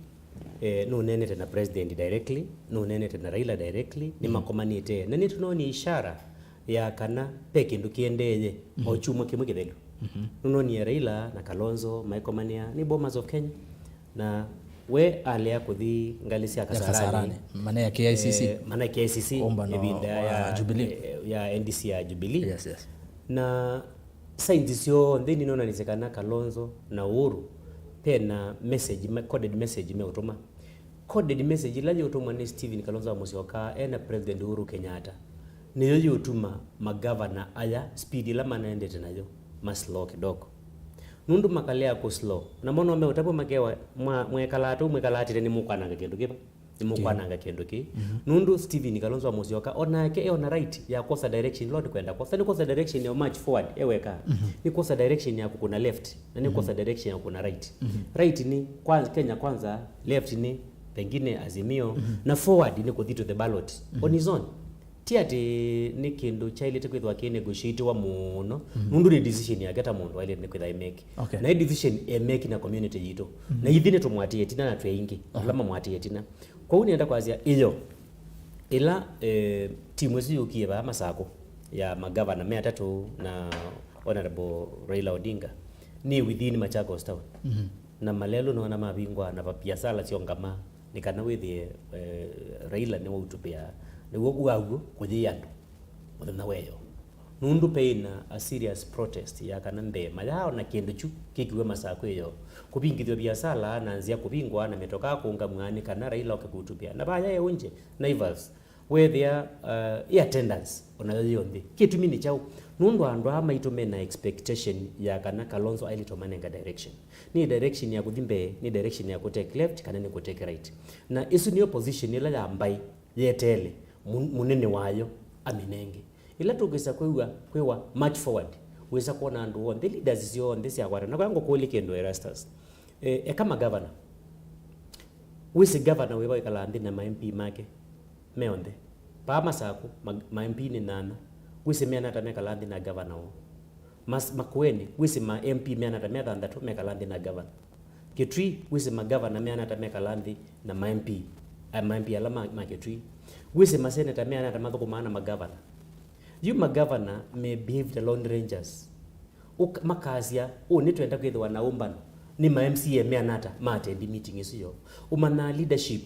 eh, nũneenete na president directly, nũneenete na Raila directly, mm, nĩmakomanĩte. Na nĩtũnonie ishara ya kana ve kĩndũ kĩendeeye o, mhm, kyumwa kĩmwe kĩthelu. Mhm. Nũnonie Raila na Kalonzo maikomanĩa nĩ Bomas of Kenya, na we alea kũthi ngalĩ sya ya Kasarani, Kasarani, mana ya K I C C. Eh, mana ya K I C C, ũmbano ĩvinda wa ya, Jubilee, eh, ya N D C ya Jubilee. Yes, yes. Na signs syonthe nĩnonanĩsye kana Kalonzo na Uhuru pena message, me-, coded message meũtũma. Coded message ĩla yĩũtũmwa nĩ Stephen Kalonzo wa Musyoka ena President Uhuru Kenyatta nĩyo yĩũtuma magavana aya speed ĩla manaendete nayo ma slow kidogo. Nũndũ makalea kũ slow, namo no meũtavw'a makewa, mwa-, mwekalaa tũu mwĩkalaa tene nĩmũkwananga kĩndũ kĩva? Nĩmũkwananga kĩndũ kĩ. Mhm. Nũndũ Stephen Kalonzo wa Musyoka onake eona right ya kwosa direction ĩla nĩkwenda kwosa. Nĩ kwosa direction ya march forward eweka. Mhm. Nĩ kwosa direction ya kũkũna left. Na nĩ kwosa, mhm, direction ya kũna right. Mhm. Right nĩ kwa-, Kenya Kwanza, left nĩ pengine Azimio, mhm, na forward nĩ kũthi to the ballot, mhm, on his own. Ti atĩ nĩ kĩndũ kyaĩlĩte kwĩthĩwa kĩ negotiatiwa mũno, mhm, nũndũ nĩ decision yake ta mũndũ aĩlĩte nĩ kwĩthĩwa e make. Okay. Na ĩ decision e make na community yitũ. Mhm. Na ithyĩ nĩtũmwatĩe ĩtina na twĩ aingĩ, aha, ala mamwatĩe ĩtina. Kwoou nĩenda kwasya ĩyo, ĩla, eh, timu ĩsu yũkie vaa Masakũ ya magavana me atatũ na Honorable Raila Odinga, nĩ within Machakos Town. Mhm. Na malelũ nona mavingwa na va-, biasala syongama, nĩ kana wĩthĩe, eh, Raila nĩwautupĩa, nĩw'o waw'o kũyĩ andũ mũthenya weyo. Nũndũ peina a serious protest ya kana mbee mayaona kĩndũ kyu kĩkiwe Masakũ ĩyo, kũvingithw'a viasala na nzĩa kũvingwa na mĩtokaa kũũngamw'a nĩ kana Raila oke kũutupĩa. Na vaya eũnje Naivas, weethĩa, uh, ĩ attendance onayo yĩ o nthĩ. Kĩtumi nĩ kyaũ? Nũndũ andũ aa maitũ mena expectation ya kana Kalonzo ailĩtwe manenga direction. Nĩ direction ya kũthi mbee, nĩ direction ya kũ take left, kana nĩ kũ take right. Na ĩsu nĩyo position ĩla ya mbaĩ yeteele mũ-, mũnene wayo amĩnenge. Ĩla tũkwĩsa kwĩw'a, kwĩwa march forward, wĩsa kwona andũ onthe, leaders syonthe syakwatana. Na kwa ngũkũlye kĩndũ, Erastus. E, eka magavana. Wĩsĩ gavana wĩva wĩkalaa nthĩ na ma M P make me onthe? Paa Masakũ, ma, ma M P nĩ nyanya. Wĩsĩ meana ata mekalaa nthĩ na gavana woo? Mas-, Makueni, wĩsĩ ma M P meana ata me thanthatũ mekalaa nthĩ na gavana? Kitui, wĩsĩ magavana meana ata mekalaa nthĩ na ma M P, a, ma M P ala ma, ma Kitui? Wĩsĩ maseneta meana ata mathũkũmaa na magavana? Yu magavana me behaved ta lone rangers. Ũka-, makasya, "Ũũ nĩtwenda kwĩthĩwa na ũmbano." Nĩ ma M C A meana ata ma attend meeting ĩsu yoo? Ũmanyaa leadership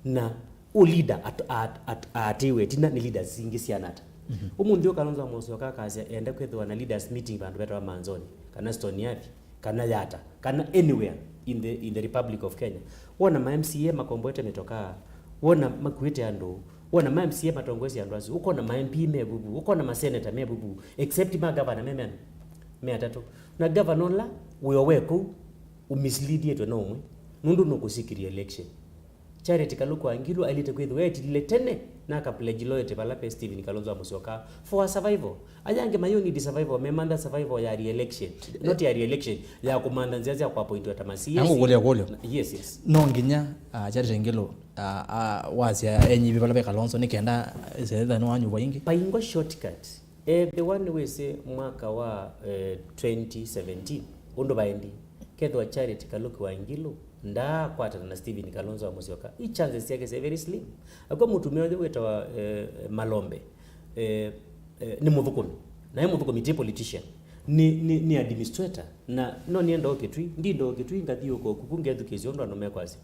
na ũ leader at-, at-, at-, aatĩwe ĩtina nĩ leaders ingĩ syana ata? Mhm. Ũmũnthĩ ũũ Kalonzo Musyoka akasya enda kwĩthĩwa na leaders meeting vandũ vetawa Manzoni, kana Stony Athi, kana Yatta, kana anywhere in the, in the Republic of Kenya. Wona ma M C A makomboete mĩtokaa, wona makuĩte andũ, wona ma M C A matongoesye andũ asu, ũkona ma M P me vuvu, ũkona ma senator me vuvu, except ma governor me, me, me atatũ. Na governor ũla wĩo we kũu, ũmisleadietwe no ũmwe, nũndũ nũkũsikĩria election. Charity Kaluku Wangilu ailĩte kwĩthĩwa etilile tene na aka pledge loyalty vala ve Stephen Kalonzo wa Musyoka for her survival. Aya angĩ mayũ need survival, memantha survival ya re-election, not ya re-election, ya kũmantha nzĩa sya kũappointwa ta ma C A C. Nangũkũlya kũlyo. Yes, yes. No nginya, ah, Charity Ngilu, ah, ah, wasya enyivye vala ve Kalonzo nĩ kenda, eh, setha nĩwanyuvwa ĩngĩ? Paingwa shortcut. Ethĩwa nĩwĩsĩ mwaka wa, eh, twenty seventeen, ũndũ vaendi, kethĩwa Charity Kaluki Wangilu ndaakwatana na Stephen Kalonzo wa Musyoka, i chances syake syĩ very slim. Akw'a mũtumĩa ũyũ wĩtawa, eh, Malombe, eh, eh, nĩ mũthũkũmi, na e mũthũkũmi, ti politician, nĩ, nĩ, nĩ administrator, na no nĩenda o Kitui, ndinda o Kitui, ngathiũũka o kuku, ngethukĩĩsya ũndũ andũ mekwasya.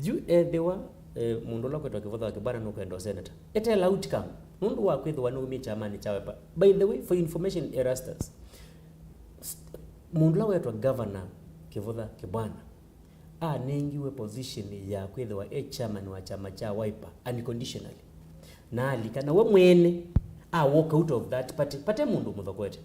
Yu ethĩwa, eh, mũndũ ũla kwĩtwa Kĩvũtha wa Kĩbwana nũkwenda o senator, etela outcome, nũndũ wa kwĩthĩwa nĩumie kyamanĩ kya Wiper. By the way, for information, Erastus, s-, mũndũ ũla wetwa Governor Kĩvũtha Kĩbwana anengiwe position ya kwĩthĩwa e chairman wa kyama kya Wiper unconditionally. Na alika, na we mwene A walk out of that party, pate mũndũ mũthokoete.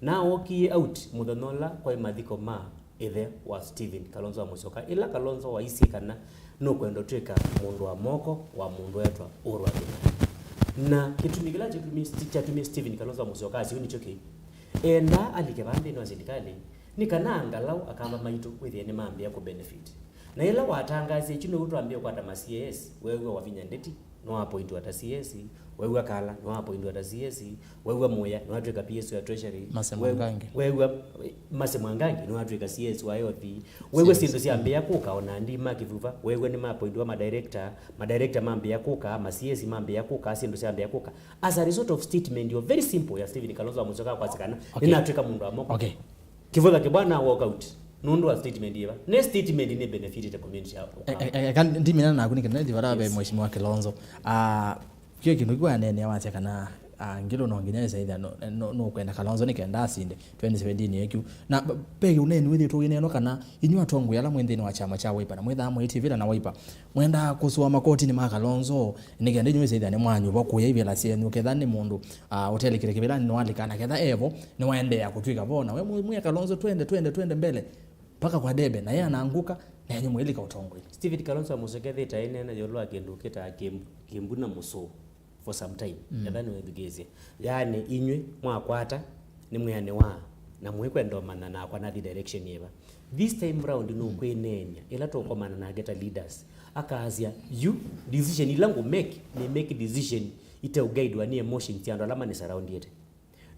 Na awokie out mũthenya ũla kwaĩ mathiko ma ĩthe wa Stephen Kalonzo wa Musyoka, ĩla Kalonzo waisye kana nũkwenda ũtw'ĩka mũndũ wa moko wa mũndũ etwa Uhuru wa Kenyatta. Na kĩtumi kĩla kyatumie, kyatumie Stephen Kalonzo wa Musyoka asya ũu nĩkyo kĩĩ. Endaa alike vaa nthĩnĩ wa silikalĩ nĩ kana angalau akamba maitũ wĩthĩe nĩmambĩĩa kũ benefit. Na ĩla watangaasya ĩkyu nĩw'o twambĩĩa kũkwata ma C A S, weew'a Wavinya Ndeti nĩwaappointiwa ta C A S, weew'a Kala nĩwaappointiwa ta C A S, weew'a Muya nĩwatw'ĩka P S wa Treasury, Mercy weew'a, Mwangangi. Weew'a, eh, Mercy Mwangangi nĩwatw'ĩka C A S wa health, weew'a C A S. Syĩndũ syambĩĩa kũka, o na Ndii ma Kĩvuva, weew'a nĩmaappointiwa ma director, ma director mambĩĩa kũka, ma C A S mambĩĩa kũka, syĩndũ syambĩĩa kũka. As a result of statement yo very simple ya Stephen Kalonzo wa Musyoka kwasya kana, okay, nĩnatw'ĩka mũndũ wa moko. Okay. Kĩvũtha Kĩbwana walk out nũndũ wa statement ĩva. Nĩ statement nĩ benefitĩte community ya Ũkamba. E- e- eka ndimina naku nĩ kĩndũ nĩthi vara ve, yes, Mheshimiwa Kilonzo. Ah, kĩo kĩndũ kĩu aneenea wasya kana, ah, Ngilu no nginya ĩsaithya no- no- nũkwenda Kalonzo nĩ kenda asinde twenty seventeen ĩkyu. Na b- pe ũneni wĩthĩtwe wĩneenwa kana inyu atongoi ala mwĩ nthĩnĩ wa kyama kya Wiper na mwĩthaa mwĩtivĩla na Wiper, mwendaa kũsũa makotinĩ ma Kalonzo nĩ kenda inyu ĩsaithya nĩ mwanyuva kũya ivĩla syenyu, ketha nĩ mũndũ, ah, ũtelikĩte kĩvĩlanĩ nĩwalika, na ketha evo nĩwaendeea kũtw'ĩka vo, na we mũ- mwĩa Kalonzo twende, twende, twende mbele mpaka kwa debe, na ye anangũka, na enyu mwĩlika ũtongoinĩ. Stephen Kalonzo wa Musyoka ethĩĩte aineena ĩũlũ wa kĩndũ kĩtaa kĩmbu, kĩmbu na mũsũũ for some time. Mm. Etha nĩwĩthukĩĩsye. Yaani, inyw'ĩ mwakwata, nĩmwĩanĩwaa, na mwĩkwenda ũmanya nakwa nathi direction yĩva. This time round, mm, nũkwĩneenya, ĩla tũkomana nake ta leaders, akasya, yu, decision ila ngũ make, nĩ make decision ite guidwa nĩ emotions sya andũ ala mani surroundĩte.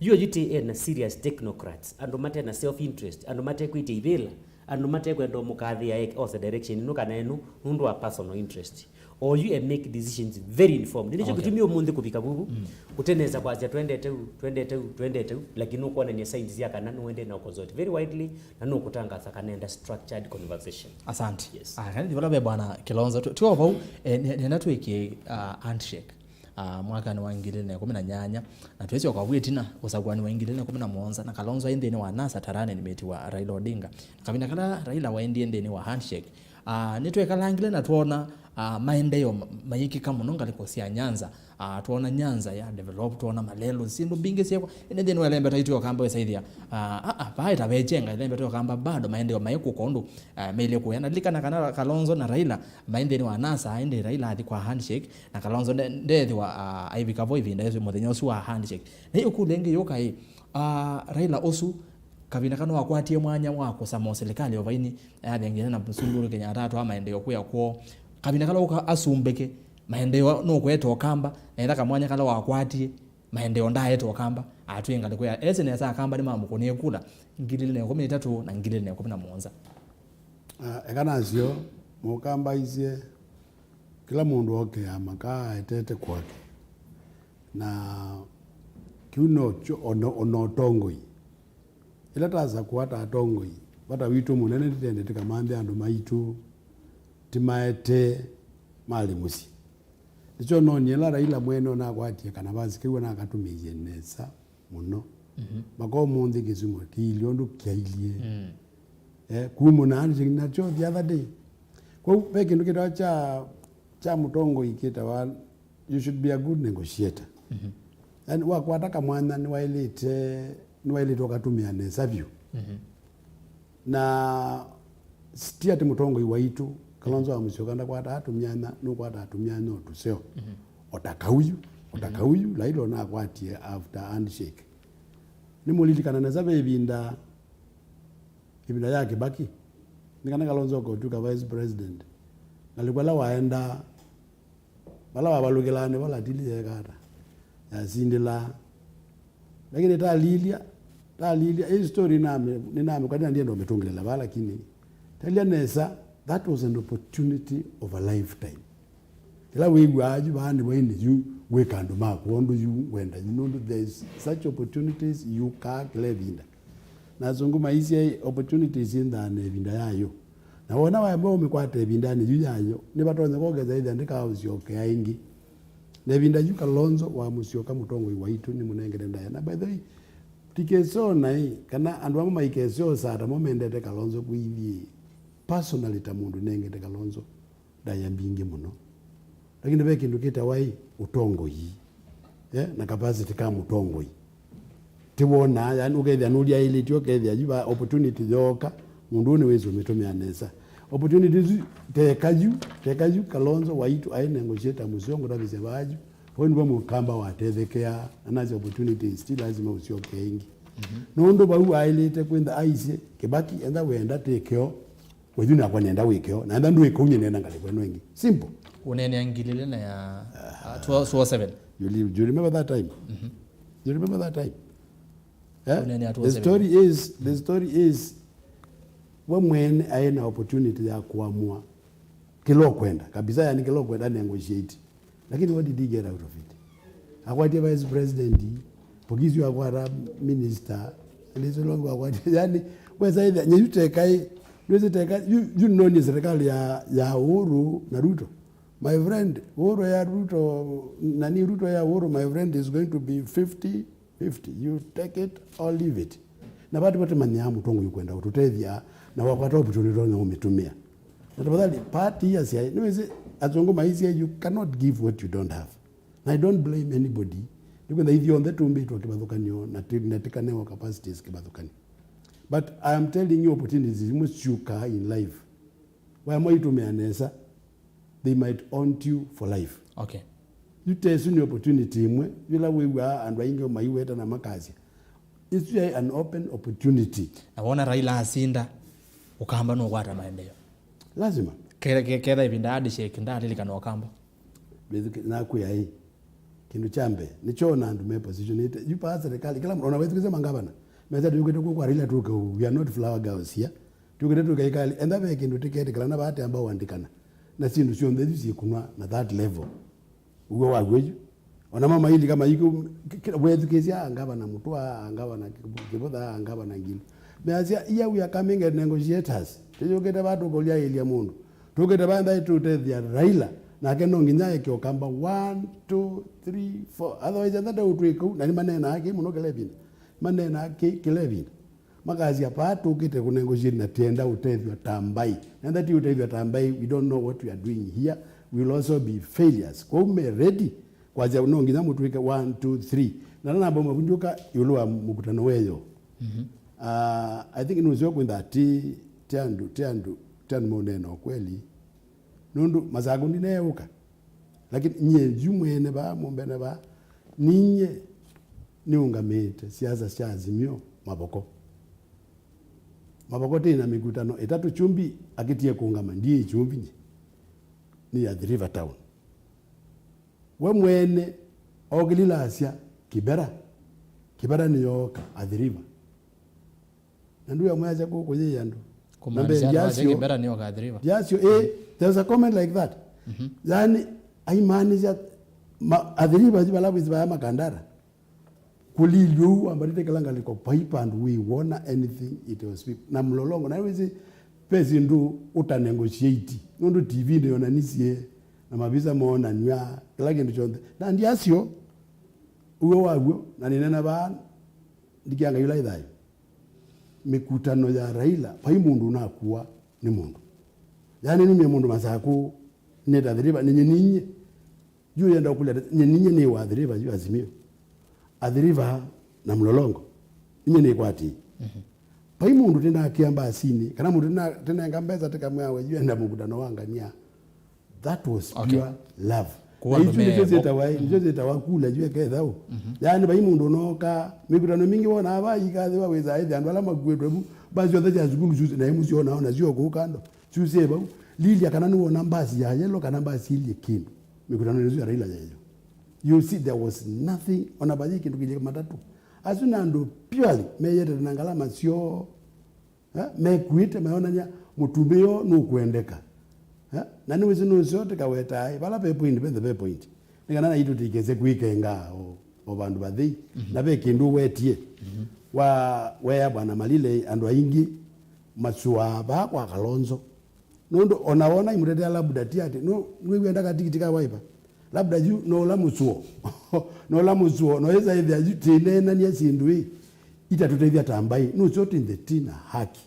Yu ayuti ena serious technocrats, andũ mate na self interest, andũ mate kwĩtya ivĩla, andũ mate kwenda ũmũkathĩa eke ose direction ĩno kana ĩno nũndũ wa personal interest. Oyu e make decisions very informed. Nĩkyo, okay, kĩtumi ũmũnthĩ kũvika vuvu, mm, ũtenesa kwasya twendete u, twendete u, twendete u, lakini nũkwonany'a signs sya kana nũendee na consult very widely na nũkũtangaasa kana enda structured conversation. Asante. Yes. Ah, kana vala ve Bwana Kilonzo, tu- tuo vau, eh, nĩ- nĩenda twĩkie, ah, handshake. Ah, mwakanĩ wa ngili ilĩ na ĩkũmi na nyanya, na twĩsyoka vu ĩtina ũsakuanĩ wa ngili ilĩ na ĩkũmi na mũonza, na Kalonzo aĩ nthĩnĩ wa NASA ta running mate wa Raila Odinga. Na kavinda kala Raila waendie nthĩnĩ wa handshake, ah, nĩtwekalangile na twona, ah, maendeeo ma- mayĩkĩka mũno ngalĩko sya Nyanza. Ah, twona Nyanza ya develop, twona malelũ, syĩndũ mbingĩ syekwa. Ĩndĩ nthĩnĩ wa ĩlembeta itũ ya Ũkamba wĩsaĩthya, ah, ah, ah, vaa ĩtavechenga ĩlembeta ya Ũkamba bado maendeeo mayĩkũka ũndũ, ah, mailye kũya. Na lilikana kana Kalonzo na Raila maĩ nthĩnĩ wa NASA, ĩndĩ Raila athi kwa handshake, na Kalonzo nde- ndeethĩwa, ah, aivika vo ĩvinda ĩsu, mũthenya ũsu wa handshake. Na yu kũlya ĩngĩ yũka ĩ, ah, Raila ũsu kavinda kana wakwatie mwanya wa kũsama ũsilikalĩ o vaini, athengie na Mũsumbĩ Uhuru Kenyatta atwaa maendeeo kũya kwoo. Kavinda kala ũka asumbĩke, maendeeo nũkwete Ũkamba, na ĩla kamwanya kala wakwatie, maendeeo ndaete Ũkamba, atwĩe ngalĩko ya ese nesa Akamba nĩmamũkũnĩe kula ngili ilĩ na ĩkũmi na itatũ na ngili ilĩ na ĩkũmi na mũonza. Ah, eka nasyo, Mũkamba aisye, kĩla mũndũ okĩaa makaa aetete kwake. Na kĩu nokyo ona, ona ũtongoi. Ĩla tasakũa ta atongoi, vata witũ mũnene nĩtendete kamanthe andũ maitũ, timaete malĩ mũsyĩ. Nĩkyo noonie ĩla Raila mwene ũnakwatie kanavasi kĩu anakatũmĩie nesa mũno. Mhm. Mpaka ũmũnthĩ kĩsimo kĩilyĩ ũndũ kyailyĩ. Mm. Eh, kumũna handshake nakyo the other day. Kwoou ve kĩndũ kĩtawa kya, kya mũtongoi kĩtawa, you should be a good negotiator. Mhm. Yaani, wakwata kamwanya nĩwaĩlĩte, nĩwaĩlĩte ũkatũmĩa nesa vyũ. Mhm. Na ti atĩ mũtongoi waitũ, Kalonzo wa Musyoka ndakwataa tũmyanya, nũkwataa tũmyanya o tũseo. Mhm. O ta kauyu, o ta, mhm, kauyu, Raila ũnakwatie after handshake. Nĩmũlilikana nesa ve ĩvinda, ĩvinda ya Kibaki, nĩ kana Kalonzo ũka ũtw'ĩka vice president. Ngalĩko ĩla waendaa, vala wavalũkĩlaa nĩvo latili yeeka ata? Yasindĩlaa. Lakini talilya, talilya, hii story nĩnamĩ-, nĩnamĩkwata na ndienda ũmĩtũngĩlĩla vaa, lakini talilya nesa, that was an opportunity of a lifetime. Kĩla wĩw'aa yu vaa nĩ waĩnĩ yu, wĩka andũ maku ũndũ yu wenda yu, nũndũ there is such opportunities yukaa kĩla ĩvinda. Na asũngũ maisye opportunities syĩnthaa na ĩvinda yayo. Na wona waema ũmĩkwata ĩvindanĩ yu yayo, nĩvatonya kwongeza ĩthĩa ndĩkaũsyokea ĩngĩ. Na ĩvinda yu Kalonzo wa Musyoka mũtongoi waitũ nĩmũnengete ndaĩa. Na by the way, tikeseo naĩ, kana andũ amwe maikeseo saa tamo mendete Kalonzo kwĩthyĩ. Personally ta mũndũ nengete Kalonzo ndaĩa mbingĩ mũno. Lakini ve kĩndũ kĩtawa ĩ ũtongoi. eh, na capacity ka mũtongoi. Tiwonaa, yani, ũkethĩa nũlyaĩlĩtye, ũkethĩa yu va opportunity yooka, mũndũ ũũ nĩwĩsĩ ũmĩtũmĩa nesa. Opportunity isu teka yu, teka yu Kalonzo Waitũ aĩ negotiator mũseo ngũtavĩsya vaa yu, vau nĩvo Mũkamba watethekeaa, na nasya opportunity is still lazima ũsyoke ĩngĩ. Nũndũ vau aĩlĩte kwĩtha aisye, Kĩbaki, enda wenda take kĩo, wĩthu nakwa nenda wĩkeo, na enda ndwĩka ũu nyie nenda ngalĩko ĩno ĩngĩ. Simple. Ũneenea ngili ilĩ na ya, uh, two oh seven. You live, do you remember that time? You remember that time? Eh? Ũneenea The two oh seven. Story is, the story is, we mwene aĩ na opportunity ya kũamua kĩla ũkwenda kabisa, yani kĩla ũkwenda negotiate. Lakini what did he get out of it? Akwatie vice president, Pokisi akwata minister, Elise Longo akwatie, yani, wesa itha, nye yu tekai, nĩwĩsĩ teka, yu, yu noni serikali ya, ya Uhuru na Ruto. My friend, Uhuru ya Ruto, nani Ruto ya Uhuru, my friend, is going to be fifty fifty. You take it or leave it. Na vati vati manyaa mũtongoi ũkwenda ũtũtethya, na wakwata opportunity ũtonya ũmĩtũmĩa. Na tafadhali, party ya siai, nĩwĩsĩ, asungu maisye, you cannot give what you don't have. Na I don't blame anybody. Nĩkwĩtha ithyonthe tũmbĩtwe kĩvathũkanyo na tĩ-, na tĩkanewa capacities kĩvathũkanyo. But I am telling you, opportunities imwe syũkaa in life. Waema itũmĩa nesa, they might haunt you for life. Okay. Yu ta ĩsu nĩ opportunity ĩmwe, yĩla wĩw'aa andũ aingĩ maiweta na makasya, ĩsu yaĩ an open opportunity. Na wona Raila asinda, Ũkamba nũkwata maendeeo. Lazima. Ke-, ke-, ketha ĩvinda handshake ndalilikana Ũkamba. Nakwĩa ĩ, kĩndũ kya mbee, nĩkyo ona andũ me positionĩte. Yu paa serikali, kĩla mũndũ, ona wethukĩsya mangavana, mesa tũyũkĩte kũu kwa Raila tũke, we are not flower girls here. Tũkĩte tũkaikali, enda ve kĩndũ tĩketĩkĩlana vaa tamba ũandĩkana. Na syĩndũ syonthe isu syĩkunwa na that level. Ũw'o wa w'o yu. Ona mamailika maikũ, wethukĩsya angavana Mũtũa, angavana Kĩvũtha, angavana Ngilu. Measya, here we are coming as negotiators. Tũyũkĩte vaa tũkũlyaĩlya mũndũ. Tũkĩte vaa enda tũtethya Raila. Nake no nginya eke Ũkamba one, two, three, four. Otherwise, enda ũtwĩka ũu. Na nĩmaneenaa kĩ mũno kĩla ĩvinda. Maneenaa kĩ kĩla ĩvinda. Makasya, "Vaa tũkĩte kũnegotiate na tienda ũtethw'a ta mbaĩ." Nenda ti ũtethw'a ta mbaĩ, we don't know what we are doing here. We will also be failures. Kwoou me ready kwasya no nginya mũtwĩke one, two, three. Na nanamba mavunjũka ĩũlũ wa mũkutano weyo. Mhm. Ah, I think nũseo kwĩtha ti, ti andũ, ti andũ, ti andũ maũneena ũkweli. Nũndũ Masakũ ndineeũka. Lakini nyie yu mwene vaa, mũmbene vaa, ninyie nĩũngamĩte siasa sya Azimio Mavoko. Mavoko tĩ na mĩkutano ĩtatũ, Kyumbi akĩtie kũngama, ndiĩ Kyumbi nyie. Nĩ Athi River Town. We mwene okĩlila asya, Kibera. Kibera nĩyooka Athi River. Na ndũĩ amwasya kũkũ yĩ andũ. Kumaanisha na mbee andũ asu ndiasyo, Kibera nĩo Athi River. Ndiasyo, eh, there was a comment like that. Mhm. Yani, aimaanisha ma-, Athi River si vala wĩsĩ vaya Makandara. Kũlilyo ũu wambatĩte kĩla ngalĩko, vai vandũ wĩwona anything, it was people. Na Mlolongo, na wĩsĩ, ve syĩndũ ũta negotiate. Nũndũ T V nĩyonanisye, na mavisa moonanw'a, kĩla kĩndũ kyonthe. Na ndiasyo, ũw'o wa w'o, na nĩnena vaa, ndikianga yũla ĩthayo. Mĩkutano ya Raila, vai mũndũ ũnakuwa nĩ mũndũ. Yani, numie mũndũ Masakũ, nĩta Athi River, ninye ninye. Yu yenda kũlya, ninye ninye nĩ wa Athi River, yu Azimio. Athi River na Mlolongo, ninye nĩkwatie. Mhm. Vai mũndũ tĩnakĩa mbasinĩ, kana mũndũ tĩna-, tĩnenga mbesa tĩkamwĩa we, yu enda mũkutano wa ngania. That was, okay, pure love. Kuwa na isu nĩsyo ndume- syĩtawa, nĩsyo syĩtawa kula yu eketha ũ. Mhm. Yani, vai mũndũ ũnooka, mĩkutano mingĩ wonaa va ikathĩwa wĩsaa ĩthĩ andũ ala makuĩtwe vu, mbasi syonthe sya sukulu syusĩ, na imũ syonaa ona syo kũu kando, syusĩ vau. Lilya kana nĩwona mbasi ya yellow kana mbasi ilyĩ kĩndũ. Mĩkutano ĩsu ya Raila yeyo. You see, there was nothing, ona vai kĩndũ kĩlyĩ matatũ. Asu nĩ andũ purely meyetete na ngalama syoo. Eh, mekuĩte mayonany'a mũtumĩo nũkwendeka. Eh, na nĩwĩsĩ nũseo tĩkawetaa, ĩ, vala ve point, venthe ve point. Nĩ kana naitũ tĩkese kwĩkenga o, o vandũ vathei. Mhm. Na ve kĩndũ wetie. Mhm. Wa, wea Bwana Malile, andũ aingĩ masũaa vaa kwa Kalonzo. Nũndũ ona wona imũtetea labda ti ati, no, nĩwĩw'a ndakatikiti ka Wiper. Labda yu no ũla mũsuo. No ũla mũsuo, no ĩsa ĩthĩa yu tĩneenania syĩndũ ĩ, itatũteithya ta mbaĩ. Nũsyo twĩ nthĩ tĩ na haki.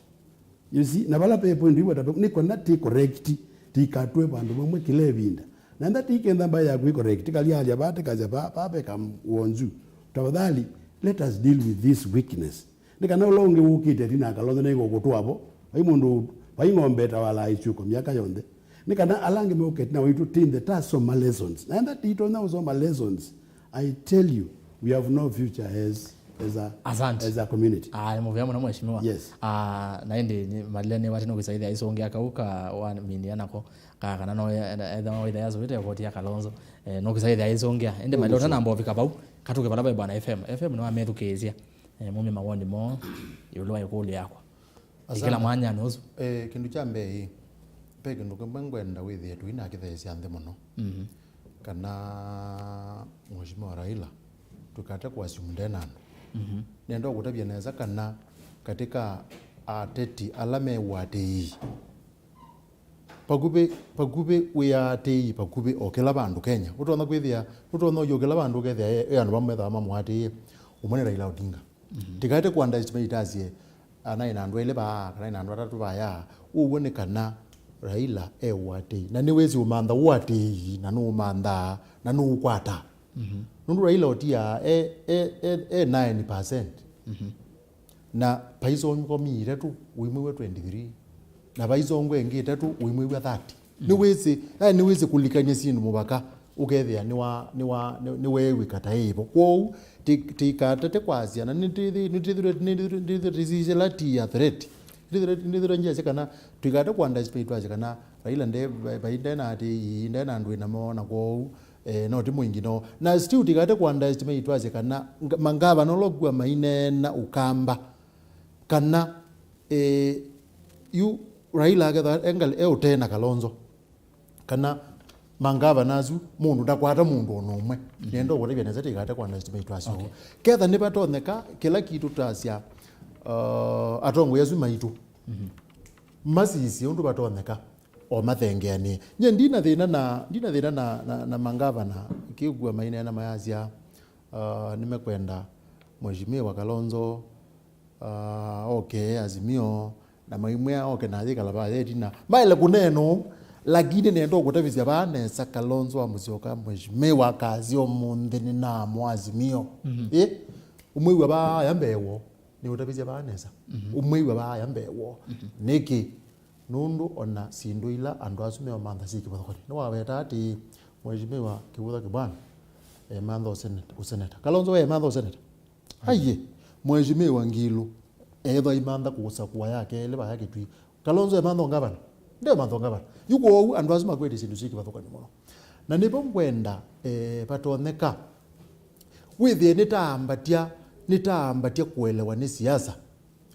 You see, na vala ve point iweta nĩ kana tĩ correct, tikatwe vandũ vamwe kĩla ĩvinda. Na nda ti kenda mbaĩ yaku i correct, tikalialya vaa, tikasya vaa, vaa veka wonzu. Tafadhali, let us deal with this weakness. Nĩ kana ũla ũngĩ wũkĩte ĩtina Kalonzo nĩngũkũtũa vo. Vai mũndũ, vai ng'ombe ĩtawalaa ĩsyũko myaka yonthe. Nĩ kana ala angĩ mokĩte ĩtina waitũ tinde tasoma lessons. Na enda titonya ũsoma lessons, I tell you, we have no future as, as a, Asante. As a community. Ah, nĩ mũvea mũno mheshimiwa. Yes. Ah, na ĩndĩ nĩ- malile nĩ wati nũkĩsaithia isũngĩa kau ka wa minia nako ka kana no etha waitha yasũvĩte koti ya Kalonzo. Eh, nũkĩsaithia isũngĩa. Ĩndĩ malile ũtanamba ũvika vau, katũke vala vai bwana F M. F M nĩ wamethukĩĩsya. Eh, mumye mawoni moo ĩũlũ wa ĩkũlyo yakwa. Asante. Ĩkĩla mwanyanĩ ũsu. Eh, kĩndũ kya mbee ĩ, ve kĩndũ kĩmwe ngwenda wĩthĩe tũinakĩtheesya nthĩ mũno. Mhm. Kana Mheshimiwa Raila, tũikate kũassume nde na andũ. Mhm. Nenda ũkũtavya nesa kana katika ateti ala me ũatĩĩi, vakuvĩ, vakuvĩ wĩ aatĩĩi vakuvĩ o kĩla vandũ Kenya. Ũtonya kwĩthĩa, ũtonya ũyũkĩla vandũ ũkethĩa e, e andũ vamwe methaa mamũatĩĩe. Ũmwe nĩ Raila Odinga. Mhm. Tikaete kũ underestimate asye, ah, naĩ na andũ elĩ vaa, kana naĩ na andũ atatũ vaya. Ũw'o nĩ kana Raila e ũatĩĩi. Na nĩwĩsĩ ũmantha ũatĩĩi, na nũũmanthaa, na nũũkwata. Mhm. Nũndũ Raila ũtiaa e, e, e, e nine percent. Mhm. Na vaisongwa itatũ, ũimwĩw'a twenty-three. Na vaisongwa ĩngĩ ĩtatũ, ũimwĩw'a thirty. Mm. Nĩwĩsĩ, yani nĩwĩsĩ kũlikany'a syĩndũ mũvaka, ũkethĩa nĩwa, nĩwa, nĩ- nĩweew'ĩka ta ĩvo. Kwoou, ti- tikatate kwasya, na nĩtwĩthĩĩtwe tũsisye la ti ya threat. Nĩtwĩthĩĩtwe nĩtwĩthĩĩtwe ngyasya kana, tũikate kũ underestimate twasya kana, Raila nde, vai- vai- nde na atĩĩi, nde na andũ ĩna moo, na kwoou, eh, no ti mũingĩ no. Na still tũikate kũ underestimate twasya kana, nga- mangavana ũla ũkua maineena ũkamba, kana, eh, yu Raila akethwa engal- e ũtee na Kalonzo, kana mangavana asu, mũndũ ndakwata mũndũ o na ũmwe. Mhm. Nenda ũkũtavya nesa tũikate kũ underestimate twasya ũu. Okay. Ketha nĩvatonyeka, kĩla kitũ twasya, uh, atongoi asu maitũ. Mhm. Masisye ũndũ vatonyeka, o mathengeanĩe. Nye ndina thĩna na, ndina thĩna na, na, na mangavana, kĩkua maineena mayasya, uh, nĩmekwenda Mheshimiwa Kalonzo, ah, oke Azimio, na maimwĩa oke na yĩkala vaa yetina. Maĩle kũneena ũu, lakini nenda ũkũtavisya vaa nesa, Kalonzo wa Musyoka, Mheshimiwa, akasya ũmũnthĩ nĩnaamũa Azimio. Mhm. Ĩ? Ũmwĩw'a vaa ya mbee woo. Nĩũtavisye vaa nesa. Mhm. Ũmwĩw'a vaa ya mbee woo. Mhm. Nĩkĩ? Nũndũ ona syĩndũ ila andũ asu meũmantha syĩ kĩvathũkany'o. Nĩwaweta atĩĩ, Mheshimiwa Kĩvũtha Kĩbwana emantha ũseneta, ũseneta. Kalonzo we emantha ũseneta? Aiye, Mheshimiwa Ngilu ethwa imantha kũsakũa ya kelĩ vaya Kitui. Kalonzo emantha ũngavana? Ndeũmantha ũngavana. Yu kwoou andũ asu makwĩtĩ syĩndũ syĩ kĩvathũkany'o mũno. Na nĩvo ngwenda, eh, vatonyeka wĩthĩe nĩtaambatya, nĩtaambatya kũelewa nĩ siasa.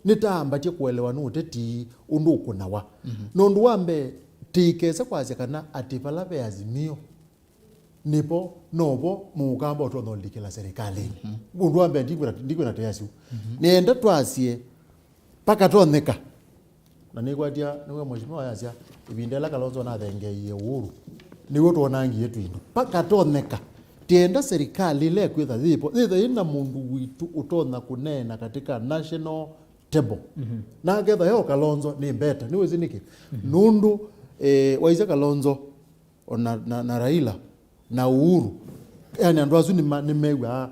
Nĩtaambatya kũelewa nĩ ũteti ũndũ ũkũnawa. Mhm. Nũndũ wa mbee, tĩikese kwasya kana atĩ vala ve Azimio, nĩvo, novo mũkamba ũtonya ũlikĩla serikalĩnĩ. Mhm. Ũndũ wa mbee, ndikwĩna, ndikwĩna tĩasyu. Mhm. Nĩenda twasye, pakatonyeka. Na nĩkwatya, nĩwe mheshimiwa yasya, ĩvinda ĩla Kalonzo nathengeeie Uhuru, nĩw'o twonangie twindu. Pakatonyeka. Tienda serikali ĩla ĩkwĩtha yĩvo, yĩtha yĩna mũndũ witũ ũtonya kũneena katika national table. Mhm. Na aketha yo Kalonzo nĩ mbeta. Nĩwĩsĩ nĩkĩ? Mhm. Nũndũ, eh, waisya Kalonzo, o na, na, na Raila na Uhuru. Yani andũ asu nĩma-, nĩmew'aa,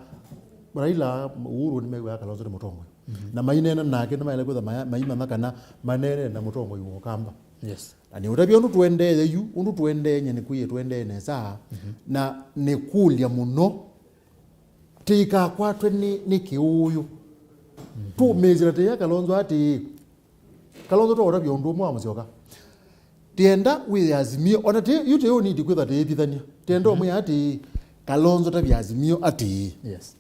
Raila, Uhuru nĩmew'aa Kalonzo nĩ mũtongoi. Mhm. Na maineena nake nĩmaĩle kwĩtha maya-, maimanya kana maneene na mũtongoi wa Ũkamba. Yes. Na nĩũtavya ũndũ tũendee yu, ũndũ tũendee nye nĩkwĩie tũendee nesa, mhm, na nĩkũlya mũno tĩikakwatwe nĩ, nĩ kĩũũyũ. Mhm. Tũmĩĩsĩla tĩya Kalonzo atĩĩ, Kalonzo twaũtavya ũndũ ũmwe wa Mũsyoka. Tienda wĩe Azimio, ona tĩ, yu tĩ ũnindi kwĩtha tĩĩvithania. Tienda, mhm, ũmwĩa atĩĩ, Kalonzo tavya Azimio atĩĩ. Yes.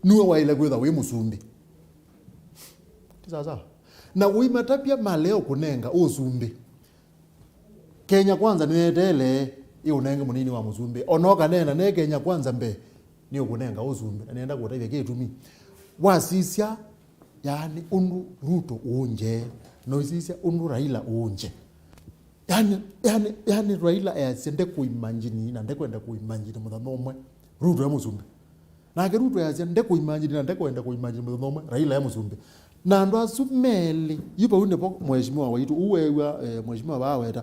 Nue waĩle kwĩtha wĩ mũsumbĩ. Ti sawa sawa? Na ũimatavya malea ũkũnenga ũsumbĩ. Kenya Kwanza nĩyeteele ĩũnenge mũnini wa mũsumbĩ. Ona ũkaneena ne Kenya Kwanza mbee, nĩũkũnenga ũsumbĩ. Na nĩenda kũũtavya kĩtumi. Wasisya, yaani, ũndũ Ruto ũnje, na ũisisya ũndũ Raila ũnje. Yaani, yaani, yaani Raila easya ndekũimagine na ndekwenda kũimagine mũthenya ũmwe Ruto e mũsumbĩ. Nake Ruto easya ndekũimagine na ndekwenda kũimagine mũthenya ũmwe Raila e mũsumbĩ. Na andũ asu melĩ, yu vau nĩvo mheshimiwa waitũ, ũu weew'a, eh, mheshimiwa vaa weta,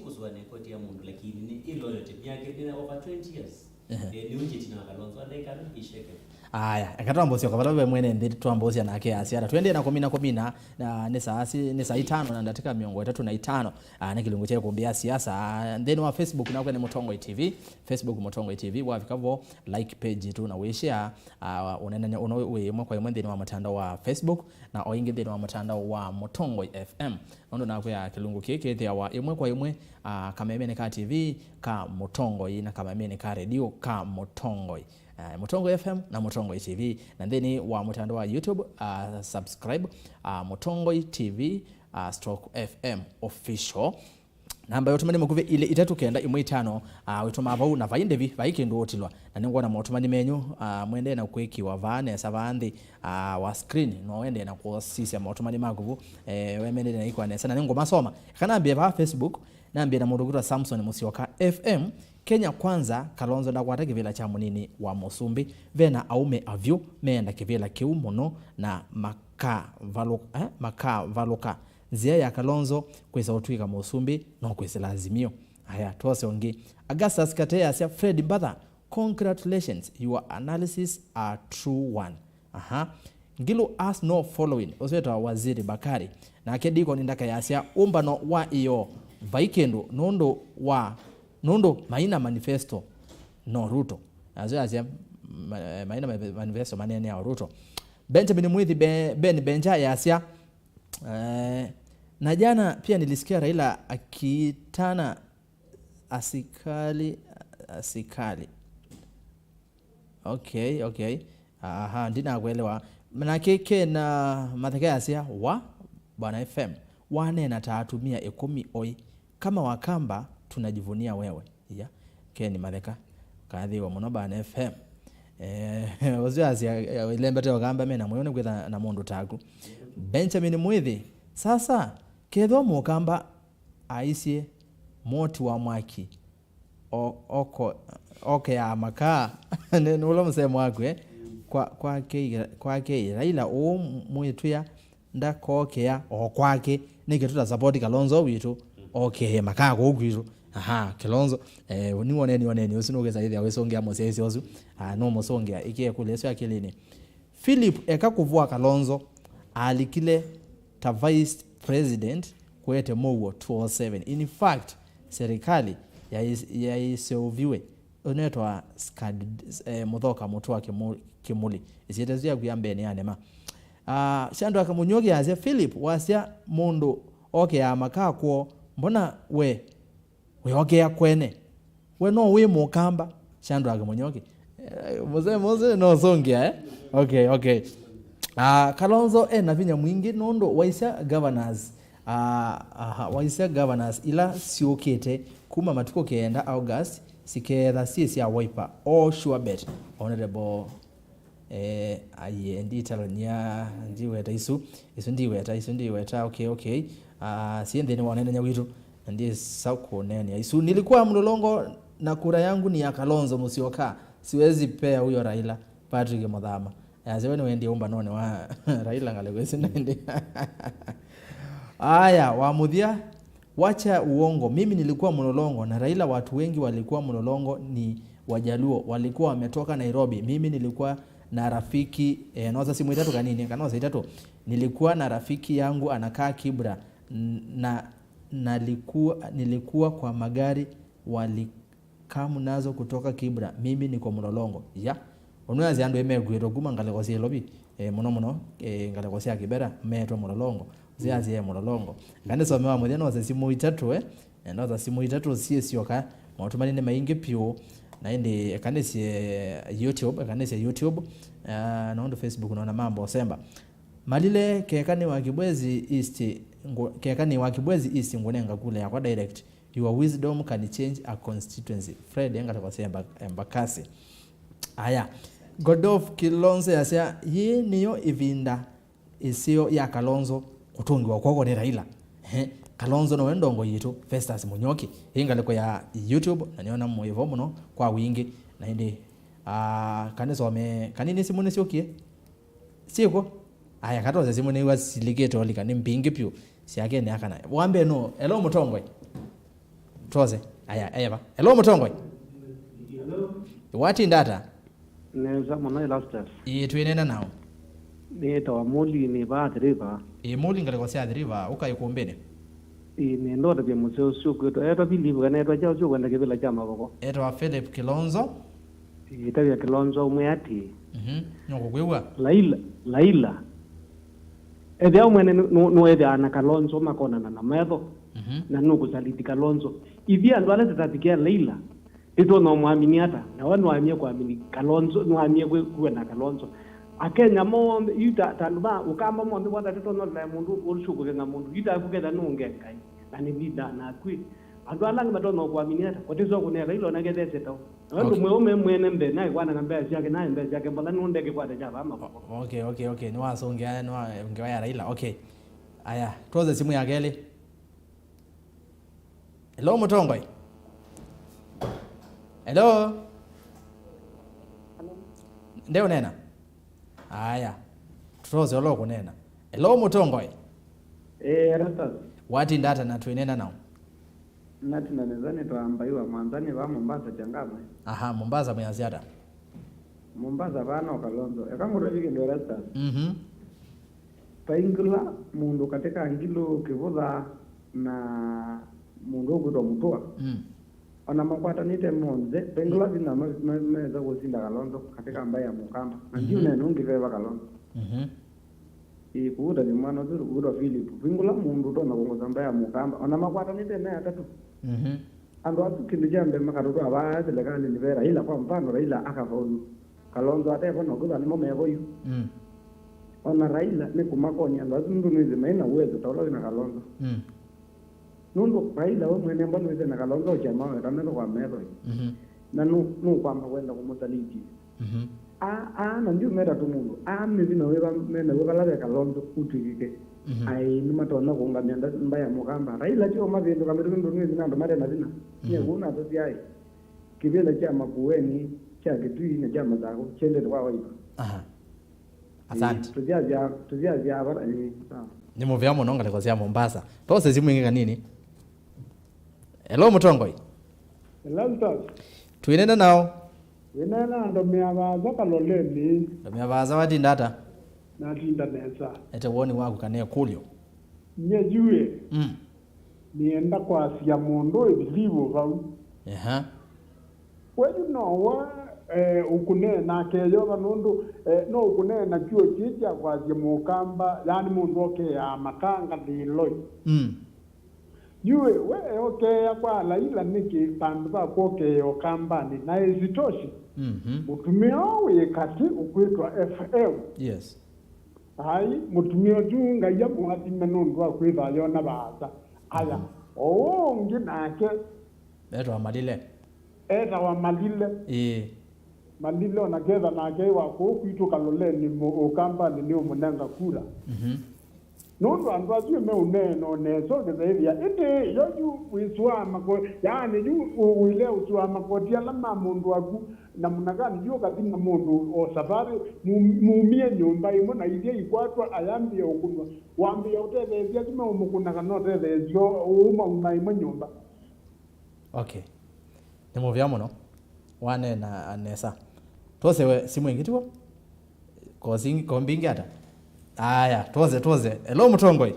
kũsũanĩa koti ya mũndũ, lakini nĩ ĩ loyalty. Myaka nĩ over twenty years. Ehe. Eh, nĩ ũnjĩti na Kalonzo, andai kana isheke. Aya, eka twambe ũsyoka vala ve mwene nthĩ, twambe ũsya nake asya ata. Twendee na kũmina kũmina, na nĩ saa si-, nĩ saa itano na ndatĩka mĩongo ĩtatũ na itano. Ah, nĩ kĩlungu kya ĩkũmbĩ ya siasa. Ah, nthĩnĩ wa Facebook nakwa nĩ Mũtongoi T V. Facebook Mũtongoi T V, wavika vo, like page itũ na wĩshare. Ah, ũneenany'a ũno wĩ ĩmwe kwa ĩmwe nthĩnĩ wa mũtandao wa Facebook, na o ĩngĩ nthĩnĩ wa mũtandao wa Mũtongoi F M. Nũndũ nakwĩa kĩlungu kĩĩ kĩthĩawa ĩmwe kwa ĩmwe, ah, kamemenĩ ka T V ka Mũtongoi na kamemenĩ ka redio ka Mũtongoi. uh, Mũtongoi F M na Mũtongoi T V. Na nthĩnĩ wa mũtandao wa YouTube, uh, subscribe, uh, Mũtongoi T V, uh, stroke F M official. Namba ya ũtũmani mũkuvĩ ilĩ itatũ kenda ĩmwe itano, ah, wĩtũmaa vau, na vai ndĩvi, vai kĩndũ ũtilwa. Na nĩngwona maũtũmani menyu, ah, mwendee na kwĩkĩwa vaa nesa vaa nthĩ, ah, wa screen, no wendee na kũsisya maũtũmani maku vu, eh, wemendete na ikwa nesa, na nĩngũmasoma. Eka nambie vaa Facebook, nambie na mũndũ ũkwĩtwa Samson Musyoka, F M, Kenya Kwanza, Kalonzo ndakwata kĩvĩla kya mũnini wa mũsumbĩ. Vena aume avyũ meenda kĩvĩla kĩu mũno na makavalũ-, eh, makavalũka. Nzĩa ya Kalonzo kwĩsa ũtw'ĩka mũsumbĩ no kwĩsĩla Azimio. Aya, twose ũngĩ. Augustus Katei asya, Fred Mbatha, congratulations, your analysis are true one. Aha. Ngilu has no following, ũsu wĩtawa Waziri Bakari. Nake Deacon Ndakayasya, ũmbano wa ĩyoo, vai kĩndũ nũndũ wa, nũndũ maina manifesto no Ruto. Asu asya, ma-, maina ma-, manifesto maneeneaa o Ruto. Benjamin Mwithi Be-, Ben Benja yasya, Eh, na jana pia nilisikia Raila akiitana asikali, asikali. Okay, okay. Aha, ndinakuelewa. Manake Ken Matheka asya, wa Bwana F M, wanena ta atumia ĩkũmi oi. Kama Wakamba, tunajivunia wewe. Iya, Ken Matheka, kathĩwa mũno Bwana F M. Eh, ũsu asya, eh, ilembete Ũkamba mena mũyo nĩ kwĩtha na mũndũ taku. Benjamin Mwithi, sasa, kethwa Mũkamba aisye moti wa mwaki, o-, oko-, okeaa makaa, nĩ, nĩ ũla mũsemo waku, eh? Kwa, kwake, kwake, Raila ũũ mwĩtwĩa, ndakokea o kwake, nĩkĩ tũta support Kalonzo witũ okee makaa kũu kwitũ? Aha, Kalonzo, eh, nĩ woneni, woneni ũsu nũkĩsa ĩthĩa wĩsũngĩa mũsyaĩsya ũsu. Ah, no mũsũngĩa ĩkĩe kũlya ĩsu akĩlĩnĩ. Philip eka kũvũa Kalonzo alikile ta vice president kũete mũuo two oh seven. In fact, serikali yai-, yaiseũviwe. Ũnetwa Skad-, eh, Mũthoka Mũtũa Kĩmũ-, Kĩmũli. Ĩsyĩtwa ĩsu yaku ya mbee nĩ ya nema. Ah, Shandrack Mũnyuoki asya, Philip, wasya mũndũ okeaa makaa kwoo, mbona we wĩokea kwene? We no wĩ Mũkamba? Shandrack Mũnyuoki. Eh, mũsemo ũsu no ũsũngĩa, eh? Okay, okay. Ah, Kalonzo e na vinya mwingĩ nũndũ waisya governors Ah, aha, waisya governors ila syũkĩte kuma matukũ kenda August sikeetha syĩ sya Wiper. All sure bet. Honorable, eh, aye, nditalany'a, ndiweta isu, isu ndiweta, isu ndiweta, okay, okay. Ah, syĩ nthĩnĩ wa ũneenany'a witũ, na ndisa kũneenea isu. Nilikuwa Mlolongo na kura yangu ni ya Kalonzo Musyoka. Siwezi pea huyo Raila. Patrick Muthama. Yasya we nĩwendie ũmbanonĩ wa Raila ngalĩko ĩsu na ĩndĩ. Aya, wa mũthya, wacha uongo. Mimi nilikuwa Mlolongo na Raila, watu wengi walikuwa Mlolongo ni Wajaluo, walikuwa wametoka Nairobi. Mimi nilikuwa na rafiki, eh, nosa simu itatũ kanini, kana nosa itatũ. Nilikuwa na rafiki yangu anakaa Kibra, n-, na nalikuwa, nilikuwa kwa magari wali come nazo kutoka Kibra, mimi niko Mlolongo. Ya. Ũnũ yasya andũ ĩmekuĩtwe kuma ngalĩko sya Nairobi, eh, mũno mũno, eh, ngalĩko sya Kibera, metwe Mlolongo. Ũsu yasya e Mlolongo. Kana nĩsome wa mũthya, nosa simũ itatũ, eh? Eh, nosa simũ itatũ syĩ syoka. Maũtũmani nĩ maingĩ piũ. Na ĩndĩ eka nĩsye YouTube, eka nĩsye YouTube. Ah, nũndũ Facebook nona mambo semba. Malile, keka nĩ wa Kibwezi East, ngũ-, keka nĩ wa Kibwezi East, ngũnenga kula yakwa direct. Your wisdom can change a constituency. Fred, enga tũkose Emba-, Embakasi. Aya. Godolph Kilonzo yasya, yĩĩ nĩyo ĩvinda ĩseo ya Kalonzo kũtũngĩwa kw'oko nĩ Raila. Ehe. Kalonzo nowe ndongo yitũ, Festus Mũnyoki. Ĩ ngalĩko ya YouTube, na nĩona mwĩvo mũno kwa wingĩ. Na ĩndĩ, ah, kanĩsome, kanini simũ nĩsyũkie. Syĩkw'o? Aya, katose simũ nĩw'a silĩkĩte ũlika, nĩ mbingĩ pyũ. Syake nĩ akana. Wa mbee nũ? Hello, Mũtongoi. Tose. Aya, eva. Hello, Mũtongoi. Hello. Watinda ata? Nesa mũno, Erastus. Ĩĩ, twĩneena naũ? Nĩtawa Muli, nĩ vaa Athi River. Ĩĩ, Muli, ngalĩko sya Athi River, ũka ĩkũmbĩnĩ. Ĩĩ, nenda ũtavya mũseo ũsu ũkwĩtwa, etwa Philip kana etwa kyaũ ũsu ũkwenda kĩvĩla kya mavoko? Etwa Philip Kilonzo. Ĩtavya Kilonzo ũmwe atĩĩ, mhm, nũkũkwĩw'a. Laila, Laila. Ethĩwa mwene nũ-, nũ-, nũethĩawa na Kalonzo makonana na metho, mhm, na nũkũsaliti Kalonzo. Ithyĩ andũ ala tũtavikĩa Laila, Nĩtũno mwamini ata? Na we nĩwamie kwamini Kalonzo, nĩwamie kwĩ-, kuwa na Kalonzo. Akenya monthe, yu ta, ta andũ ma Ũkamba monthe, wanda tũtono la mũndũ ũsu kũthenya mũndũ. Yu ta kũketha nũnge Ngai, na nĩ leader na kwĩ. Andũ ala angĩ matono kwamini ata? Kwa tizo kũnea Raila ona kethese tao. Na we ndũ Okay. mwe ũme mwene mbee, naĩ kwana na mbea syake, naĩ mbea syake, mbona nũnde kĩkwate kya vama? Okay, okay, okay. Nĩwasũngĩa, nĩwa-, ngewa ya Raila. Okay. Aya, tuoze simu ya kelĩ. Hello, mũtongoi. Hello. Nde ũnena? Aya. Tũtose ũla ũkũnena. Hello, mũtongoi. Eh, Erastus. Watinda ata na twĩnena nao? Natinda nesa nĩ twambai wa mwanzani va Mombasa Changamwe. Aha, Mombasa mwĩasya ata? Mombasa vaa no Kalonzo. Eka ngũtavye kĩndũ Erastus. Mhm. Vaingĩla mũndũ katĩ ka Ngilu, Kĩvũtha na mũndũ ũkwĩtwa Mũtũa. Mm. Ona makwatanĩte monthe, vaingĩla vinya ma-, ma-, meweza kũsinda Kalonzo katĩ ka mbaĩ ya Mũkamba. Na Mhm. ndiũnene ũngĩ veva Kalonzo. Mhm. Ĩĩ, kũutavya mwana ũsu ũkwĩtwa Philip. Vaingĩla mũndũ ũtonya kũongoza mbaĩ ya Mũkamba. Ona makwatanĩte me atatũ. Mhm. Andũ asu kĩndũ kya mbee makatũtwaa vaa silikalĩnĩ ve Raila, kwa mfano, Raila akafaulu. Kalonzo atevo na Kĩvũtha nĩmo mevo yu. Mm. Ona Raila nĩ kũmakonia andũ asu nũndũ nĩwĩsĩ mai na uwezo ta ũla wĩ na Kalonzo. Mm. Nũndũ Raila we mwene mbo nĩwĩsĩ na Kalonzo kyama weta metho kwa metho. Mhm. Na nũ-, nũkwamba kwenda kũmũsaliti. Mhm. Aa, aa, na ndiũmeta tu mũndũ. Aa, mĩvi na wĩva me naw'o vala ve Kalonzo ũtw'ĩkĩke. Mhm. Aĩ, nĩmatonya kũũngamĩa nda-, mbaĩ ya Mũkamba. Raila ti ũmavĩndũka mĩtũkĩ nũndũ nĩwĩsĩ na andũ mate na vinya. Mhm. Nyie kũu natasya aĩ. Kĩvĩla kya Makueni, kya Kitui, na kya Mathakũ kyendete kwa Waitũ. Aha. Asante. Ĩĩ, tũthiasya, tũthiasya vala, ĩĩ, sawa. Nĩ mũvea mũno ngalĩko sya Mombasa. Tose simu ĩngĩ kanini. Hello, mũtongoi. Erastus. Twĩnena nao. Wĩnena na Ndomĩa Vaasa Kaloleni. Ndomĩa Vaasa, watinda ata? Natinda nesa. Ete woni waku kana ĩkũlyo. Nye yu ĩ. Mm. Nĩenda kwasya mũndũ ĩvilivu vau. Eha. We yu no wa, eh, ũkũneena akeyova nũndũ, eh, no ũkũneena kyuo kĩĩ kya kwasya Mũkamba, yani mũndũ okeaa makanga nthĩ ĩloi. Mm. Yu ĩ, we eokeea kwa Laila nĩkĩ vandũ va kwokeea Ũkambanĩ? Na isitoshe, Mhm. mũtumĩa ũũ wĩ katĩ ũkwĩtwa F M. Yes. Ai, mũtumĩa ũsu Ngai amũathime nũndũ wa kwĩthwa yona vaasa. Aya, Mhm. o ũũ ũngĩ nake Etawa Malile. Etawa Malile. Ĩĩ. Malile ona ketha nake wa kũu kwitũ Kaloleni mũ-, Ũkambanĩ nĩũmũnenga kura. Mhm. Nũndũ andũ asu meũneena o nesa ũkĩthaĩthĩa. Ĩndĩ yo yu wĩsũaa mako-, yaani yu ũ-, ũile ũsũaa makoti ala ma mũndũ waku, namna gani yu ũkathi na mũndũ o savarĩ, mu-, mumie nyũmba ĩmwe na ithi ikwatwa ayambĩĩa ũkũnwa. Wambĩĩa ũtetheesya asu meũmũkũna kana ũtetheesya ũũ mauma ĩmwe nyũmba. Okay. Nĩ mũvea mũno. Waneena nesa. Twose we simu ĩngĩ tiw'o? Kosi-, kombingi ata? Aya, twose, twose. Hello, mũtongoi.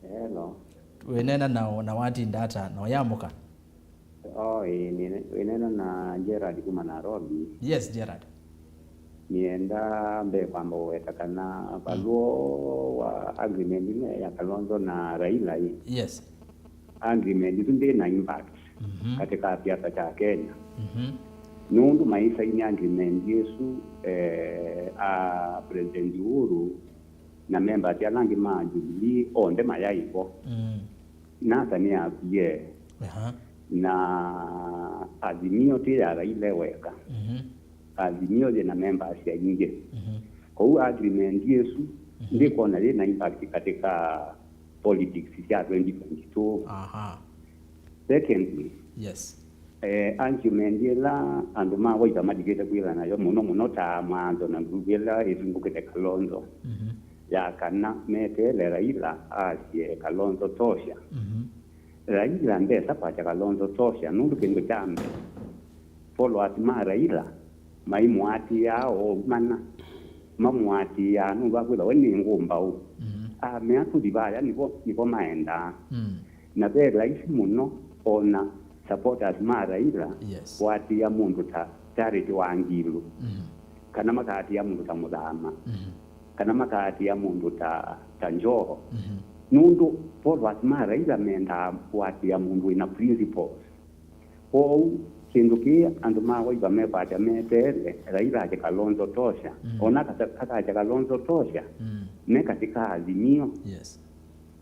Hello. Wĩnena na, na watinda ata, na ũyamũka? Oh, ĩĩ, nĩ-, wĩnena na Gerard kuma Nairobi. Yes, Gerard. Nĩenda mbee kwamba ũweta kana valũa wa agreement ĩno ya Kalonzo na Raila ĩ. Yes. Agreement ĩsu ndĩ na impact Mhm. katika siasa cha Kenya. Mhm. Nũndũ maisaini agreement ĩsu, eh, a President Uhuru na members ala angĩ ma Jubilee onthe mayaĩ vo. Mm. NASA nĩyakuie. Aha. Na Azimio ti ya Raila weka. Mhm. Azimio yĩ na members aingĩ. Mhm. Kwoou agreement ĩsu Mhm. ndikwona yĩ na impact katika politics sya twenty twenty-two. Aha. Secondly, Yes. eh, argument ĩla andũ ma Wiper malikĩte kwĩthwa nayo mũno mũno ta Mwanzo na group ĩla ĩvingũkĩte Kalonzo, Mhm. ya kana meteele Raila asye Kalonzo tosha. Mhm. Raila ndesa kwasya Kalonzo tosha, nũndũ kĩndũ kya mbee, followers ma Raila maimũatĩĩaa o mana, mamũatĩĩaa nũndũ wa kwĩthwa we nĩ ngũmbaũ. Mhm. Amea tũthi vaya, nĩvo, nĩvo maendaa. Mm. Na ve laisi mũno ona supporters ma Raila Yes. kũatĩĩa mũndũ ta Charity Wangilu, Mhm. kana makaatĩĩa mũndũ ta Mũthama, Mhm. kana makaatĩĩa mũndũ ta, ta Joho. Mhm. Nũndũ followers ma Raila mendaa kũatĩĩa mũndũ wĩna principles. Kwoou, Kĩndũ kĩĩ andũ ma Wiper mekwatya meteele, Raila asye Kalonzo tosha. Mm. Ona kata-, akasya Kalonzo tosha, mm, me katĩ ka Azimio, yes,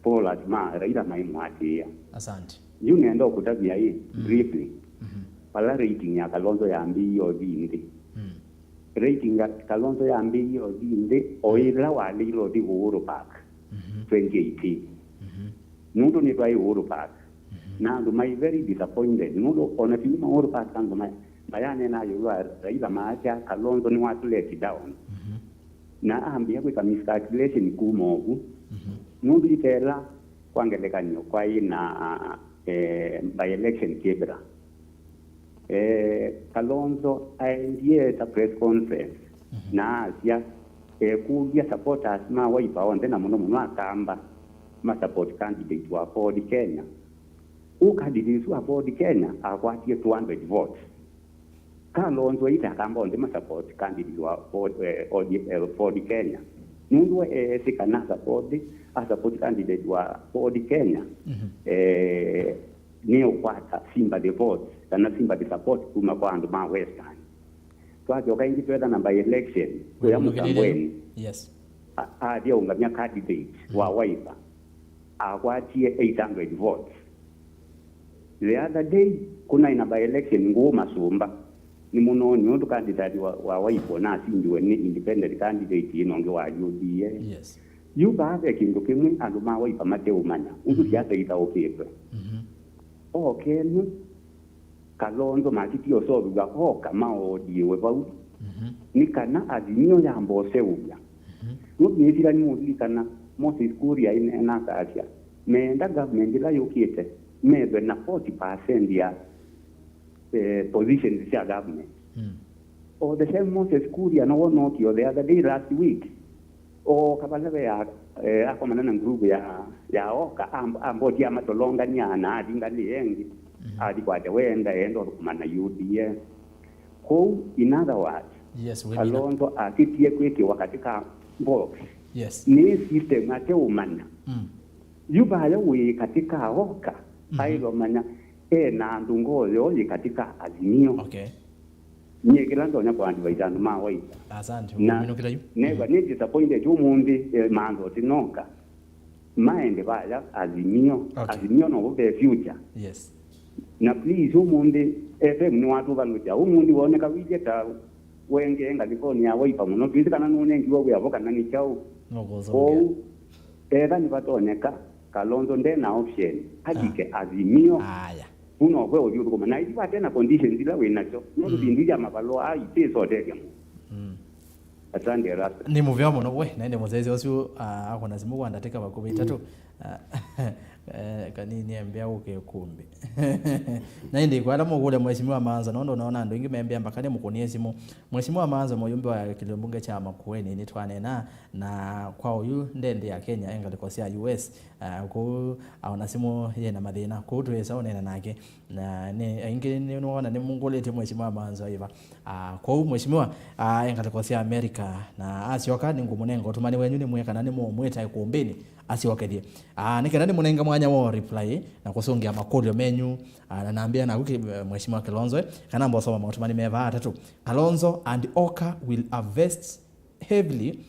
po lazima Raila maimũatĩĩa. Asante. Yu nenda ũkũtavya ĩ, mm, briefly. Mhm. Vala rating ya Kalonzo yambĩĩie ũthi nthĩ. Mm. Rating ya Kalonzo yambĩĩie ũthi nthĩ o, mm, ĩla waleile ũthi Uhuru Park, mhm, twenty eighteen. Mhm. Nũndũ nĩtwaĩ Uhuru Park. Mhm. Na andũ mai very disappointed. Nũndũ ona tiuma Uhuru Park andũ mai, mayaneenaa ĩũlũ wa Raila maasya Kalonzo nĩwatũ let down. Mhm. Na ambĩĩa kwĩka miscalculation kuma ovu. Mhm. Nũndũ itela kwa ngelekany'o kwaĩ na, eh, by-election Kibra. Eh, Kalonzo aendie ta press conference, mhm, na asya, ekũlya supporters ma Wiper onthe, na mũno mũno Akamba, ma support candidate wa Ford Kenya. Ũ candidate ũsu wa Ford Kenya akwatie two hundred votes. Kalonzo aita Akamba onthe ma support candidate wa Ford, eh, O D, eh, Ford Kenya. Nũndũ we eesĩ kana support, a support candidate wa Ford Kenya, mhm, eh, nĩũkwata sympathy votes kana sympathy support kuma kwa andũ ma Western. Twasyoka ĩngĩ twetha na by-election kũya Mũtambweni. Yes. A-, athi aũngamya candidate wa, mm, Wiper, akwatie eight hundred votes. The other day, kũnaĩ na by-election ngũũ Masũmba. Nĩ mũno nĩ ũndũ candidate wa, wa Wiper nasindiwe nĩ independent candidate ĩno ũngĩ wa U D A. Yes. Yu vaa ve kĩndũ kĩmwe andũ ma Wiper mateũmanya, ũndũ, mhm, siasa ithaũkĩtwe. Mhm. Okenu, Kalonzo makĩtie ũseũvĩw'a oka maoodiwe vau, mhm, nĩ kana Azimio yamba ũseũvya. Mhm. Nũndũ nĩsila nĩmũlilikana Moses Kuria aineena akasya, meenda government ĩla yũkĩte methwe na forty percent ya, eh, positions sya government. Mm. O the same Moses Kuria no wona okio the other day last week. Ooka vala ve ya, eh, akomana na group ya, ya oka, amb-, amboti amatolongania na athi ngalĩ ĩngĩ, mhm, athi kwate wenda, enda ũthũkũma na U D A. Kwoou, in other words, yes, we mean Kalonzo akĩtie kwĩkĩwa katĩ ka box. Yes. Nĩ system ateũmanya. Mm. Yu vaya wĩ katĩ ka oka, mhm, aĩlomanya e na andũ ngoo yoo yĩ katĩ ka Azimio. Okay. Nyie kĩla ndonya kwa advise andũ ma Wiper. Asante. Na ũminũkĩla yu. Neva, mhm, nĩ disappointed ũmũnthĩ, eh, mantho tinoka. Maende vaya Azimio. Okay. Azimio no ve future. Yes. Na please, ũmũnthĩ F M nĩwatũvalũkya. Ũmũnthĩ woneka wĩtye ta wengee ngalĩkonĩ ya Wiper mũno. Twĩsĩ kana nũnengiwe wĩa vo kana nĩ kyaũ. No kũsũngĩa. Kwoou, etha nĩvatonyeka, Kalonzo nde na option. Alike, ah, Azimio. Aya. Vu no kwe ũthiũthũkũma. Na ithiwa tena conditions ila wĩ nasyo. No, mm, tũtindithya mavalũa aa itĩsotethya mũno. Mm. Asante, Rasta. Nĩ mũvea mũno we, na ĩndĩ mũsyaĩĩsya ũsu, ah, akona simũ kwa ndatĩka vakuvĩ itatũ. Mm. Ah, eh, kanini embea ũke kumbi. Na ĩndĩ kwa ala mũkũlya Mheshimiwa Maanzo, nũndũ naona andũ aingĩ membea mpaka nĩ mũkũnie simũ. Mheshimiwa Maanzo, mũyumbe wa kĩlio mbunge kya Makueni, nĩtwaneena na kwa ũyu ndendi ya Kenya, e ngalĩko sya U S. Ah, kũu aona simũ yĩna mathĩna. Kũu twĩsa ũneena nake. Na nĩ, aingĩ nĩ, nĩwona nĩmũngũlĩtye Mheshimiwa Maanzo aiva. Ah, kwoou Mheshimiwa, ah, e ngalĩko sya America, na asyoka nĩngũmũnenga ũtũmani wenyu nĩmwĩe kana nĩmũmwĩta ĩkũmbĩnĩ asyokethye. Ah, nĩ kenda nĩmũnenga mwanya wa reply na kũsũngĩa makũlyo menyu. Ah, na nambĩa naku ki-, Mheshimiwa Kilonzo, eh, kana mbosoma maũtũmani me vaa atatũ. Kalonzo and Oka will harvest heavily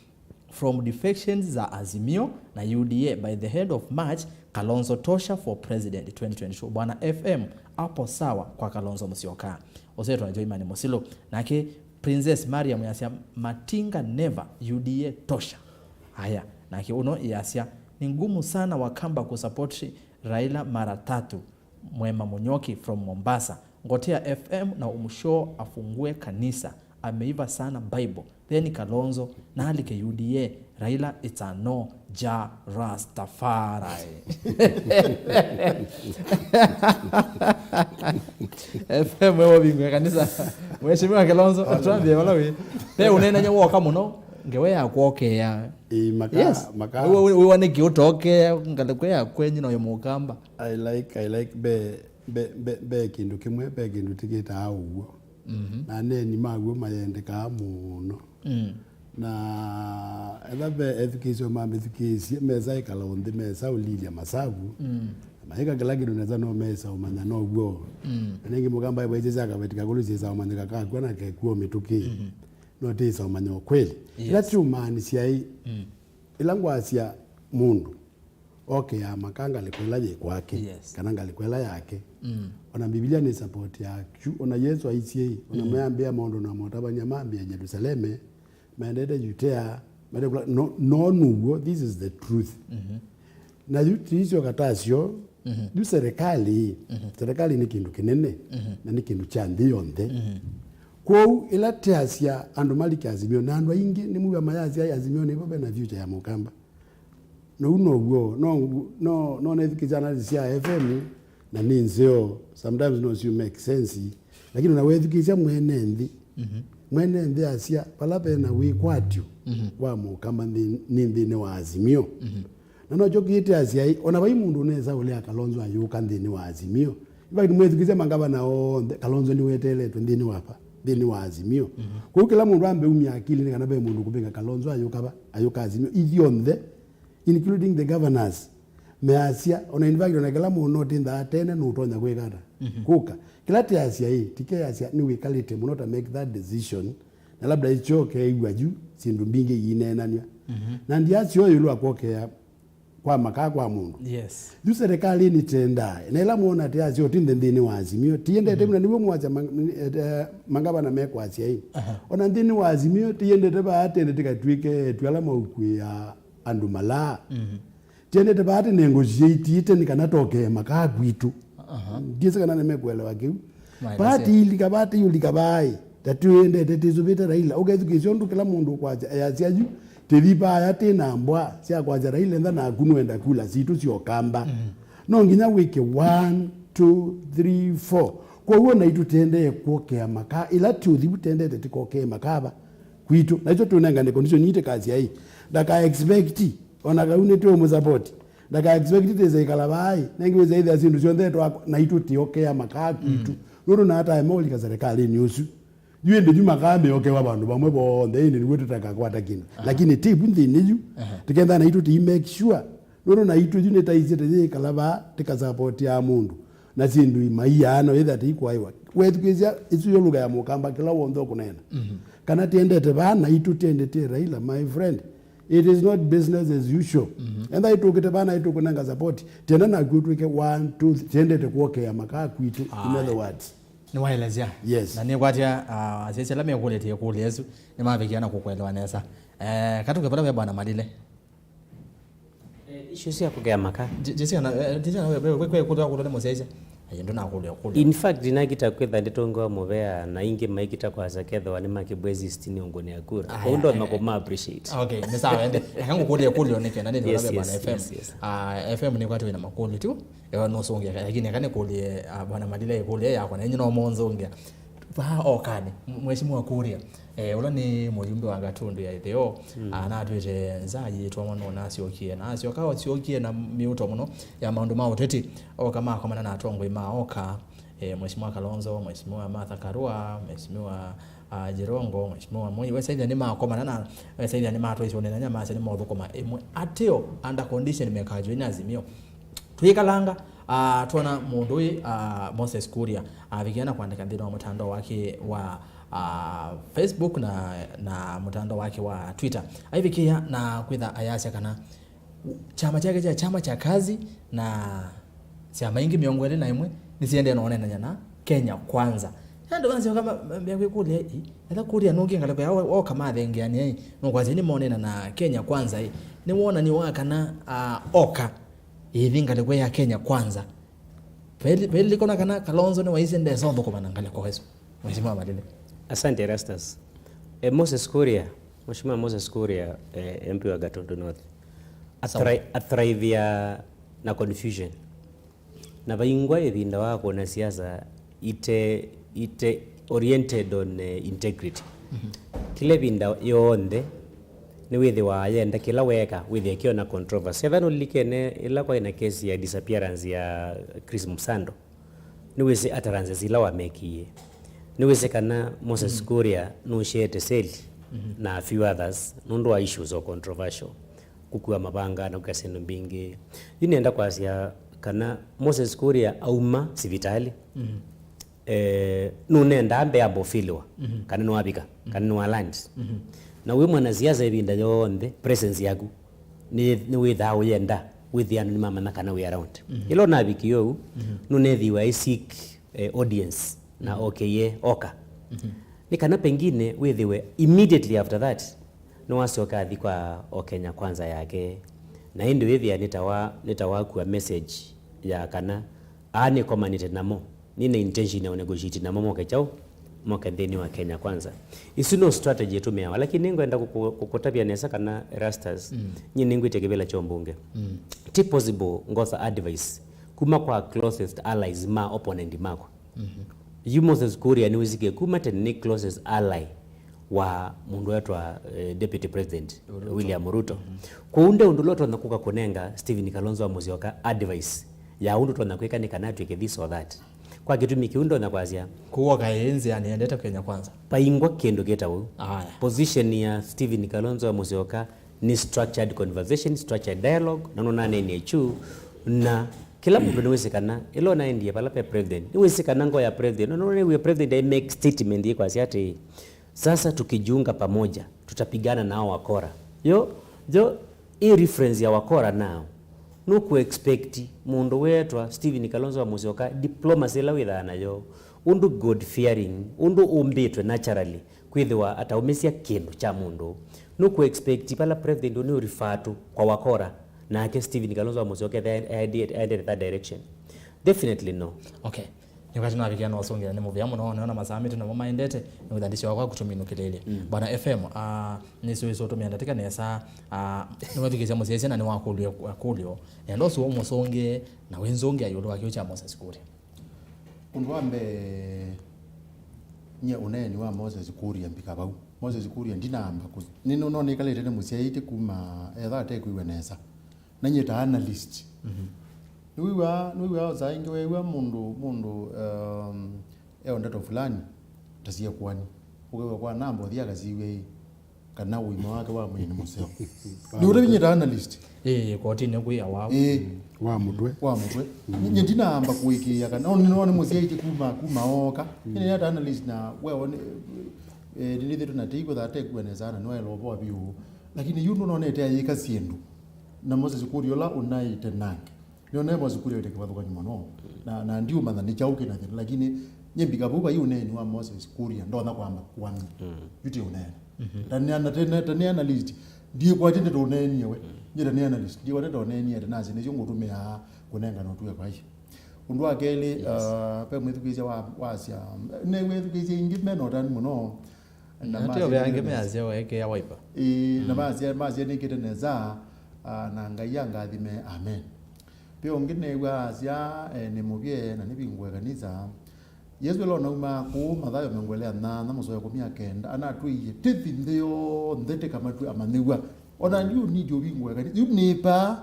from defections za Azimio na U D A by the end of March, Kalonzo tosha for president twenty twenty-two. Bwana F M, hapo sawa kwa Kalonzo Musyoka. Ũsetwa Joiman Musilu. Nake Princess Mariam yasya, Matinga never, U D A tosha. Haya, nake uno yasya, ni ngumu sana Wakamba kusupport Raila mara tatu. Mwema Munyoki from Mombasa. Ngotea F M na umshow afungue kanisa. Ameiva sana Bible. Then Kalonzo, nalike U D A, Raila it's a no, Jah Rastafari. F M wewe bingu ya kanisa. Mheshimiwa Kalonzo, otwambie wala we. Pe unena nyo woka muno, ngewe ya kuokea. Ĩĩ, maka-, yes. Maka- Wĩwa, wĩwa nĩkĩ ũtokea, ngalĩko ya kwenyu na ũyũ Mũkamba? I like, I like, be, be, be, be kĩndũ kĩmwe, be kĩndũ tĩkĩtaa ũw'o. Mhm. Na aneeni maw'o mayendekaa mũno. Mm. Na etha ve ethukĩĩsyo mamĩthukĩĩsye, mesa ĩkala ũnthĩ, mesa ũlilya masavu. Mm. Maĩka kĩla kĩndũ nesa no mesa ũmanya no w'o. Mm. Na nĩngĩ Mũkamba ĩvaisye sya kaveti kakũlũ syĩsa ũmanyĩka kakw'a na kekw'o mĩtũkĩ. Mm-hmm. No tĩsa ũmanya ũkweli. Yes. Ĩla tiũmaanisya ĩ, mm, ĩla ngwasya mũndũ okea makaa ngalĩko ĩla yĩ kwake, yes, kana ngalĩko ĩla yake. Mm. Ona Mbivilia nĩ support yaku, ona Yesũ aisye ĩ, ona, mm, mayambĩa maũndũ na motavany'a mambĩa Yelusaleme, maendete Yudea, maendete kũla, no, no nũw'o, this is the truth. Mm-hmm. Na yu tiisyo katasyo, mm-hmm, yu serikali, mm-hmm, serikali nĩ kĩndũ kĩnene, mm-hmm, na nĩ kĩndũ kya nthĩ yonthe. Mm-hmm. Kwoou ĩla teasya andũ malike Azimio, na andũ aingĩ nĩmwĩw'a mayasya, "Ai, Azimio nĩvo ve na future ya Mũkamba." Na ũu now'o, no, no, no nethukĩsya analysis sya F M, na nĩ nzeo, sometimes no syu make sense, lakini ona wethukĩsya mwene nthĩ, mhm, mwene nthĩ asya, vala ve na wĩkwatyo, mhm, wa Mũkamba nthĩ, nĩ nthĩnĩ wa Azimio. Mhm. Na nokyo kĩtĩ asya, ona vai mũndũ ũnesa ũlea Kalonzo ayũka nthĩnĩ wa Azimio. In fact, mwethukĩsya mangavana onthe, Kalonzo nĩweteeletwe nthĩnĩ wa va? Nthĩnĩ wa Azimio. Mhm. Kwoou kĩla mũndũ ambe umya akili nĩ kana ve mũndũ kũvĩnga Kalonzo ayũka va? Ayũka Azimio. Ithyonthe, including the governors, measya, ona in fact, ona kĩla mũndũ ũtĩndaa tene nũtonya kwĩka ata? Mhm. Kũka. Kĩla teasya ĩ, tikeyasya nĩwĩkalĩte mũno ta make that decision, na labda ĩkyo keew'a yu, syĩndũ mbingĩ iineenanw'a. Mhm. Na ndiasyo ĩũlũ wa kwokea kwa makaa kwa mũndũ. Yes. Yu serikali nĩtendaa. Na ĩla mwona teasya ũtinde nthĩnĩ wa Azimio, tiendete, mhm, na nĩw'o mwasya ma-, eh, eh, mangavana mekwasya ĩ. Aha. Ona nthĩnĩ wa Azimio, tiendete vaa tende tikatw'ĩke etu ala maũkuĩa andũ malaa. Mhm. Tiendete vaa tene negotiate nĩ kana tokee makaa kwitũ. Aha. Ndiĩsĩ kana nĩmekuelewa kĩu. Maelesya. Vaa tiilika, vaa tiũlika vaa ĩ. Ta tũendete tĩsũvĩte Raila. Ũkethukĩĩsya ũndũ kĩla mũndũ ũkwasya, easya yu, tĩthi vaya tĩ na mbwa sya kwasya Raila enda naku nũenda kula sitũ sya Ũkamba. Mm. No nginya wĩke one, two, three, four. Kwoou naitũ tendee kwokea makaa. Ĩla tĩũthi vu tendete tĩkokee makaa va kwitũ. Naitũ tũnengane condition ii tĩkasya ĩ. Ndaka expect. Ona kau nĩtũũmũsupport. Ndaka expect tĩsa ĩkala vaa ĩ. Nengĩ wĩsa ĩthĩa syĩndũ syonthe twakwa. Naitũ tĩokea makaa kwitũ. Mm. Nũndũ nataema ũlika serikalinĩ ũsu. Yu ĩndĩ yu makaa meokewa vandũ vamwe vonthe, ĩndĩ nĩw'o tũtakakwata kĩndũ. Aha. Lakini ti vu nthĩnĩ yu, aha, tĩkenda naitũ tĩi make sure. Nũndũ naitũ yu nĩtaisye tĩyĩkala vaa, tĩkasapotia mũndũ. Na syĩndũ imaiaano, yĩthĩa tĩikwaĩwa. Wethukĩĩsya ĩsu yo lugha ya Mũkamba kĩla w'onthe ũkũneena. Mhm. Kana tiendete vaa, naitũ tiendete Raila, my friend. It is not business as usual. Mhm. Enda itũkĩte vaa, naitũ kũnenga support. Tienda naku ũtwĩke one, two, three. Tiendete kuokea makaa kwitũ, in other words. Nĩwaelesya. Yes. Na nĩkwatya, ah, asyaĩsya ala mekũlĩtye ĩkũlyo ĩsu nĩmavikia na kũkũelewa nesa. Eh, katũke vala ve Bwana Malile. Eh, issue sya kũkea maka. Jesi kana, eh, Jesi kana we, we, we, we, kũlwa, kũlwa nĩ mũsyaĩsya. Ayi, ndũnakũlya, kũlya. In fact, nakita kwĩtha ndĩtũngiwa mũvea na ingĩ maikita kwasa kethĩwa nĩ makĩbwezi sitini ũngũnĩ ya kura. Aya, ũu ndonya kũma appreciate. Okay, nĩ sawa, ende. Eka ngũkũlye ĩkũlyo nĩ kenda nĩ, yes, yes, Bwana F M. Yes, yes. Ah, F M nĩ kwatĩ wĩna makũlyo tu. Ewa nũsũngĩa, lakini eka nĩkũlye, ah, Bwana Malile ĩkũlyo yakwa, na inyu no mũnzũngĩa. Vaa okanĩ, m-, Mheshimiwa Kuria, eh, ũla nĩ mũyumbe wa Gatundu ya ĩtheo, mm, anatwĩte nza yĩtwa mũno na asyokie, na asyoka asyokie na mĩuto mũno ya maũndũ ma ũteti, oka makomana na atongoi ma oka, eh, Mheshimiwa Kalonzo, Mheshimiwa Martha Karua, Mheshimiwa, ah, Jirongo, Mheshimiwa Moi, wesaithia nĩ makomana na, wesaithia nĩ matwaisya ũnenanya masya nĩ mothũkũma ĩmwe ateo under condition mekajwe na Azimio. Tũikalanga, ah, twona mũndũ ũyũ, ah, Moses Kuria, avikia na kwandĩka nthĩnĩ wa mũtandao wake wa, ah, Facebook na, na mũtandao wake wa Twitter. Aivikĩa na kwĩtha ayasya kana kyama kyake kya Chama cha Kazi na syama ingĩ mĩongo ĩlĩ na ĩmwe nĩsiendee na ũneenany'a na Kenya Kwanza. Na andũ masyoka ma-, mambĩa kwĩkũlya, "Ĩ, ethĩwa Kuria nũngĩ ngalĩko ya o-, oka mathengeanĩa, ĩ, nũkwasya nĩmonena na Kenya Kwanza, ĩ, nĩ wonany'o wa kana, ah, oka ĩthi ngalĩko ya Kenya Kwanza." Vaili-, vaililikana kana Kalonzo nĩwaisye ndesa ũthũkũma na ngalĩko ĩsu. Mheshimiwa Malile. Asante, Erastus. Eh, Moses Kuria, Mheshimiwa Moses Kuria, eh, M P wa Gatundu North. Sawa. Athri-, athrivia na confusion. Na vaingwa ĩvinda wa kũna siasa ite, ite oriented on, eh, integrity. Mhm. Kĩla ĩvinda yonthe nĩwĩthĩwa ayenda kĩla weeka wĩthĩe kĩona controversy. Ethĩwa nũlilikene ĩla kwaĩ na kesi ya disappearance ya Chris Msando, nĩwĩsĩ utterances ila wamekie. Nĩwĩsĩ kana Moses, mhm, Kuria nũsyeete seli, mhm, na a few others nũndũ wa issues o controversial. Kũkua mavanga na kũka syĩndũ mbingĩ. Yu nĩenda kwasya Kana Moses Kuria auma sivitalĩ, eh, nũnendaa mbee ambofiliwa, kana nĩwavika, kana nĩwaland. Na wĩ mwanasiasa ĩvinda yonthe, presence yaku nĩ, nĩwĩthaa ũyenda, wĩthĩa andũ nĩmamanya kana wĩ around. Ĩla ũnavikie ũu, nũnethiwa ĩ seek, eh, audience na okĩie oka. Nĩ kana pengine wĩthĩwe immediately after that, nĩwasyoka athi kwa o Kenya Kwanza yake. Na ĩndĩ wĩthĩa nĩ ta wa, nĩ ta wakua message ya kana aa nĩkomanĩte namo, nĩ na intention ya negotiate namo moke kyaũ, moke nthĩnĩ wa Kenya Kwanza. Isu no strategy ĩtũmĩawa, lakini nĩngwenda kũkũ-, kũkũtavya nesa kana Erastus, nyie nĩngwĩtya kĩvĩla kya ũmbunge. Ti possible ngosa advice kuma kwa closest allies ma opponent makwa. Yu Moses Kuria nĩwĩsĩkĩe kuma tene nĩ closest ally wa mũndũ wetwa, eh, Deputy President William Ruto. Kwoou nde ũndũ ũla ũtonya kũka kũnenga Stephen Kalonzo wa Musyoka advice ya ũndũ ũtonya kwĩka nĩ kana atw'ĩke this or that. Kwa kĩtumi kĩu ndonya kwasya kũoka ĩ nzĩanĩ endete Kenya Kwanza. Paingwa kĩndũ kĩtawa ũu. Aya. Position ya Stephen Kalonzo wa Musyoka nĩ structured conversation, structured dialogue, na nũnanenie kyu, na kĩla mũndũ nĩwĩsĩ kana ĩla ũnaendie vala pe president, nĩwĩsĩ kana ngoo ya president, na nũnĩw'e president ai make statement ĩkwasya atĩĩ, "Sasa tukijiunga pamoja, tutapigana nao wakora." Yo, yo, ĩ reference ya wakora nao. Nũkũ expect mũndũ weetwa Stephen Kalonzo wa Musyoka, diplomacy ĩla wĩthaa nayo, ũndũ God fearing, ũndũ ũmbĩtwe naturally, kwĩthĩwa ataũmĩsya kĩndũ kya mũndũ, nũkũ expect vala president ũnĩ ũrifatu kwa wakora, nake Stephen Kalonzo wa Musyoka ethe aendete that direction? Definitely no. Okay. Nĩkwati navikia no sungila nĩ mũvea mũno, nĩona masaa maitu namo maendete, nĩwĩtha ndisyoka kwa kũtũminũkĩlĩlya. Bwana F M, ah, nĩsũĩsĩ ũtũmĩa ndatĩka nesa, ah, nĩwethukĩsya mũsyaisya na nĩwakũlw'e akũlyo. Nenda ũsu ũmũsũngĩe na wĩnzũngĩa ĩũlũ wa kĩu kya Moses Kuria. Ũndũ wa mbee, nyie ũneeni wa Moses Kuria mbika vau. Moses Kuria ndinaamba kũ-, nĩ, no, no nĩkalĩte nĩmũsyaĩte kuma etha atekwĩw'a nesa. Na nyie ta analyst. Nĩwĩw'aa, nĩwĩw'aa saa ingĩ weew'a mũndũ, mũndũ, um, e o ndeto fulani, ta syĩkũani. Ũkew'a kwa namba ũthi akasiw'e ĩ, kana ũima wake wa mwĩĩ nĩ mũseo. Nĩ ũtavĩ nyie ta analyst. Ĩĩ, kotinĩ kwĩ awau. Ĩĩ. Wa mũtwe. Wa mũtwe. Nyie ndinaamba kũĩkĩĩa kana, no, no nĩmũsyaĩtye kuma, kuma ooka. Nyie nĩ ta analyst na wewe nĩ, eh, nĩnĩthĩtwe na tĩikwĩtha atekw'a nesa na nĩwaĩla ũvoa vyũ. Lakini yu nũnonete ayĩka syĩndũ. Na Moses Kuria ũla ũnaĩte nake. Nĩona Moses Kuria wĩte kĩvathũkany'o mũno. Na, na ndiũmanya nĩ kyaũ kĩna thĩna, lakini nyie mbika vau vai ũneeni wa Moses Kuria, ndonya kwamba kũamya. Yu ti ũneeni. Ta nĩ ana-, ta nĩ, ta nĩ analyst. Ndiĩkwatya ndeto ũneenie we. Nyie ta nĩ analyst. Ndiĩkwatya ndeto ũneenie ati nasye nĩsyo ngũtũmĩaa kũnengana ũtw'ĩo kwa icio. Ũndũ wa kelĩ, uh, pe mwĩthukĩĩsya wa, wasya, nĩ wĩthukĩĩsya ingĩ mena ũtanu mũno. Na ateo masya ve angĩ nĩ measya waekea Wiper. Ĩĩ, na masya, masya nĩkĩte nesa, ah, na Ngai angathime, amen. Ve ũngĩ neew'a asya, eh, nĩ mũvye na nĩvingũe kanisa. Yesũ ĩla ũnaumaa kũu, Mathayo mĩongo ĩlĩ na nyanya mũsoa ĩkũmi na kenda, anatwĩie, "Tĩthi nthĩ yonthe tĩkamatw'e amanyĩw'a." Ona yu nĩndĩ ũvingũe kanisa. Yu nĩ paa,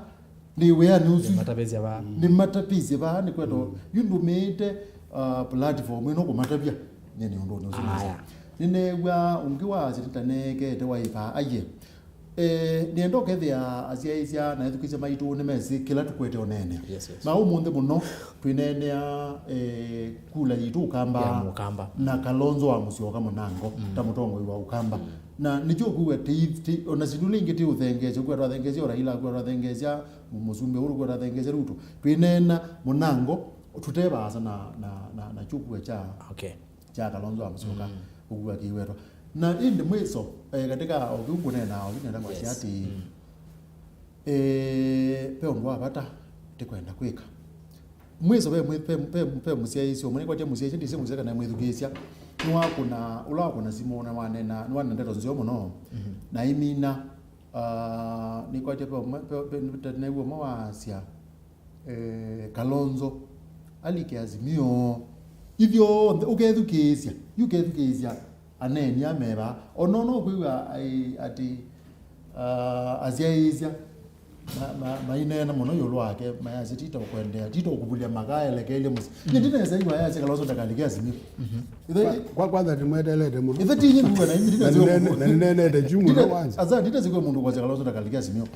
nĩ wĩanĩ ũsu. Nĩmatavĩsya vaa. Nĩmatavĩsye vaa, nĩkwetwa, yu ndũmĩĩte, uh, platform ĩno kũmatavya. Nyie nĩ ũndũ ũnĩ ũsu nĩsa. Aya. Nĩneew'a ũngĩ wa asya nĩtaneekete Wiper, aiye. Eh, nĩenda ũkethĩa asyaĩĩsya na ethukĩĩsya maitũ nĩmesĩ kĩla tũkwete ũneenea. Yes, yes. Na ũmũnthĩ mũno twĩneenea, eh, kula yitũ Ũkamba. Ya Mũkamba. Na Kalonzo wa Musyoka Mũnango ta mũtongoi wa Ũkamba. Na nĩkyo ũkwĩw'a ti, ti, ona sindu ila ingĩ ti ũthengeesya, ũkwĩw'a twathengeesya o Raila, ũkwĩw'a twathengeesya Mũsumbĩ Uhuru, ũkwĩw'a twathengeesya Ruto. Twĩneena Mũnango, tũte vaasa na, na, na, na kyũkua kya, okay, kya Kalonzo wa Musyoka, ũkua kĩwetwa. Na ĩndĩ mwiso, eh, katika o kĩu ngũneenaa, o kĩu nenda kwasya atĩ, eh, ve ũndũ wa vata tĩkwenda kwĩka. Mwiso ve mwi-, ve, ve, ve mũsyaĩĩsya ũmwe, nĩkwatya mũsyaĩĩsya, ndĩsĩ mũsyaĩĩsya kana mwĩthukĩĩsya, nĩwakũna, ũla wakũna simũ na wanena, nĩwanena ndeto nzeo mũno, na imina, ah, nĩkwatya ve ũmwe, ve, ve, nĩw'o ũmwe wasya, eh, Kalonzo alike Azimio. Ithyonthe, ũkethukĩĩsya, yu ũkethukĩĩsya aneeni ameva. Ona ona ũkwĩw'a, ai, ati, ah, asyaĩĩsya, ma, ma, maineena mũno ĩũlũ wake, mayasya, "Tito kwendeea, tito kũvulya makaelekelye mũsyĩ." Nyie ndinesa ĩw'a yasya Kalonzo ndakalike Azimio. Kwa, kwa, kwanza ndimwetelete mũno. Ithe ti nyie nguga na imi ndinesa. Na nene-, na ninenete juu mũno kwanza. Asa, ndinesa kwa mũndũ kwasya Kalonzo ndakalike Azimio.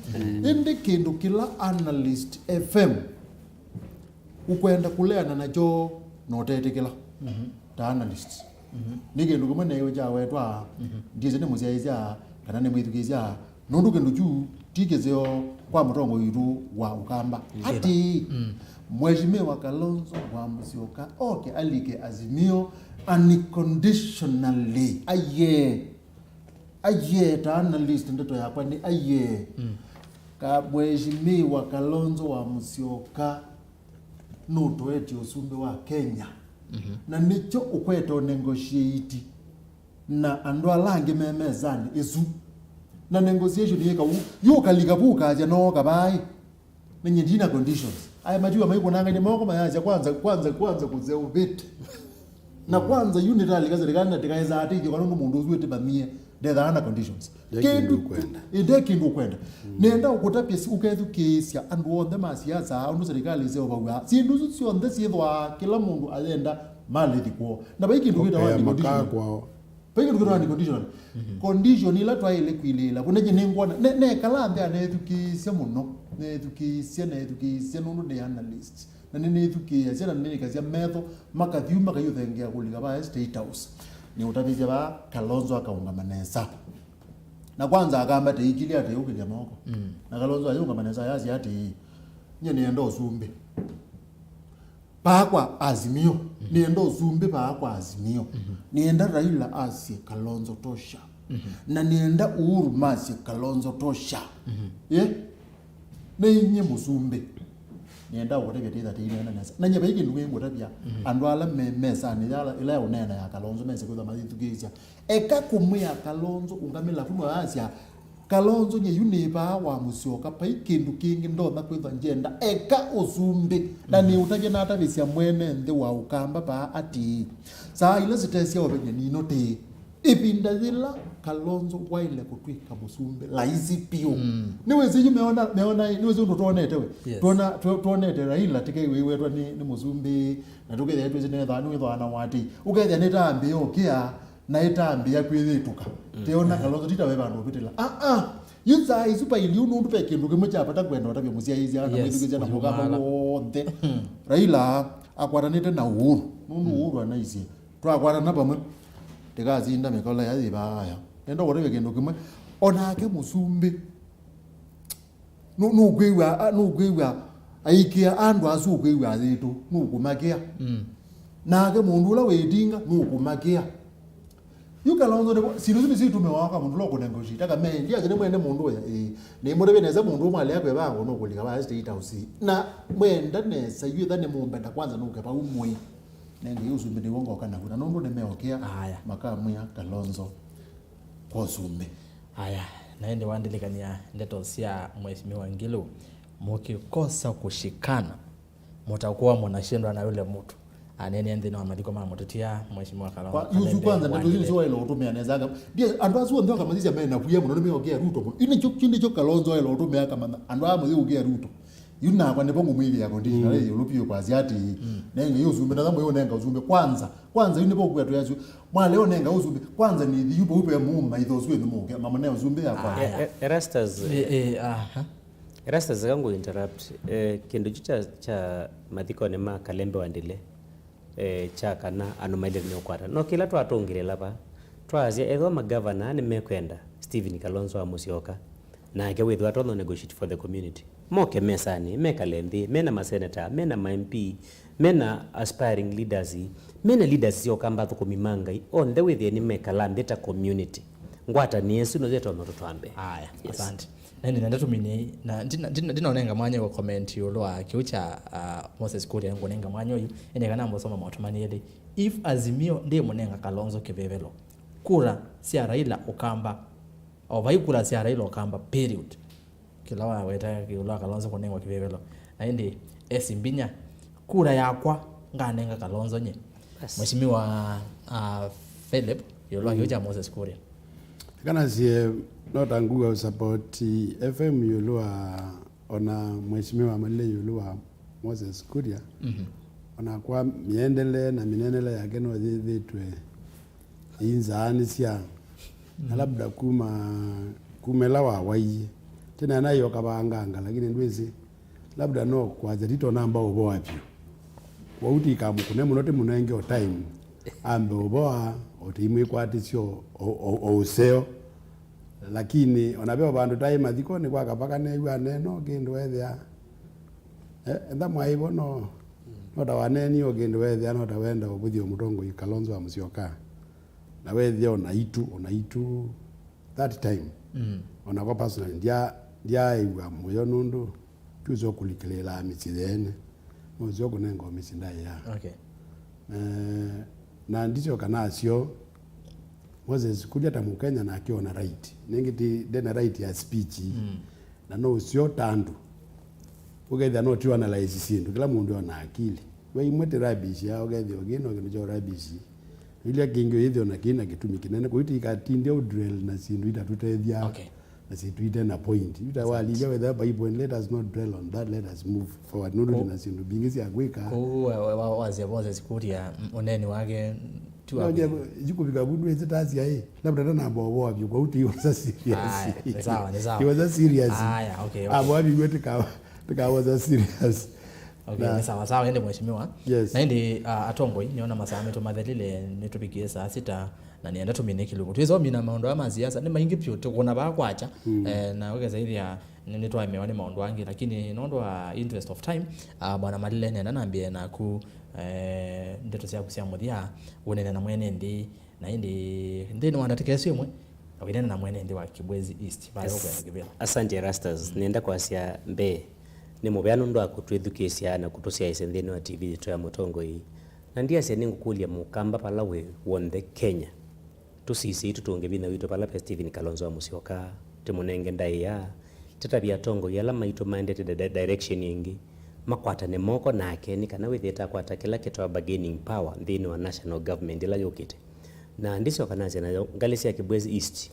Ĩndĩ kĩndũ kĩla Analyst F M ũkwenda kũleana nakyo na ũtetĩkĩla ta analyst. Nĩ kĩndũ kĩmwe neew'a kyawetwa, ndyĩsĩ nĩ mũsyaĩĩsya kana nĩ mwĩthukĩĩsya, nũndũ kĩndũ kyu ti kĩseo kwa mũtongoi witũ wa Ũkamba. Atĩĩ, Mheshimiwa Kalonzo wa Musyoka oke alike Azimio unconditionally. Aiee. Aiee, ta analyst, ndeto yakwa nĩ aiee. Ka Mheshimiwa Kalonzo wa Musyoka nũtoetye ũsumbĩ wa Kenya. Na nĩkyo ũkwete negotiate na andũ ala angĩ me mesanĩ ĩsu. Na negotiation yĩka ũu, yu ũkalika vu ũkasya no kavaĩ. Na nyie ndina conditions. Aya matua maikũnangany'a moko mayasya kwanza, kwanza, kwanza kũseũvĩte. Na kwanza yu nĩtalika serikali na tikaesa atĩthyo kana nũndũ mũndũ ũsu ĩtĩvamie ndethaa na conditions. Nde kĩndũ ũkwenda. Ĩ, nde kĩndũ ũkwenda. Nenda ũkũtavya si ũkethukĩĩsya andũ onthe ma siasa ũndũ serikali ĩseũvaw'a. Syĩndũ isu syonthe syĩthwaa kĩla mũndũ ayenda malĩthi kwoo. Na vai kĩndũ kĩtawa okay, unconditional. Makaa kwao. Vai kĩndũ kĩtawa unconditional. Condition ila twaĩle kwilĩĩla. Kũnenye nĩngwona. Ne, nekala nthĩ anethukĩĩsya mũno. Nethukĩĩsya, nethukĩĩsya nũndũ nĩ analyst. Na nĩnĩthukĩĩasya na nĩnĩkasya metho, makathiu makaiũthengea kũlika va State House. Nĩũtavĩsye vaa, Kalonzo akaũngama nesa. Na kwanza akamba tĩikilye atĩ ũkĩlya moko. Na Kalonzo ayĩũngama nesa ayasya atĩĩ, nyie nĩenda ũsumbĩ. Paa kwa Azimio. Nĩenda ũsumbĩ paa kwa Azimio. Nĩenda Raila asye Kalonzo tosha. Na nĩenda Uhuru masye Kalonzo tosha. Ye? Nĩ inyie mũsumbĩ. Nĩenda ũkũtavya tĩtha tĩineena nesa. Na nyie vai kĩndũ kĩngũtavya andũ ala me mesanĩ yala ĩla ya ũneena ya Kalonzo mese kwĩthwa mayĩthukĩĩsya. Eka kũmwĩa Kalonzo ũngamĩla vu no asya, Kalonzo nyie yu nĩ vaa wa Musyoka, vai kĩndũ kĩngĩ ndonya kwĩthwa ngyenda. Eka ũsumbĩ. Na nĩũtavya natavĩsya mwene nthĩ wa Ũkamba vaa atĩĩ, saa ila sitesya ũvenya nino tĩĩ. Ĩvinda yĩla Kalonzo waĩle kũtw'ĩka mũsumbĩ laisi piũ. Nĩwĩsĩ yu meona, meona, nĩwĩsĩ ũndũ twonete we? Yes. Twona, tw-, twonete Raila tĩkaiwe iwetwa nĩ, nĩ mũsumbĩ, na tũkethĩa twĩsĩ nĩwethaa nĩwĩthwaa na watĩ. Ũkethĩa nĩtambĩa ũkĩa, na ĩtambĩa kwĩyĩtũka. Teona Kalonzo tita we vandũ ũvĩtĩla. Ah, ah. Yu saa isu pailiu nũndũ ve kĩndũ kĩmwe kya vata kwenda ũtavya mũsyaĩĩsya na mwĩthukĩĩsya na Mũkamba w'onthe. Raila akwatanĩte na Uhuru. Nũndũ Uhuru anaisye, twakwatana vamwe, tĩkasinda mĩkola ya yĩvaaya. Nenda kũtavya kĩndũ kĩmwe. O nake mũsumbĩ, nũ-, nũkwĩw'a, a, nũkwĩw'a aikĩa andũ asu ũkwĩw'a ayĩtũ, nũkũmakĩa. Nake mũndũ ũla wĩtinga, nũkũmakĩa. Yu Kalonzo nĩvo, syĩndũ isu nĩsyo itũmĩawa kwa mũndũ ũla ũkũnegotiate. Aka me, ndiasya nĩ mwene mũndũ ũya, ĩĩ. Nĩmũtavye nesa mũndũ ũmwe alea kwĩvangwa nũkũlika va State House. Na mwenda nesa, yu ĩtha nĩmũmbenda kwanza nũke vau mwĩ. Nengei ũsumbĩ nĩw'o ngoka naku. Na nũndũ nĩmeokĩa, aya, makamwĩa Kalonzo kwa ũsumbĩ. Aya, na ĩndĩ wandilikany'a ndeto sya Mheshimiwa Ngilu, mkikosa kushikana, mtakuwa mnashindwa na yule mtu. Anene nthĩnĩ wa mathiko ma mũtũtia, Mheshimiwa Kalonzo. Kwa, yu, yu kwanza ndeto isu waĩle ũtũmĩa nesa aka. Ndiye, andũ asu onthe wakamasisya mena vuya mũno nĩmeokĩa Ruto mũno. Yu nĩkyo, kyu nĩkyo Kalonzo waĩle ũtũmĩa akamanya. Andũ aa mũyĩũkĩa Ruto. Yu nakwa nĩvo ngũmwĩthĩa condition, mm, ĩĩ, ĩũlũ piũ kwasya atĩĩ, mm, nenge yu ũsumbĩ, na thamwe ũnenga ũsumbĩ. Kwanza, kwanza yu nĩvo ũkwĩa twĩasyo, mwale ũnenga ũsumbĩ. Kwanza nĩthi yu vau ve mũũma itho ũsu ĩnĩ mũke, mamũnea ũsumbĩ yakwa. Aya. E-, e-, Erastus, eh, eh, aha. Erastus, eka ngũ interrupt. Eh, kĩndũ kyu kya, kya mathikonĩ ma Kalembe wa Ndile, eh, kya kana andũ mailĩte nĩ ũkwata. No kĩla twatũngĩlĩla va, twasya ethĩwa magavana nĩmekwenda Stephen Kalonzo wa Musyoka, nake wĩthĩwa atonya negotiate for the community. Moke mesanĩ, mekale nthĩ, mena maseneta, mena ma M P, mena aspiring leaders, mena leaders sya Ũkamba athũkũmi ma Ngai, onthe wĩthĩe nĩmekala nthĩ ta community. Ngwatanĩo ĩsu nĩyo ĩtonya tũtwambe. Aya, yes. Asante. Na ĩndĩ nenda tũminĩei, na ndina-, ndina-, ndinonenga mwanya wa comment ĩũlũ wa kĩu kya, ah, Moses Kuria, ngũnenga mwanya ũyu, ĩndĩ kana mbosoma maũndũ manĩ elĩ. If Azimio ndĩmũnenga Kalonzo kĩvevelo, kura sya Raila Ũkamba, o vai kura sya Raila Ũkamba, period. Kĩla waweta kĩũlũ wa Kalonzo kũnengwa kĩvevelo. Na ĩndĩ esi mbinya, kura yakwa nganenga Kalonzo nye. Yes. Mheshimiwa, ah, Philip, ĩũlũ wa kĩu kya Moses Kuria. Kana sie no ta nguga support F M ĩũlũ wa ona Mheshimiwa Malile ĩũlũ wa Moses Kuria. Mhm. Ona kwa mĩendele na mĩnenele yake no yĩthĩtwe ĩinzaanĩsya. Na labda kuma, kuma ĩla wawaie. Tene anaĩ ũkavanganga, lakini ndwĩsĩ. Labda no kwasya tito namba ũvoa vyũ. Wau ti kamũkũne mũno, ti mũnenge o time. Ambe ũvoa, o ti imwĩkwatĩsyo, o, o, o ũseo. Lakini ona ve o vandũ taĩ mathikonĩ kwa kavaka neew'a aneno kĩndũ ethĩa. Eh, enda mwaĩvo no, no ta waneni o kĩndũ wethĩa, no ta wenda ũvũthyo mũtongoi Kalonzo wa Musyoka. Na wethĩa ona itu, ona itu, that time. Mm. Ona kwa personally, ndia, ndiaĩw'a mũyo nũndũ Kyũseo kũlikĩlĩĩlaa mĩsyĩ yeene. Nũseo kũnenga o mĩsyĩ ndaĩa. Okay. Eh, na ndisyoka nasyo, Moses Kuria ta Mũkenya nake ona right. Nĩngĩ ti, ndena right ya speech. Mm. Na no ũseo ta andũ. Ũkethĩa no ti analyze syĩndũ. Kĩla mũndũ ona akili. We imwe ti rubbish ya, ũkethĩa ũngĩ no kĩndũ kya rubbish. Ilya kĩngĩ ũyĩthĩa ona kĩna kĩtumi kĩnene. Kwa hiyo tũikatinde ũdwell na syĩndũ itatũtethya. Okay. Na syĩtũ ite na point. Yu ta walilya wethĩa by point, let us not dwell on that, let us move forward. Nũndũ twĩ na syĩndũ mbingĩ sya kwĩka. Kwoou wa- wa- wa- wasya Moses Kuria, mm, ũneeni wake tu wa kwĩ- yikũvika vu ndwĩsĩ tasya ĩ, labda tanamba ũvoa vyũ, kwa hiyo it was a serious. Aya, ni sawa, ni sawa. It was a serious. Aya, okay, okay. Avoa vyũ tika tika was a serious. Okay, na- ni sawa sawa, ende mheshimiwa. Yes. Na indi, ah, atongoi, niona masaa metu mathelile, nituvikie saa sita. Na nĩenda tũmine kĩlungu. Twĩsa ũmina maũndũ aa ma siasa, nĩ maingĩ vyũ, tũkũna vaa kwakya. Mm. Eh, na ũkesa ĩthĩa nĩ, nĩtwaemewa nĩ maũndũ angĩ, lakini nũndũ wa interest of time, ah, Bwana Malile, nĩenda nambĩe naku, eh, ndeto syaku sya mũthya, ũnene na mwene nthĩ, na ĩndĩ nthĩnĩ wa ndatĩka ĩsu ĩmwe, na wĩnene na mwene nthĩ wa Kibwezi East, vaya ũkwenda kĩvĩla. Asante Erastus, nĩenda kwasya mbee, nĩ mũvea nũndũ wa kũtwĩthukĩĩsya na kũtũsyaĩĩsya nthĩnĩ wa T V yitũ ya Mũtongoi. Na ndiasya nĩngũkũlya Mũkamba vala wĩ w'onthe Kenya. Tũsisye itũtũnge vinya witũ vala ve Stephen Kalonzo wa Musyoka, tũmũnenge ndaĩa, tũtavye atongoi ala maitũ maendete di-, di-, direction ĩngĩ, makwatane moko nake nĩ kana wĩthĩe ta akwata kĩla kĩtawa bargaining power nthĩnĩ wa national government ĩla yũkĩte. Na ndĩsyoka nasya nayo ngalĩ sya Kibwezi East,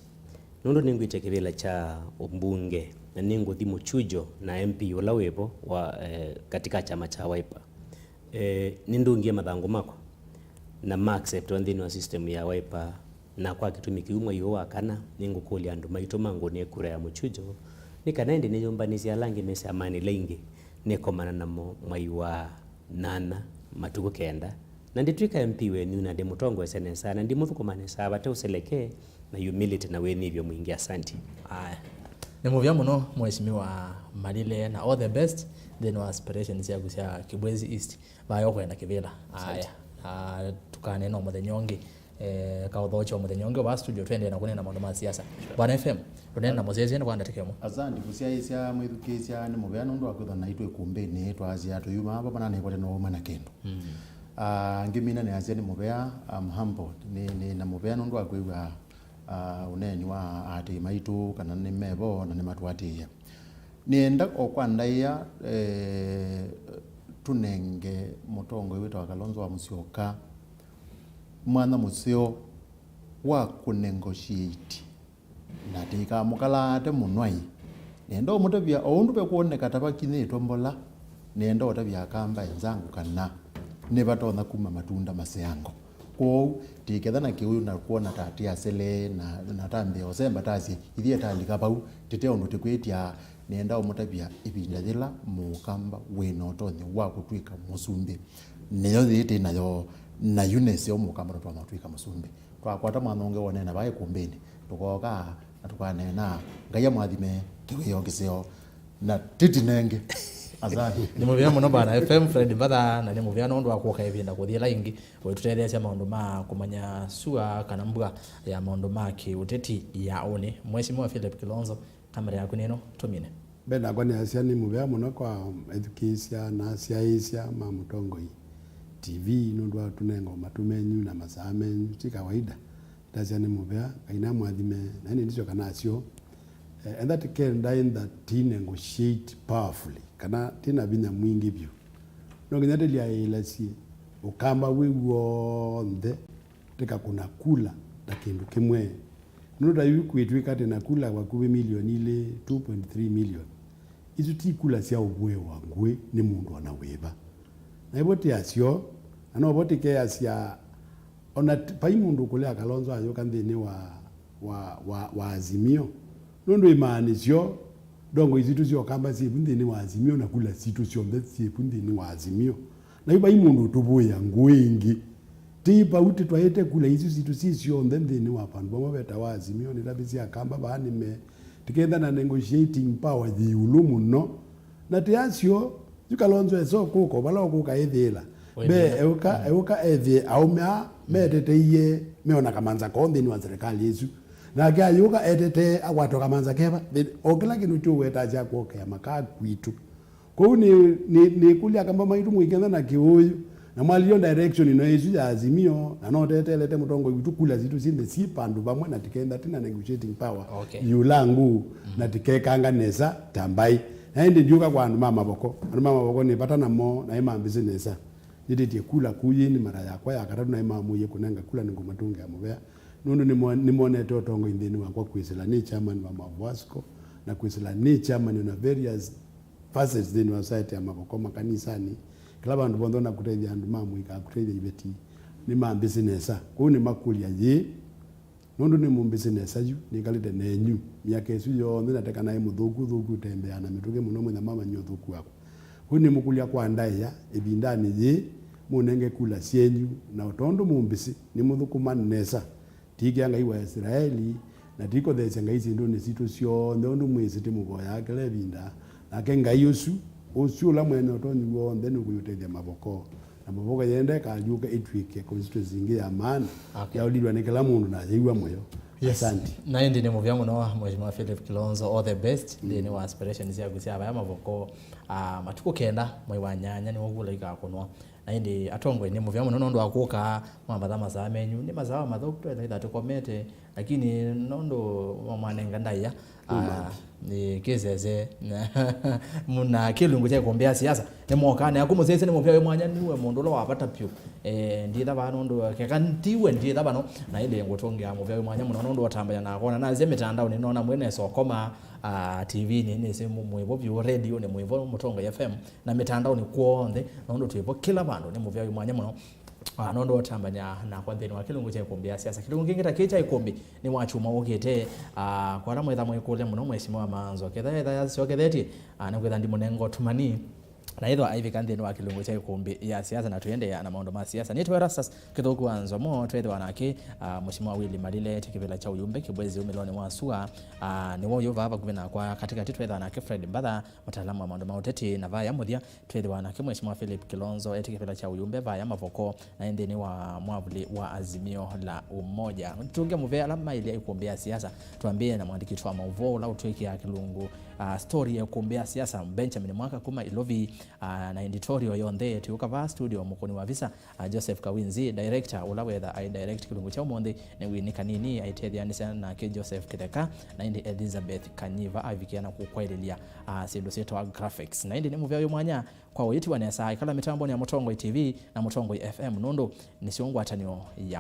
nũndũ nĩngwĩtya kĩvĩla kya ũmbunge na nĩngũthi mũchujo na M P ũla wĩvo wa, eh, katika kyama kya Wiper. Eh, nĩndũngie mathangũ makwa na ma acceptwa nthĩnĩ wa system ya Wiper, na kwa kĩtumi kĩu mwai ũũ wa kana nĩngũkũlya andũ maitũ mangũnĩe kura ya mũchujo, nĩ kana ĩndĩ nĩyũmbanĩsye ala angĩ me syamanĩ ila ingĩ nĩkomana namo mwai wa nyanya matukũ kenda, na ndĩtw'ĩka M P wenyu na ndĩmũtongoesya nesa na ndimũthũkũma nesa vate ũseleke na humility na wĩnyivyo mwingĩ. Asanti. Aya. Nĩ mũvea mũno, Mheshimiwa Malile, na all the best nthĩnĩ wa aspirations syaku sya Kibwezi East. Vaya ũkwenda kĩvĩla. Aya. Ah, tũkaneena o mũthenya ũngĩ. Eh, kaũthokya o mũthenya ũngĩ wa studio, twendee na kũneena maũndũ ma siasa. Bwana F M, tũneena na mũsyaĩĩsya nĩ kwa ndatĩka ĩmwe. Asante, kũsyaĩĩsya mwĩthukĩĩsya nĩ mũvea nũndũ wa kwĩthwa naitũ ĩkumbĩnĩ, twasya tũyuma ava mana nĩkwate no ũmwe na kĩndũ. Mm. Ah, ngĩmina nĩasya nĩ mũvea, I'm humbled. Nĩ, nĩ na mũvea nũndũ wa kwĩw'a, ah, ũneeni wa aatĩĩi maitũ, kana nĩ mevo na nĩmatũatĩĩe. Nĩenda o kwa ndaĩa, eh, tũnenge mũtongoi wĩtawa Kalonzo wa Musyoka mwanya mũseo wa kũnegotiate na tĩkamũkalaate mũno ai. Nĩenda ũmũtavya o ũndũ vekwoneka ta vakinyĩtwe mbola, nĩenda ũtavya Akamba enzangu kana nĩvatonya kuma matunda maseango. Kwoou, tĩketha na kĩũyũ na kwona ta tĩasele na, na tambĩa ũsemba tasye, ithyĩ talika vau, tĩte ũndũ tĩkwĩtya, nĩenda ũmũtavya ĩvinda yĩla Mũkamba wĩ na ũtonyi wa kũtw'ĩka mũsumbĩ. Nĩyo yĩĩ twĩ nayo, na yu nĩseo Mũkamba tũtonya kũtw'ĩka mũsumbĩ. Twakwata mwanya ũngĩ wonene vaa ĩkumbĩnĩ, tũkooka na tũkaneena. Ngai amwathime kĩwĩoo kĩseo. Na titi nenge. Asante. Nĩ mũvea mũno Bwana F M Fred Mbatha, na nĩ mũvea nũndũ wa kũka ĩvinda kũthi ĩla ĩngĩ, ũitũtetheesya maũndũ ma kũmanya sua kana mbua ya maũndũ ma kĩũteti ya ũnĩ. Mheshimiwa Philip Kilonzo, kamera yaku nĩno, tũmine. Mbee nakwa nĩasya nĩ mũvea mũno kwa ethukĩĩsya na asyaĩĩsya ma Mũtongoi T V nũndũ wa tũnenga o matũ menyu na masaa menyu, ti kawaida. Ndasya nĩ mũvea, Ngai namwathime, na ĩndĩ ndisyoka nasyo. Eh, enda tĩkenda enda tĩ negotiate powerfully, kana tĩ na vinya mwingĩ vyũ. No nginya tĩlyaĩlasye Ũkamba wĩ w'onthe, tĩkakũna kula ta kĩndũ kĩmwe. Nũndũ ta yu kwĩtw'ĩka tĩ na kula vakuvĩ milioni ilĩ, two point three million. Isu ti kula sya ũvũĩwa ngũĩ nĩ mũndũ o na wĩva. Na ĩvo tĩ asyo, na novo tĩkeasya, ona t-, vai mũndũ ũkũlea Kalonzo ayũka nthĩnĩ wa, wa, wa, wa Azimio. Nũndũ ĩmaanĩsyo, ndongoi sitũ sya Ũkamba syĩ vu nthĩnĩ wa Azimio, na kula sitũ syonthe syĩ vu nthĩnĩ wa Azimio. Na yu vai mũndũ ũtũvũĩa ngũĩ ĩngĩ. Ti vau tĩtwaĩte kula isu sitũ syĩ syonthe nthĩnĩ wa vandũ vamwe vetawa Azimio, nĩ ta vĩsĩ Akamba vaa nĩme. Tĩkenda na negotiating power yĩ ĩũlũ mũno. Na tĩ asyo, yu Kalonzo esa ũkũka, vala ũkũka ĩthĩĩla. Wĩ mbee, nthĩnĩ. Eũka, eũka ethĩe aũme aa meteteie, meona kamanza koo nthĩnĩ wa serikali ĩsu. Nake ayũka etetee akwatwa kamanza keva. Thĩ-, o kĩla kĩndũ kyũweta kya kuokea makaa kwitũ. Kwoou nĩ, nĩ, nĩkũlya Akamba maitũ mũikenda na kĩũyũ, na mwalilyo direction ĩno ĩsu ya Azimio, na no tetelete mũtongoi witũ kula sitũ syĩnthe syĩ vandũ vamwe, na tikenda tina negotiating power. Okay. Yũla ngũ, na tikekanga nesa ta mbaĩ. Na ĩndĩ ndiũka kwa andũ ma mavoko. Andũ ma mavoko nĩ vata namo, na ĩmambĩsĩ nesa. Nĩtĩtye kula kũyĩnĩ mara yakwa ya katatũ, na ĩmamũie kũnenga kula nĩngũmatũngĩa mũvea. Nũndũ nĩmo-, nĩmonete ũtongoi nthĩnĩ wakwa kwĩsĩla nĩ chairman wa Mavwasco, na kwĩsĩla nĩ chairman na various facets nthĩnĩ wa society ya mavoko, makanisanĩ, kĩla vandũ vonthe, ona kũtethya andũ ma mũika, kũtethya iveti, nĩmambĩsĩ nesa. Kwoou nĩmakũlya yĩĩ, nũndũ nĩmũmbĩsĩ nesa yu, nĩkalĩte nenyu myaka ĩsu yonthe, na teka naĩ mũthũku, ũthũku ũtembeaa na mĩtũkĩ mũno, mwĩtha mamanyie ũthũku wakwa. Kwoou nĩmũkũlya kwa ndaĩa, ĩvindanĩ yĩĩ, mũnenge kula syenyu, na o tondũ mũmbĩsĩ, nĩmũthũkũma nesa. Tiĩkĩa Ngai wa Ĩsilaeli, na tiĩkotheesya ngai syĩndũnĩ sitũ syonthe ũndũ mwĩsĩ tĩmũvoyaa kĩla ĩvinda. Nake Ngai ũsu, ũsu ũla mwene ũtonyi w'onthe nũkũyũtethya mavoko. Na mavoko yenda ĩkalyũka ĩtw'ĩke constituency ĩngĩ ya maana, okay, yaũlilwa nĩ kĩla mũndũ na yĩw'a mũyo. Yes. Asante. Na ĩndĩ nĩ mũvea mũno, Mheshimiwa Philip Kilonzo, all the best nthĩnĩ wa aspirations syaku sya vaya mavoko. Ah, matukũ kenda mwai wa nyanya nĩw'o kula ikakũnwa. Na ĩndĩ atongoi nĩ mũvea mũno nũndũ wa kũka mwamatha masaa menyu. Nĩ masaa mathũku twethaitha tũkomete, lakini nũndũ mwanenga ndaĩa, ah, nĩ kĩsese. Mũna kĩlungu kya ĩkũmbĩ ya siasa. Nĩ mwoka, na aku mũsese nĩ mũvea wĩ mwanya, nĩwe mũndũ ũla wa vata vyũ. Eh, nditha vano nũndũ keka ndiwe nditha vano, na ĩndĩ ngũtũngĩa mũvea wĩ mwanya mũno nũndũ ũtambanya nakwa. Na nasya mĩtandaonĩ nona mwĩ nesa ũkoma, ah, T V-nĩ nĩsĩ mwĩvo vyũ, radio-nĩ mwĩvo, Mũtongoi F M. Na mĩtandaonĩ kw'onthe, nũndũ twĩ vo kĩla vandũ. Nĩ mũvea wĩ mwanya mũno, ah, nũndũ ũtambanya nakwa nthĩnĩ wa kĩlungu kya ĩkũmbĩ ya siasa. Kĩlungu kĩngĩ ta kĩĩ kya ĩkũmbĩ nĩ wa kyumwa ũkĩte, ah, kwa ala mwĩtha mwĩkũlya mũno Mheshimiwa Manzo. Ketha etha yasyokethetye, ah, nĩkwĩtha ndimũnenga ũtumani, na ĩthwa aivika nthĩnĩ wa kĩlungu kya ĩkũmbĩ ya siasa, na tũendeea na maũndũ ma siasa. Nĩtwa Erastus Kĩthũku wa Nzomo, twethĩwa nake, ah, Mheshimiwa Willy Malile, ti kĩvĩla kya ũyumbe, Kĩbwezi ũmĩlonĩ wa sua, ah, nĩwe ũyũ vaa vakuvĩ nakwa katĩkatĩ, twethĩwa nake Fred Mbatha, mũtaalamu wa maũndũ ma ũteti, na vaya mũthya, twĩthĩwa nake Mheshimiwa Philip Kilonzo, etĩ kĩvĩla kya ũyumbe vaya mavoko, na nthĩnĩ wa mwavuli wa Azimio la Umoja. Tũngĩ mũvea ala maĩlya ĩkũmbĩ ya siasa, twambĩe na mwandĩki wa maũvoo ũla ũtwĩkĩaa kĩlungu, ah, story ya ĩkũmbĩ ya siasa, Benjamin Mwaka kuma Ilovi, ah, na editorial yonthe twĩũka vaa studio, mũkũni wa visa, ah, Joseph Kawinzi, director ũla wetha ai direct kĩlungu kya ũmũnthĩ, nĩ Winnie Kanini, aitetheanĩsya nake Joseph Kĩtheka, na ĩndĩ Elizabeth Kanyiva avikia na kũkwaĩlĩlya, ah, syĩndũ syĩtawa graphics. Na ĩndĩ nĩ mũvea wĩ mwanya kwa ũyĩtiwa nesa, ĩkala mĩtambonĩ ya Mũtongoi T V na Mũtongoi F M, nũndũ nĩsyo ngwatanĩo ya